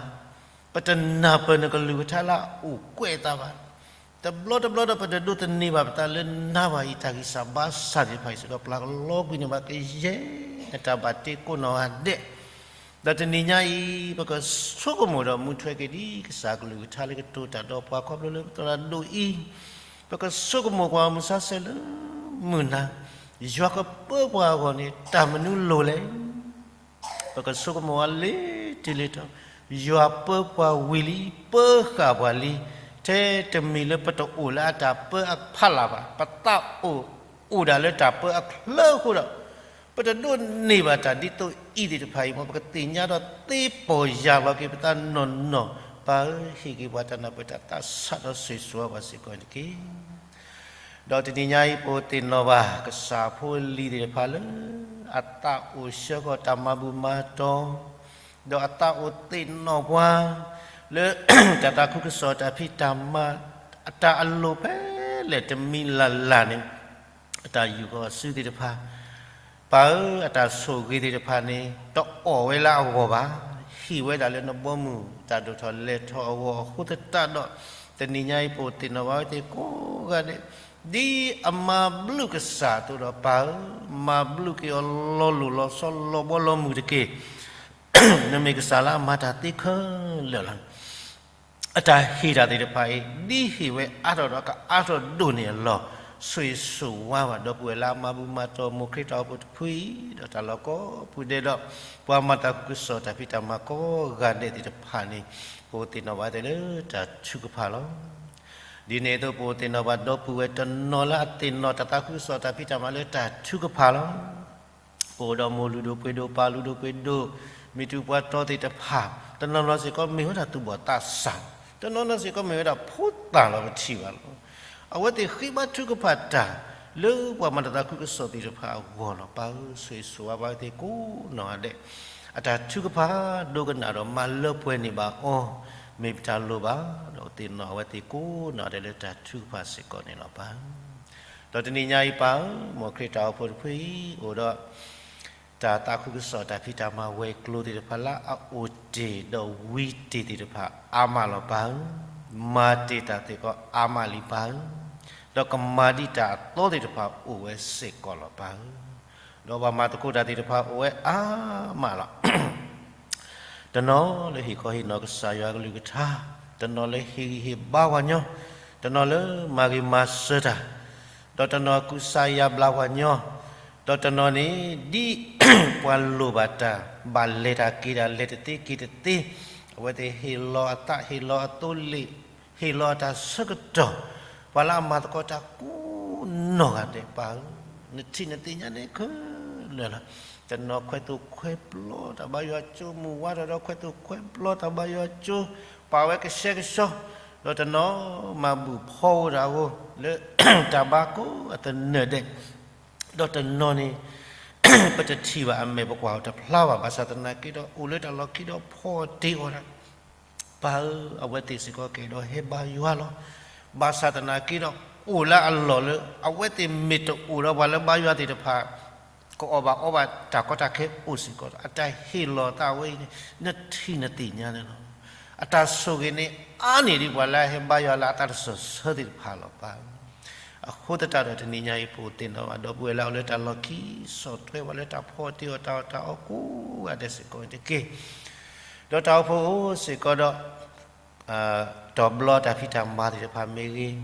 ပတနၢ်ပၢၢ်နကလုၢ်ကထါလၢအအိၣ်ကွဲးအသးဘၣ်, တဘျီတဘျီဒီးပတဒိးသန့ၤဘၣ်ပသးလၢနၤဘၣ်အံၤ တၢ်ဂံၢ်စၢ်ဘါစၢ်သ့ၣ်တဖၣ်အံၤစ့ၢ်ကီး ပျၢ်ကလီကွံာ်န့ၢ်ဘၣ်ကယဲၢ်နတၢ်ဘၣ်တ့ကိးနီၢ်ဂၤဒဲး, ဒီးတနံၤညါအံၤ ပကဆိကမိၣ်ဒီးမူထွဲက့ၤဒ်ကစၢ်ကလုၢ်ကထါလၢကတိၤတၢ်ဒီးပှၤခီဖျိလၢပသရၣ်ဒိၣ်အံၤ, ပကဆိကမိၣ်ကွၢ်မုၢ်ဆါဆဲးလၢမုၢ်နၤ, ယွၤကပၢပှၤအဂီၢ်န့ၣ် တၢ်မနုၤလိၣ်လဲၣ်. ပကဆိကမိၣ်အီၤလၢတၢ်လၢတီ, ယွၤပၢပှၤဝံၤလံ, ပၢဃာ်ပှၤလံ, ထဲတမံၤလၢပတအိၣ်လၢအတၢ်ပၢအဖီလာ်ဘၣ်, ပသးအိၣ်အိၣ်ဒၣ်လၢတၢ်ပၢအချၢအဃိဒီး, ပတဒိးန့ၢ်ဘၣ်တၢ်ဒ်သိးအံၤသ့ၣ်တဖၣ်အံၤ မ်ပကသ့ၣ်ညါဒီးသ့ပီၢ်ယၢ်လီၤက့ၤပသးနီၢ်နီၢ်, ပၢ်ဧၢ, ဟ့ၣ်က့ၤပှၤတၢ်နၢ်ပၢၢ်တၢ်သးဆးဒီးဆိၣ်ဂ့ၤဆိၣ်ဝါပှၤစ့ၢ်ကီးန့ၣ်တက့ၢ်. ဒီးတနံၤညါအံၤ ပသ့ၣ်နီၣ်ဘၣ် ကစၢ်ဖိလံၤသ့ၣ်တဖၣ်လၢ အသးအိၣ်ဆှၢဃီၤတၢ်မၤဘူၣ်မၤတီၤ, ဒီးအသးအိၣ်သ့ၣ်နီၣ်ပှၤ လၢ တၢ်သးခုကစီၣ်တၢ်ဖံးတၢ်မၤ အတၢ်အလိၣ်ဖဲလဲၣ်တမံၤလၢ်လၢ်န့ၣ်, အတၢ်ယူၢ်ဃီၤအစုသ့ၣ်တဖၣ် ပၢ်ဧၢ, အတၢ်ဆိၣ်ဂ့ၤသ့ၣ်တဖၣ်န့ၣ် တအီၣ်ဝဲလၢအဂီၢ်ဘၣ်. ဟ့ၣ်ဝဲဒၣ်လၢနဘီမုၢ်တၢ်ဒိၣ်ထီၣ်လဲၤထီၣ်အဂီၢ်အဃိသတးဒီး, တနံၤညါအံၤ ပသ့ၣ်နီၣ်ဘၣ်ဝဲသ့ၣ်ကိးဂၤဒဲး ဒ်အမၤဘျုးကစၢ်အသိးဒီးပၢ်ဧၢ, မၤဘျုးက့ၤအီၤလီၤလိၢ်လီၤဆီလီၤဘီလီၤမုၢ်တက့ၢ်. နမ့ၢ်ကစၢ်လၢအမၤတၢ်သ့ခဲလၢာ်လီၤ. အတၢ်ဟ့ၣ်တၢ်သ့ၣ်တဖၣ်အံၤ ဒ်ဟ့ၣ်ဝဲအါထီၣ်ဒီးကအါထီၣ်ဒိၣ်န့ၢ်အလီၢ်, ဆိၣ်ဂ့ၤဆိၣ်ဝါဘၣ် ဒီပုၢ်ဝဲၢ်လၢအမၤဘူၣ်မၤတီၢ်မိၢ်ခရံာ်တၢ်အိၣ်ဖှိၣ်တဖုအံၤ, ဒီးတၢ်လီၢ်ကိးပူၤဒဲးဒီး ပှၤမၤတၢ်သးခုကစီၣ်တၢ်ဖံးတၢ်မၤကိးဂၤဒဲးသ့ၣ်တဖၣ်န့ၣ်, ပအိၣ်သ့ၣ်နီၣ်ဘၣ်တဲလၢတၢ်ထုကဖၣ်လီၤ. ဒ်န့ၣ်အသိး ပအိၣ်သ့ၣ်နီၣ်ဘၣ်ဒီပုၢ်ဝဲၢ်တနီၤလၢအသ့ၣ်နီၣ်တၢ်သးခုကစီၣ်တၢ်ဖံးတၢ်မၤလၢတၢ်ထုကဖၣ်လီၤ. ပအိၣ်ဒီးမိၢ်လုၢ်ဒိၣ်ပှ့ၤဒိၣ် ပၢ်လုၢ်ဒိၣ်ပှ့ၤဒိၣ်, မ့ၢ်တုၤပှၤတီသ့ၣ်တဖၣ်, တနီၤနီၤစ့ၢ်ကီးမ့ၢ်ဝဲဒၣ်သူၣ်ဘီၣ်သးစၢ်, တနီၤနီၤစ့ၢ်ကီးမ့ၢ်ဝဲဒၣ်ဖိသၣ်လီၤပထံၣ်ဘၣ်လီၤ. အဝဲသ့ၣ်ဃ့ဘါထုကဖၣ်တၢ် လၢပှၤမၤတၢ်သးခုကစီၣ်သ့ၣ်တဖၣ်အဂီၢ်လီၤ. ပၢ်ဧၢ, ဆိၣ်ဂ့ၤဆိၣ်ဝါဘၣ်အဝဲသ့ၣ်ကိးနီၢ်ဂၤဒဲး, အတၢ်ထုကဖၣ်ဒိကနၣ်ဒီးမၤလၢပှဲၤန့ၢ်ဘၣ်အီၤ, မ့ၢ်ပတၢ်လိၣ်ဘၣ်, ဒီးသ့ၣ်နီၣ်အဝဲသ့ၣ်ကိးနီၢ်ဂၤဒဲးလၢတၢ်ထုကဖၣ်စ့ၢ်ကီးန့ၣ်လီၤ. ပၢ်ဧၢ, ဒီးတနံၤညါအံၤပၢ်ဧၢ, မိၢ်ခရံာ်တၢ်အိၣ်ဖှိၣ်တဖုအံၤ အိၣ်ဒီး တၢ်သးခုကစီၣ်တၢ်ဖံးတၢ်မၤဝဲၤကျိၤသ့ၣ်တဖၣ်လၢအအိၣ်တ့ၢ်ဒီးဝံတ့ၢ်သ့ၣ်တဖၣ်အါမးလီၤပၢ်ဧၢ, မၤတ့ၢ်တၢ်သ့ၣ်တဖၣ်အါမးလံပၢ်ဧၢ, ဒီးကမၤဒံးတၢ်အသီသ့ၣ်တဖၣ်အိၣ်ဝဲစ့ၢ်ကီးလီၤပၢ်ဧၢ, ဒီးပှၤမၤသကိးတၢ်သ့ၣ်တဖၣ်အိၣ်ဝဲအါမးလီၤ. တနီၤလၢဟ့ၣ်ခီဟ့ၣ်နီၤကစၢ်ယွၤကလုၢ်ကထါ, တနီၤလၢဟ့ၣ်ဂံၢ်ဟ့ၣ်ဘါပှၤညီ, တနီၤလၢမၤဂ့ၤမၤစၢၤတၢ်, ဒီးတနီၤကူစါယါဘျါပှၤညီ, ဒီးတနီၤန့ၣ် ဒ်ပှၤလိၣ်ဘၣ်တၢ် ဘၣ်လဲၤတၢ်က့ၤတၢ် လဲၤတသ့က့ၤတသ့, အဝဲသ့ၣ်ဟ့ၣ်လီၤအသး ဟ့ၣ်လီၤအသိလ့ၣ်, ဟ့ၣ်လီၤအတၢ်ဆၢကတီၢ်, ပှၤလၢအမၤသကိးတၢ်ကိးနီၢ်ဂၤဒဲးပၢ်ဧၢ, နထံၣ်နသ့ၣ်ညါန့ၣ်ခဲလၢာ်လီၤ. တနီၤခွဲးသိၣ်ခွဲးပျီတၢ်ဘါယွၤကၠိ မုၢ်ဝါထီၣ်ဒီးခွဲးသိၣ်ခွဲးပျီတၢ်ဘါယွၤကၠိ, ပာ်ဝဲကဆှဲကဆှီ, ဒီးတနီၤမၤဘူၣ်ဖီဝဲဒၣ်အဃိ လၢတၢ်ဘါကိးအသနၢၣ်ဒဲး, ဒီးတနီၤန့ၣ် ပတထံၣ်ဘၣ်အမဲာ် ပကွၢ်အီၤတဖျါဘၣ်, ဘၣ်ဆၣ်သနာ်က့ဒီး အိၣ်လၢတၢ်လီၢ်ခံဒီးဖီအီၣ်တ့ၢ်အီၤဒၣ် ပၢ်ဧၢ, အဝဲသ့ၣ်စ့ၢ်ကီးကအဲၣ်ဒိးဟဲဘါယွၤလီၤ. ဘၣ်ဆၣ်သနာ်က့ဒီး အိၣ်လၢအလီၢ်လၢ အဝဲသ့ၣ်မ့ၢ်တအိၣ်ဒီးပှၤလၢဘါယွၤသ့ၣ်တဖၣ် ကအီၣ်ဘၣ်အီဘၣ်တၢ်ကီတၢ်ခဲအိၣ်စ့ၢ်ကီး, အတၢ်ဟ့ၣ်လီၤသးဝဲအံၤန့ၣ် နထံၣ်နသ့ၣ်ညါန့ၣ်လီၤ. အတၢ်ဆိၣ်ဂ့ၤန့ၣ် အါန့ၢ်ဒံးပှၤလၢအဟဲဘါယွၤလၢအသးတစၢၢ်ဆၢသ့ၣ်တဖၣ်လီၤပၢ်ဧၢ. အဃိသတးဒီးတနံၤညါအံၤ ပအိၣ်သ့ၣ်နီၣ်ဘၣ်ဒီပုၢ်ဝဲၢ်လၢအအိၣ်လၢတၢ်လီၢ်ခံ ဆီၣ်ထွဲပှၤလၢတၢ်ဖီအီၣ်တ့ၢ်အီၤတၢ်အီၣ်တၢ်အီကိးဂၤဒဲးစ့ၢ်ကီးန့ၣ်တက့ၢ်. ဒီးတၢ်အိၣ်ဖှိၣ်အိၣ်စ့ၢ်ကီးဒီး တီၤဘျီတၢ်ဖံးတၢ်မၤသ့ၣ်တဖၣ်မ့ၢ်ဂ့ၤ,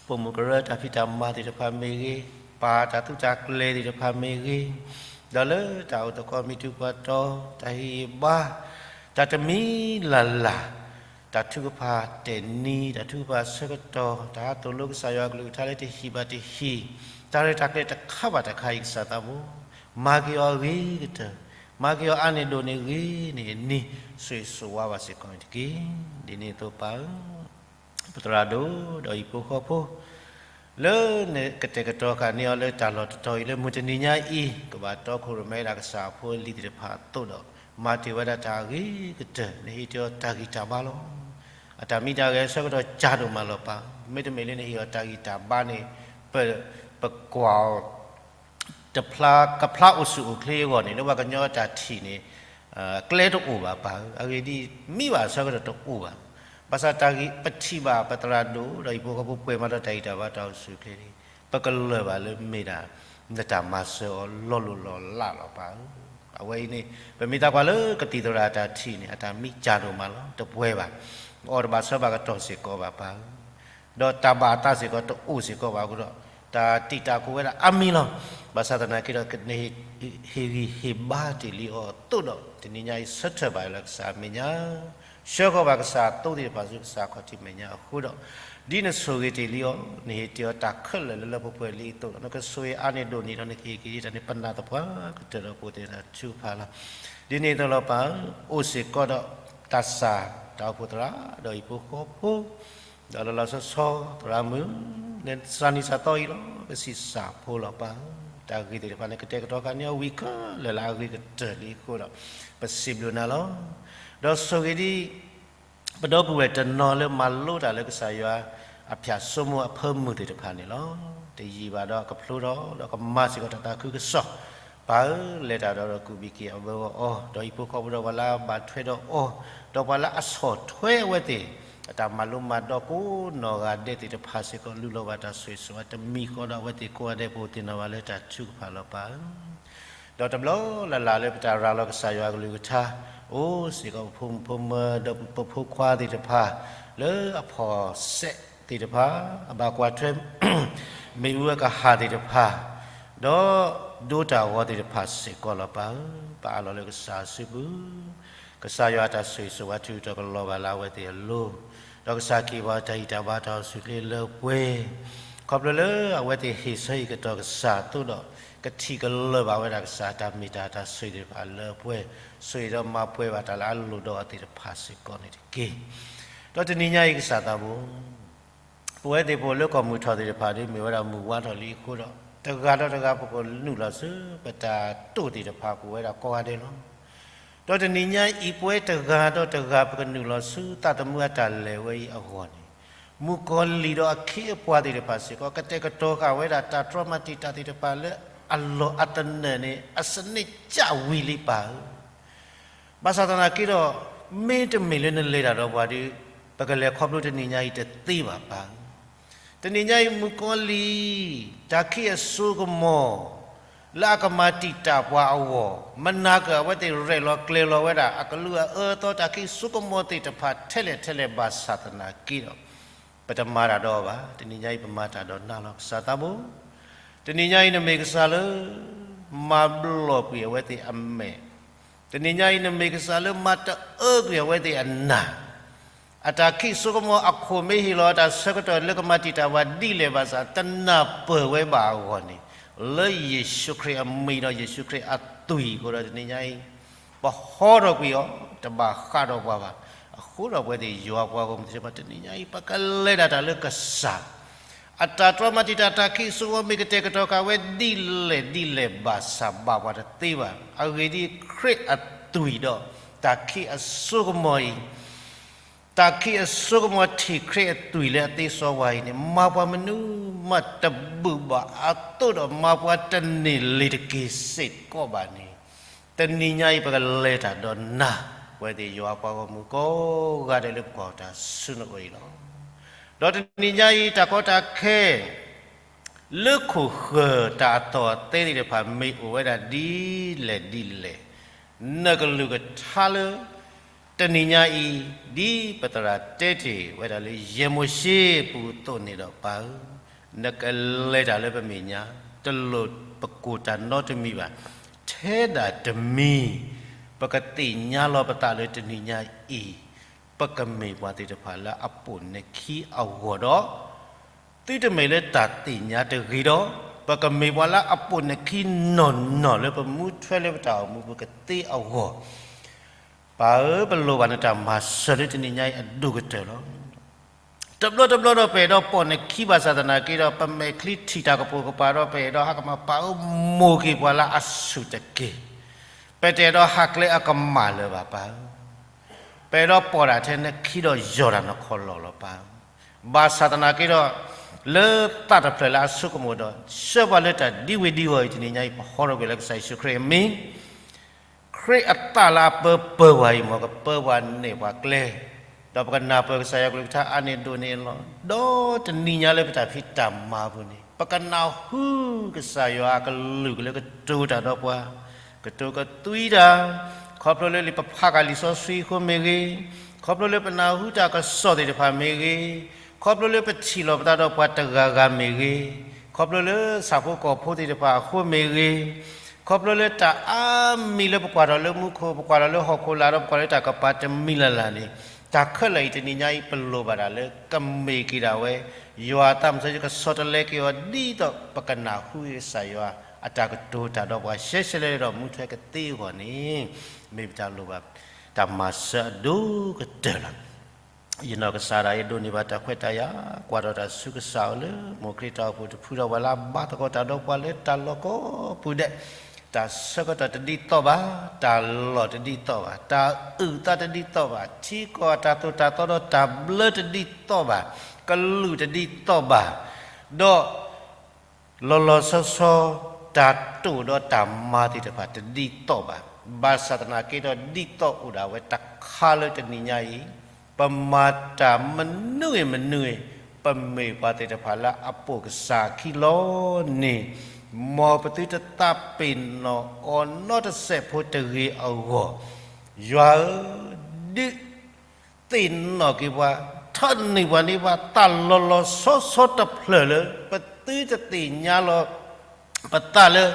ပိာ်မုၣ်ကရၢတၢ်ဖံးတၢ်မၤသ့ၣ်တဖၣ်မ့ၢ်ဂ့ၤ, ပၢ်တၢ်သူတၢ်ကျဲၤသ့ၣ်တဖၣ်မ့ၢ်ဂ့ၤ, ဒီးလၢတၢ်အိၣ်သကိးမံၤတုၤပှၤတီ, တၢ်ဟ့ၣ်ဂံၢ်ဘါ, တၢ်တမံၤလၢ်လၢ်, တၢ်ထုကဖၣ်တဲာ်နံၤ, တၢ်ထုကဖၣ်ဆၢကတီၢ်, တၢ်သိၣ်လိကစၢ်ယွၤအကလုၢ်ကထါလၢတဟံၣ်ဘၣ်တဟံၣ်, တၢ်ရဲၣ်တၢ်ကျဲၤတခါဘၣ်တခါအံၤ ကစၢ်သးဘိ, မၤက့ၤအီၤအဂ့ၤကတၢၢ်, မၤက့ၤအီၤအါန့ၢ်ဒိၣ်န့ၢ်ဂ့ၤန့ၢ်အနံၤ, ဆိၣ်ဂ့ၤဆိၣ်ဝါဘၣ်စ့ၢ်ကီးန့ၣ်တက့ၢ်. ဒ်န့ၣ်အသိးပၢ်ဧၢ, ပသရၣ်ဒိၣ်ဒီးဟံၣ်ဖိဃီဖိ လၢနကတဲာ်ကတီၤဃာ်န့ၢ်အီၤလၢတၢ်လီၢ်တတီၤအံၤလၢမုၢ်တနံၤညါအံၤ ကဘၣ်တီခိၣ်ရိၣ်မဲဒၣ်ကစၢ်အဖိအလံၤသ့ၣ်တဖၣ်အသိးဒီး မၤတ့ၢ်ဝဲဒၣ်တၢ်အဂ့ၤကတၢၢ် နဟ့ၣ်တ့ၢ်အီၤတၢ်ဂံၢ်တၢ်ဘါလီၤ. အတၢ်မံတၢ်ဂဲၤအဆၢကတီၢ်ကၢ်ဒိၣ်မးလီၤပၢ်, မ့တမ့ၢ်လၢနဟ့ၣ်အီၤတၢ်ဂံၢ်တၢ်ဘါန့ၣ် ပ ပကွၢ်အီၤ တဖျါ ကဖျါအိၣ်ဆူၣ်အိၣ်ချ့အဂီၢ်န့ၣ် လၢပှၤကညီအတၢ်ထံၣ်န့ၣ် ကျဲတအိၣ်ဘၣ်ပၢ်ဧၢ, အဂ့ၢ်ဒ်အံၤ မံဘၣ်အဆၢကတီၢ်တအိၣ်ဘၣ်. ဘၣ်ဆၣ်တၢ်ဂ့ၢ်ပထံၣ်ဘၣ်ပသရၣ်ဒိၣ်ဒီးဟံၣ်ဖိဃီဖိပှဲၤမးဒီးတၢ်ဂံၢ်တၢ်ဘါတၢ်အိၣ်ဆူၣ်အိၣ်ချ့န့ၣ် ပကလၢၤဘၣ်လၢမ့ၢ်ဒၣ် နတၢ်မၤစၢၤအီၤလီၤလိၢ်လီၤလးလီၤပၢ်ဧၢ. အဝဲအံၤန့ၣ် ပမ့ၢ်သးကွၢ်လၢကသံၣ်သရၣ်အတၢ်ထံၣ်န့ၣ် အတၢ်မံကၢ်ဒိၣ်မးလီၤ, တပှဲၤဘၣ်, အီၣ်တဘၣ်ဆၢဘၣ်ကတီၢ်စ့ၢ်ကီးဘၣ်ပၢ်ဧၢ. ဒီးတၢ်ဘၣ်အသးစ့ၢ်ကီးတအိၣ်စ့ၢ်ကီးဘၣ်အဃိဒီး တၢ်တံာ်တာ်ကိးဝဲဒၣ်အါမံၤလီၤ. ဘၣ်ဆၣ်သနာ်က့ဒီး နဟ့ၣ်ဂံၢ်ဟ့ၣ်ဘါတ့ၢ်လံအီၤအသိးဒီး တနံၤညါအံၤဆၢထၢၣ်ဘၣ်လၢကစၢ်အမဲာ်ညါ ဆှၢဃီၤဘၣ်ကစၢ်အသိသ့ၣ်တဖၣ်ဆူကစၢ်ခီၣ်ထံးမဲာ်ညါအဃိဒီး ဒ်နဆိၣ်ဂ့ၤတ့ၢ်လံအီၤ နဟ့ၣ်တ့ၢ်အီၤတၢ်ခဲလၢာ်လၢလၢပှဲၤပှဲၤလံအသိးဒီး နကဆိၣ်ဂ့ၤအါန့ၢ်ဒိၣ်န့ၢ်ဒီး နကဟ့ၣ်က့ၤတၢ်န့ၣ် ပနာ်သပှၢ်ကတၢၢ်ဒီးပအိၣ်သ့ၣ်တဖၣ်ထုကဖၣ်လီၤ. ဒ်န့ၣ်အသိးလီၤပၢ်ဧၢ, အိၣ်စ့ၢ်ကီးဒီးတၢ်စၢ် တၢ်အိၣ်ဖှိၣ်သရၣ်ဒီးဟံၣ်ဖိဃီဖိ ဒီးလီၤလီၤဆီဆီ သရၣ်မုၣ် နစၢ်နံၣ်စၢ်သီအံၤလီၤ ပဆံးစၢ်ဖိလီၤပၢ်ဧၢ, တၢ်ဂ့ၢ်သ့ၣ်တဖၣ်န့ၣ် ကတဲာ်ကတီၤဃာ်န့ၢ်အီၤဝံၤခဲလၢာ်လၢအဂ့ၤကတၢၢ်လံအဃိဒီး ပစံးဘျုးနၤလီၤ. ဒီးဆိၣ်ဂ့ၤဒ် ပဒီပုၢ်ဝဲၢ်တနီၤလၢမၤလိတၢ်လၢကစၢ်ယွၤအဖၠၣ်စိမိၤအဖၢမုၢ်သ့ၣ်တဖၣ်န့ၣ်လီၤ. တယံာ်ဘၣ်ဒီးကဖျိထီၣ်ဒီးကမၤစ့ၢ်ကီးတၢ်သးခုကစီၣ်, ပၢ်ဧၢ, လဲၤတၢ်ဒီးဒီးကူးဘံၣ်က့ၤအဘၢအီၤ ဒီးဟံၣ်ဖိဃီဖိဒီးပှၤလၢအဘၣ်ထွဲဒီးအီၤ, ဒီးပှၤလၢအဆီၣ်ထွဲအဝဲသ့ၣ် အတၢ်မၤလိမၤဒိးကိးနီၢ်ဂၤဒဲးသ့ၣ်တဖၣ်စ့ၢ်ကီး လူလီၤဘၣ်တၢ်ဆိၣ်ဂ့ၤဆိၣ်ဝါတမံၤဃီဒီး အဝဲသ့ၣ်ကိးဂၤဒဲးပအိၣ်သ့ၣ်နီၣ်ဘၣ်လၢတၢ်ထုကဖၣ်လီၤပၢ်ဧၢ. ဒီးတဘျီလၢ်လၢ်လၢပတၢ်ရၤလီၤကစၢ်ယွၤအကလုၢ်ကထါ အိၣ်စ့ၢ်ကီးပဖိမုၣ်ဖိမၢၤ ဒီးပဖိခွါသ့ၣ်တဖၣ် လၢအဖီၣ်စဲးသ့ၣ်တဖၣ် အဘၣ်ကွၢ်ထွဲ မ့ၣ်အူအကဟၣ်သ့ၣ်တဖၣ် ဒီးဒိတၢ်ဂီၤသ့ၣ်တဖၣ်စ့ၢ်ကီးလီၤပၢ်ဧၢ. ပအးလီၤလၢကစၢ်အစုပူၤ ကစၢ်ယွၤအတၢ်ဆိၣ်ဂ့ၤဆိၣ်ဝါထုးထီၣ်ကလီၤဘၣ်လၢအဝဲသ့ၣ်အလိၤ, ဒီးကစၢ်ကဟ့ၣ်ပှၤတၢ်ဂံၢ်တၢ်ဘါတၢ်အိၣ်ဆူၣ်အိၣ်ချ့လၢပှဲၤ, ခီဖျိလၢအဝဲသ့ၣ်ဟ့ၣ်ဆၢဟ့ၣ်ကတီၢ်ကစၢ်အသိးဒီး ကထံၣ်ကလၢၤဘၣ်ဝဲဒၣ်ကစၢ်အတၢ်မ့ၢ်တၢ်တၢ်ဆိၣ်ဂ့ၤသ့ၣ်တဖၣ်လၢပှဲၤ, ဆိၣ်ဂ့ၤဒီးမၤပှဲၤဘၣ်တၢ်လၢအလိၣ်ဒီးအီၤသ့ၣ်တဖၣ်စ့ၢ်ကီးန့ၣ်တက့ၢ်. ဒီးတနံၤညါအံၤကစၢ်သးဘိ ပဝဲသ့ၣ်ပအိၣ်လၢကီၢ်မုၢ်ထီၣ်သ့ၣ်တဖၣ်ဒီး မ့ၢ်ဝဲဒၣ်မုၢ်ဝါထီၣ်လံအဃိဒီး တဂၤဒီးတဂၤပကနုာ်လီၤဆူ ပတၢ်တိာ်သ့ၣ်တဖၣ်ပူၤဝဲဒၣ်ကိးဂၤဒဲးလီၤ. ဒီးတနံၤညါအံၤ ပဝဲတဂၤဒီးတဂၤ ပကနုာ်လီၤဆူသးသမူအတၢ်လဲၤဝဲအံၤအဂီၢ်န့ၣ်, မုၣ်ကီၤလံၢ်ဒီးအခ့အပှၤသ့ၣ်တဖၣ်စ့ၢ်ကီး ကတဲာ်ကတီၤဃာ်ဝဲဒၣ်တၢ်တြီမၤတံာ်တာ်သ့ၣ်တဖၣ်လၢအလီၢ်အသနၢၣ်န့ၣ် အစနံးစၢ်ဝံၤလံပၢ်ဧၢ. ဘၣ်ဆၣ်သနာ်က့ဒီး မ့တမ့ၢ်လၢနလဲၤတၢ်ဒီးပှၤဒီး ပကလဲၤခီဖျိတနံၤညါအံၤတသ့ဘၣ်ပၢ်ဧၢ. တနံၤညါအံၤ မုၣ်ကီၤလံၢ် တၢ်ခံးအစိကမီၤ လၢအကမၤတံာ်တာ်ပှၤအဂီၢ်, မနၤကၢၢ်အဝဲသ့ၣ်ရဲၣ်လီၤကျဲၤလီၤဝဲဒၣ် အကလုၢ်အအၢအသီ တၢ်ခံးစိကမီၤသ့ၣ်တဖၣ်ထဲလဲၣ်ထဲလဲၣ်ဘၣ်ဆၣ်သနာ်က့ဒီး ပတမၤတၢ်ဒီးအီၤဘၣ်. တနံၤညါအံၤ ပမၤတၢ်ဒီးနၤလီၤ ကစၢ်သးဘိ. တနံၤညါအံၤ နမ့ၢ်ကစၢ်လၢ မၤဘျီၣ်ကွံာ်အဝဲသ့ၣ်အမဲာ်, တနံၤညါအံၤ နမ့ၢ်ကစၢ်လၢမၤတအၢကွံာ်အဝဲသ့ၣ်အနၢ်, အတၢ်ခံးစိကမီၤအခိၣ်မ့ၢ်ဟ့ၣ်လီၤအတၢ်ဆၢကတီၢ်လၢကမၤတံာ်တာ်ပှၤဒ်လဲၣ်ဘၣ်ဆၣ် တနၢ်ပၢၢ်ဝဲဘၣ်အဂီၢ်န့ၣ်, လၢယ့ၣ်ၡူးခရံာ်အမံၤဒီးယ့ၣ်ၡူးခရံာ်အသွံၣ်အဃိဒီး တနံၤညါအံၤ ပဟီထီၣ်ကွံာ်အီၤ, တဘၣ်ဃးဒီးပှၤဘၣ်. အဃိဒီးပဝဲသ့ၣ်ယွၤပှၤဂီၢ်မုၢ်သ့ၣ်တဖၣ် တနံၤညါအံၤ ပကလဲၤဒၣ်တၢ်လၢကစၢ် အတၢ်တြီမၤတံာ်တာ်တၢ်ခံးစိကမီၤမ့ၢ်ကတဲာ်ကတီၤဃာ်ဝဲဒ်လဲၣ်ဒ်လဲၣ်ဘၣ်ဆၣ် ဘၣ်ပှၤတသ့ဘၣ်. အဂ့ၢ်ဒ်အံၤ, ခရံာ်အသွံၣ်ဒီးတၢ်ခံးအစိကမီၤအံၤ, တၢ်ခံးအစိကမီၤထံၣ်ခရံာ်အသွံၣ်လၢအသ့စီဝါအံၤန့ၣ် မၤပှၤမနုၤမးတဘူၣ်ဘၣ်အသိးဒီး မၤပှၤတန့ၢ်လ့ၤတက့ၢ်စ့ၢ်ကီးဘၣ်န့ၣ်, တနံၤညါအံၤ ပကလဲၤတၢ်ဒီးနၤ, ပဝဲသ့ၣ်ယွၤပှၤဂီၢ်မုၢ်ကိးဂၤဒဲးလၢပကွၢ်တၢ်ဆူနအိၣ်အံၤလီၤ. ဒီးတနံၤညါအံၤ တၢ်ကီတၢ်ခဲ လၢခိၣ်ဃၢၤတၢ်အသီၣ်အသဲသ့ၣ်တဖၣ် မ့ၢ်အိၣ်ဝဲဒၣ်ဒ်လဲၣ်ဒ်လဲၣ်, နကလုၢ်ကထါလၢ တနံၤညါအံၤ ဒ်ပသရၣ်တဲတ့ၢ်ဝဲဒၣ်လၢယဲၢ်မိၤၡ့ပူၤအသိးန့ၣ်ဒီး ပၢ်ဧၢ, နကလဲၤတၢ်လၢပမဲာ်ညါ, တလိၣ်ပကိၢ်တၢ်နီတမံၤဘၣ်. ထဲဒၣ်တမံၤ ပကသ့ၣ်ညါလီၤပသးလၢတနံၤညါအံၤ ပကမ့ၢ်ပှၤသ့ၣ်တဖၣ်လၢအပိာ်နခံအဂီၢ်ဒီး သုတမ့ၢ်လၢတၢ်သ့ၣ်ညါတဂ့ၤဒီး ပကမ့ၢ်ပှၤလၢအပိာ်နခံနီၢ်နီၢ်လၢပမူထွဲလၢပတၢ်အိၣ်မူ ပကသ့အဂီၢ်, ပၢ်ဧၢ, ပလိၣ်ဘၣ်နတၢ်မၤစၢၤလၢတနံၤညါအံၤအဒိၣ်ကတၢၢ်လီၤ. တဘျီတဘျီဒီး ပအဲၣ်ဒိးပိာ်နခံဘၣ်ဆၣ်သနာ်က့ဒီး ပမဲာ်ချံထံၣ်တၢ်ကပိာ်ကပၤဒီး ပအဲၣ်ဒိးဟးကမၣ် ပၢ်ဧၢ, မိၢ်က့ၤပှၤလၢအဆူၣ်တက့ၢ်. ပတအဲၣ်ဒိးဟးကျဲအကမၣ်လၢၤဘၣ် ပၢ်ဧၢ. ပအဲၣ်ဒိးပိာ်ဒၣ်ထဲနခံဒီးယီၢ်တၢ်နခီၣ်လီၢ်လီၤ ပၢ်ဧၢ. ဘၣ်ဆၣ်သနာ်က့ဒီး လၢသးတဖျၢၣ်လၢအဆိကမိၣ်ဒီး ဆှၢပှၤလၢတၢ်ဒ်ဝဲဒ်အံၤအံၤ တနံၤညါအံၤ ပဟီထီၣ်ကွံာ်လၢကစၢ်ယ့ၣ်ၡူးခရံာ်အမံၤ, ခရံာ်အသးလၢအပၢပၢပှၤအံၤ မ်ကပၢပှၤနဲၣ်ပှၤကျဲ, ဒီးပကနၢ်ပၢၢ်ကစၢ်ယွၤကလုၢ်ကထါအါန့ၢ်ဒိၣ်န့ၢ်လီၤ. ဒီးတနံၤညါလၢပတၢ်ဖံးတၢ်မၤအပူၤန့ၣ် ပကနၢ်ဟူကစၢ်ယွၤအကလုၢ်ကလၢကတိၤတၢ်ဒီးပှၤ, ကတိၤကသွံတၢ်, ခီဖျိလၢပဖးက့ၤလံာ်စီဆှံအဃိမ့ၢ်ဂ့ၤ, ခီဖျိလၢပနၢ်ဟူတၢ်ကစီၣ်သ့ၣ်တဖၣ်မ့ၢ်ဂ့ၤ, ခီဖျိလၢပထံၣ်လိာ်ပသးဒီးပှၤတဂၤဂၤမ့ၢ်ဂ့ၤ, ခီဖျိလၢဆၣ်ဖိကီၢ်ဖိသ့ၣ်တဖၣ်အဃိမ့ၢ်ဂ့ၤ, ခီဖျိလၢတၢ်အါမံၤလၢပကွၢ်ထီၣ်လၢမူခိၣ် ပကွၢ်ထီၣ်လၢဟီၣ်ခိၣ်လာ်ဒီး ပကွၢ်လၢတၢ်ကပၤတမံၤလၢ်လၢ်န့ၣ်, တၢ်ခဲလၢာ်အံၤတနံၤညါအံၤ ပလိၣ်ဘၣ်ဒၣ်လၢကမ့ၢ်က့ၤဒၣ်ဝဲ ယွၤအသးမုၢ်ဆါ ကဆီတလဲက့ၤအီၤဒ်သိးပကနၢ်ဟူကစၢ်ယွၤအတၢ်ကတိၤတၢ်ဒီးပှၤ ရှဲရှဲလဲၣ်လဲၣ်ဒီးမူထွဲကသ့အဂီၢ်န့ၣ်, မ့ၢ်ပတၢ်လိၣ်ဘၣ်တၢ်မၤစၢၤအဒိၣ်ကတၢၢ်လီၤ. ယနီၢ်ကစၢ်ဒၣ်ယဲ ဒိးန့ၢ်ဘၣ်တၢ်ခွဲးတၢ်ယာ် ကွၢ်ထီၣ်တၢ်ဆူကစၢ်အအိၣ်လၢ မိၢ်ခရံာ်တၢ်အိၣ်ဖှိၣ်တဖုထီၣ်ပှၤလၢအဘါသကိးတၢ်ဒီးပှၤလၢတၢ်လီၢ်ကိးပူၤဒဲး, တၢ်ဆၢကတီၢ်တဒ်သိးဘၣ်, တၢ်လီၢ်တဒ်သိးဘၣ်, တၢ်အုၣ်သးတဒ်သိးဘၣ်, ထံကီၢ်အတၢ်သိၣ်တၢ်သီဒီးတၢ်ဘျၢတဒ်သိးဘၣ်, ကလုာ်တဒ်သိးဘၣ်, ဒီး လီၤလီၤဆီဆီ တၢ်တိာ်ဒီးတၢ်မၤသ့ၣ်တဖၣ်တဒ်သိးဘၣ်. ဘၣ်ဆၣ်သနာ်က့ဒီး ဒ်သိးအိၣ်ဒၣ်ဝဲတခါလၢတနံၤညါအံၤ, ပမၤတၢ်မနုၤဂ့ၤမနုၤဂ့ၤ, ပမ့ၢ်ပှၤသ့ၣ်တဖၣ်လၢအပိာ်ကစၢ်အခံလီၤန့ၣ်, မ်ပသုတသးပ့ၤနီၣ်အီၤနီတစဲးဖိတဂ့ၤအဂီၢ်, ယွၤဧၢ, ဒုးသ့ၣ်နီၣ်က့ၤပှၤ, ထၢနုာ်ပှၤန့ၢ်ပှၤ တၢ်လီၤလီၤဆီဆီတဖျၢၣ်လၢ ပသုတသ့ၣ်ညါလီၤပသးလၢ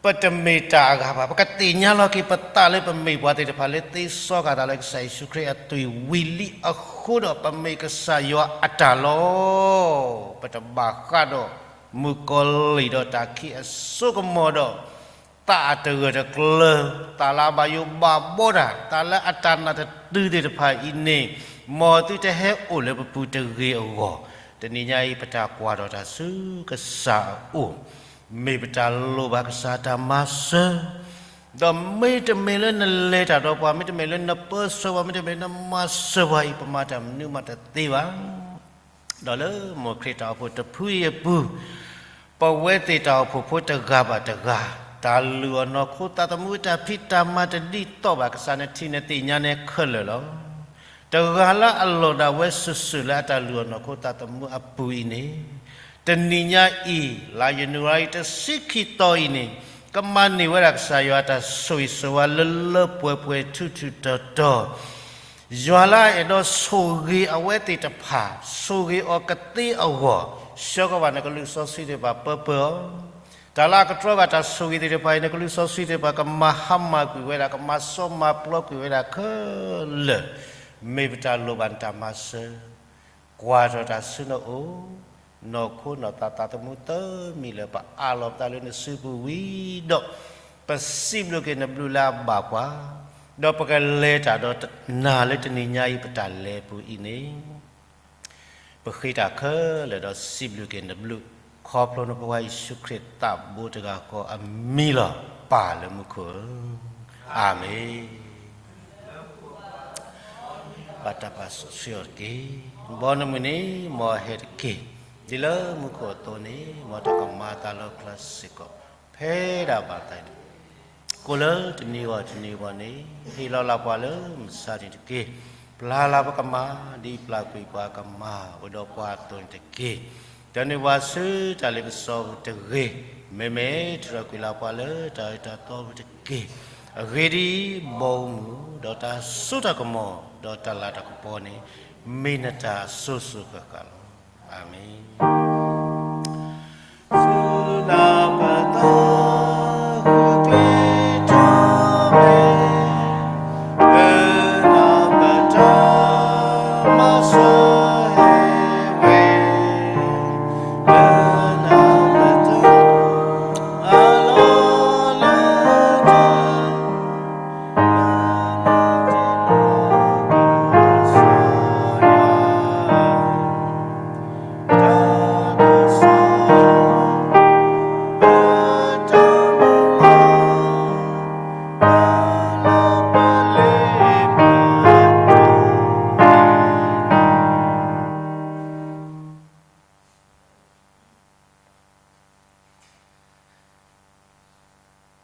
ပတမ့ၢ်တၢ်အဂၤဘၣ်. ပကသ့ၣ်ညါလီၤက့ၤပသးလၢပမ့ၢ်ပှၤသ့ၣ်တဖၣ်လၢသ့စီကၤသးလၢကစၢ်ယ့ၣ်ၡူးခရံာ်အသွံၣ်ဝံၤလံအဃိဒီး ပမ့ၢ်ကစၢ်ယွၤအတၢ်လီၤ. ပတဘၣ်ဃးဒီးမုၣ်ကီၤလံၢ်ဒီးတၢ်ခံးအစိကမီၤဒီး သးအတဂၢၢ်တကျၢၤ, သးလၢအဘၣ်ယိၣ်ဘၣ်ဘီတၢ်, သးလၢအတၢ်နာ်တတုၤသ့ၣ်တဖၣ်အံၤန့ၣ်, မ်သုတဟဲအိၣ်လၢပပူၤတဂ့ၤအဂီၢ်, တနံၤညါအံၤပတၢ်ကွၢ်ထီၣ်တၢ်ဆူကစၢ်အအိၣ်, မ့ၢ်ပတၢ်လိၣ်ဘၣ်ကစၢ်တၢ်မၤစၢၤ, ဒီးမ့တမ့ၢ်လၢနလဲၤတၢ်ဒီးပှၤ, မ့တမ့ၢ်လၢနပၢဆှၢပှၤ, မ့တမ့ၢ်လၢနမၤစၢၤပှၤအံၤ, ပမၤတၢ်မနုၤမးတသ့ဘၣ်. ဒီးလၢမိၢ်ခရံာ်တၢ်အိၣ်ဖှိၣ်တဖုအံၤအပူၤ, ပဝဲသ့ၣ်တၢ်အိၣ်ဖှိၣ်ဖိတဂၤဘၣ်တဂၤ, တၢ်လုၢ်အီၣ်နီၢ်ခိသးသမူတၢ်ဖံးတၢ်မၤတဒ်သိးဘၣ်, ကစၢ်နထံၣ်နသ့ၣ်ညါန့ၣ်ခဲလၢာ်လီၤ. တဂၤလၢအလီၢ်ဒၣ်ဝဲစုာ်စုာ်လၢအတၢ်လုၢ်အီၣ်နီၢ်ခိသးသမူအပူၤအံၤန့ၣ်, တနံၤညါအံၤ လါယနူၤအါရံၤတဆံခံသီအံၤန့ၣ်, ကမၤန့ၢ်ဝဲဒၣ်ကစၢ်ယွၤအတၢ်ဆိၣ်ဂ့ၤဆိၣ်ဝါလၢလၢပှဲၤပှဲၤထူထူတီၤတီၤ ယွၤလၢအအဲၣ်ဒိးဆိၣ်ဂ့ၤအဝဲသ့ၣ်တဖၣ်, ဆိၣ်ဂ့ၤအီၤကသ့အဂီၢ်, ဆှၢကီးဘၣ်နကလုၢ်စီဆှံသ့ၣ်တဖၣ်ပၢပၢအီၤ, တၢ်လၢအကတြီဘၣ်တၢ်ဆိၣ်ဂ့ၤသ့ၣ်တဖၣ်အံၤ နကလုၢ်စီဆှံသ့ၣ်တဖၣ်ကမၤဟါမၢ်ကွံာ်ဝဲဒၣ်, ကမၤစီမၤပျီကွံာ်ဝဲဒၣ်ခဲလၢာ်, မ့ၢ်ပတၢ်လိၣ်ဘၣ်နတၢ်မၤစၢၤ, ကွၢ်ထီၣ်တၢ်ဆူနအိၣ်, နီၢ်ခိနီၢ်သးသးသမူသၢမံၤလၢာ် ပအးလီၤပသးလၢနစုပူၤဝံၤဒီး, ပစံးဘျုးက့ၤနဘျုးလၢအဘၣ်ပှၤ, ဒီးပကလဲၤတၢ်ဒီးနၤလၢတနံၤညါအံၤပတၢ်လဲၤပူၤအံၤန့ၣ်, ပဃ့တၢ်ခဲလၢာ်ဒီးစံးဘျုးက့ၤနဘျုး, ခီဖျိနဖိခွါယ့ၣ်ၡူးခရံာ်သးဘိတဂၤဃီအမံၤလီၤ. ပၢ်လၢမူခိၣ်ဧၢ, အၤမ့ၣ်. ဘၣ်တၢ်ပာ်စီဆှံအီၤတက့ၢ်. ဘီနမုၢ်န့ၣ် မ်အဟဲတက့ၢ်. ဒ်လၢမူခိၣ်အသိးန့ၣ် မ်တၢ်ကမၤအသးလီၤကျါစ့ၢ်ကီး ဖဲဒၣ်ဘၣ်သးန့ၣ်, ကိးလၢတနံၤဂီၢ်တနံၤဂီၢ်န့ၣ် ဟ့ၣ်လီၤလၢ်ပှၤလၢမုၢ်ဆါတနံၤတက့ၢ်. ပျၢ်လၢ်ပကမၤ ဒ်ပျၢ်ကွံာ်ပှၤကမၤအိၣ်ဒီးပှၤအသိးန့ၣ်တက့ၢ်. တၢ်န့ၢ်ပှၤဆူတၢ်လ့ပစီပူၤတဂ့ၤ, မ့မ့ၢ်ထုးထီၣ်ကွံာ်လၢ်ပှၤလၢတၢ်အၢတၢ်သီပူၤတက့ၢ်. အဂ့ၢ်ဒ်အံၤ, ဘီမုၢ်, ဒီးတၢ်စိတၢ်ကမီၤ, ဒီးတၢ်လၤတၢ်ကပီၤန့ၣ် မ့ၢ်နတၢ်အစိၤစိၤဃၣ်ဃၣ်လီၤ. အၤမ့ၣ်.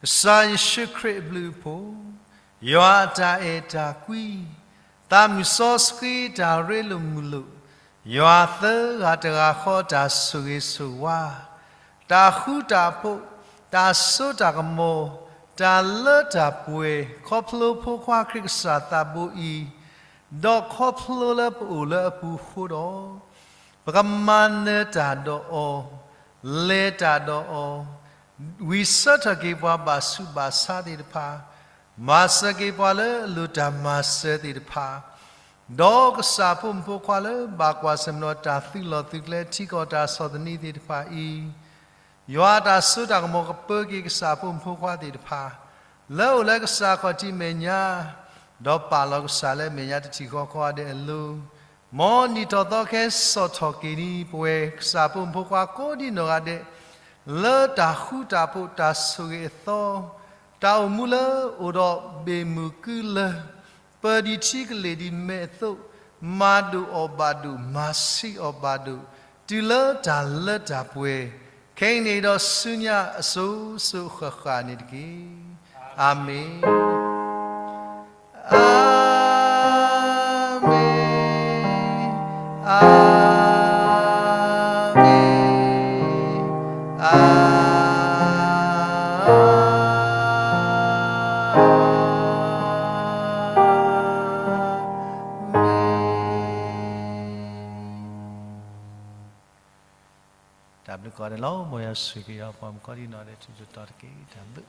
ကစၢ်ယ့ၣ်ၡူးခရံာ်အဘျုးအဖှိၣ်, ယွၤအတၢ်အဲၣ်တၢ်ကွံ, သးမုၢ်စီဆှံတၢ်ရ့လိာ်မုာ်လိာ်, ယွၤသၢဂၤတဂၤဃီတၢ်ဆိၣ်ဂ့ၤဆိၣ်ဝါ, တၢ်ဃူတၢ်ဖိး, တၢ်စိတၢ်ကမီၤ, တၢ်လၢတၢ်ပှဲၤ, ခီဖျိဖိခွါခရံာ်ကစၢ်သးဘိအံၤ, ဒီးခီဖျိလၢပအိၣ်လၢအပူၤအဃိဒီး, ပကမၤနၢၤတၢ်ဒီးအီၤ, လဲၤတၢ်ဒီးအီၤ, ဝံၢ်ဆၢထၢၣ်က့ၤပှၤဘၣ်ဆူးဘၣ်ဆါသ့ၣ်တဖၣ်, မၤစၢၤက့ၤပှၤလၢအလိၣ်တၢ်မၤစၢၤသ့ၣ်တဖၣ်, ဒီးကစၢ်ဖိမုၣ်ဖိခွါလၢဘၣ်ကွၢ်ဆၢၣ်မဲာ်ဒီးတၢ်သုးလီၢ်သုးကျဲ ထံကီၢ်တၢ်ဆီၣ်သနံးသ့ၣ်တဖၣ်အံၤ, ယွၤအတၢ်စိတၢ်ကမီၤကပၢက့ၤကစၢ်ဖိမုၣ်ဖိခွါသ့ၣ်တဖၣ်, လၢအအိၣ်လၢကစၢ်ခီၣ်ထံးမဲာ်ညါ, ဒီးပာ်လီၤကစၢ်လၢမဲာ်ညါတထံၣ်ဃီဃီဂၤဒဲးအလိၤ, မ်နံၣ်ထီၣ်သီခဲစိာ်ထီၣ်က့ၤန့ၣ် ပဝဲကစၢ်ဖိမုၣ်ဖိခွါကိးဒံနီၢ်ဂၤဒဲး, လၢတၢ်ဃူတၢ်ဖိးတၢ်ဆိၣ်ဂ့ၤအသီ, တၢ်အိၣ်မူလၢအိၣ်ဒီးဘ့ၣ်မုၢ်ကုလၢ, ပၢၢ်ဒံးထံကလ့ၢ်ဒံးမဲာ်အသိး, မၤဒိၣ်အီၣ်ဘၣ်ဒိၣ် မၤဆံးအီၣ်ဘၣ်ဒိၣ်, တုၤလၢတၢ်လၢတၢ်ပှဲၤ, ခဲအံၤန့ၣ်ဒီးဆူညါအစိၤစိၤဃၣ်ဃၣ်န့ၣ်တက့ၢ်. အၤမ့ၣ်, အၤမ့ၣ်. တၢ်ဘျုးကိးဂၤဒဲးလီၤ. မ်ယွၤဆိၣ်ဂ့ၤက့ၤပှၤမုၣ်ကီၤလံၢ်နီၢ်ဒဲး ထူးထူးတီၤတီၤတက့ၢ်. တၢ်ဘျုး.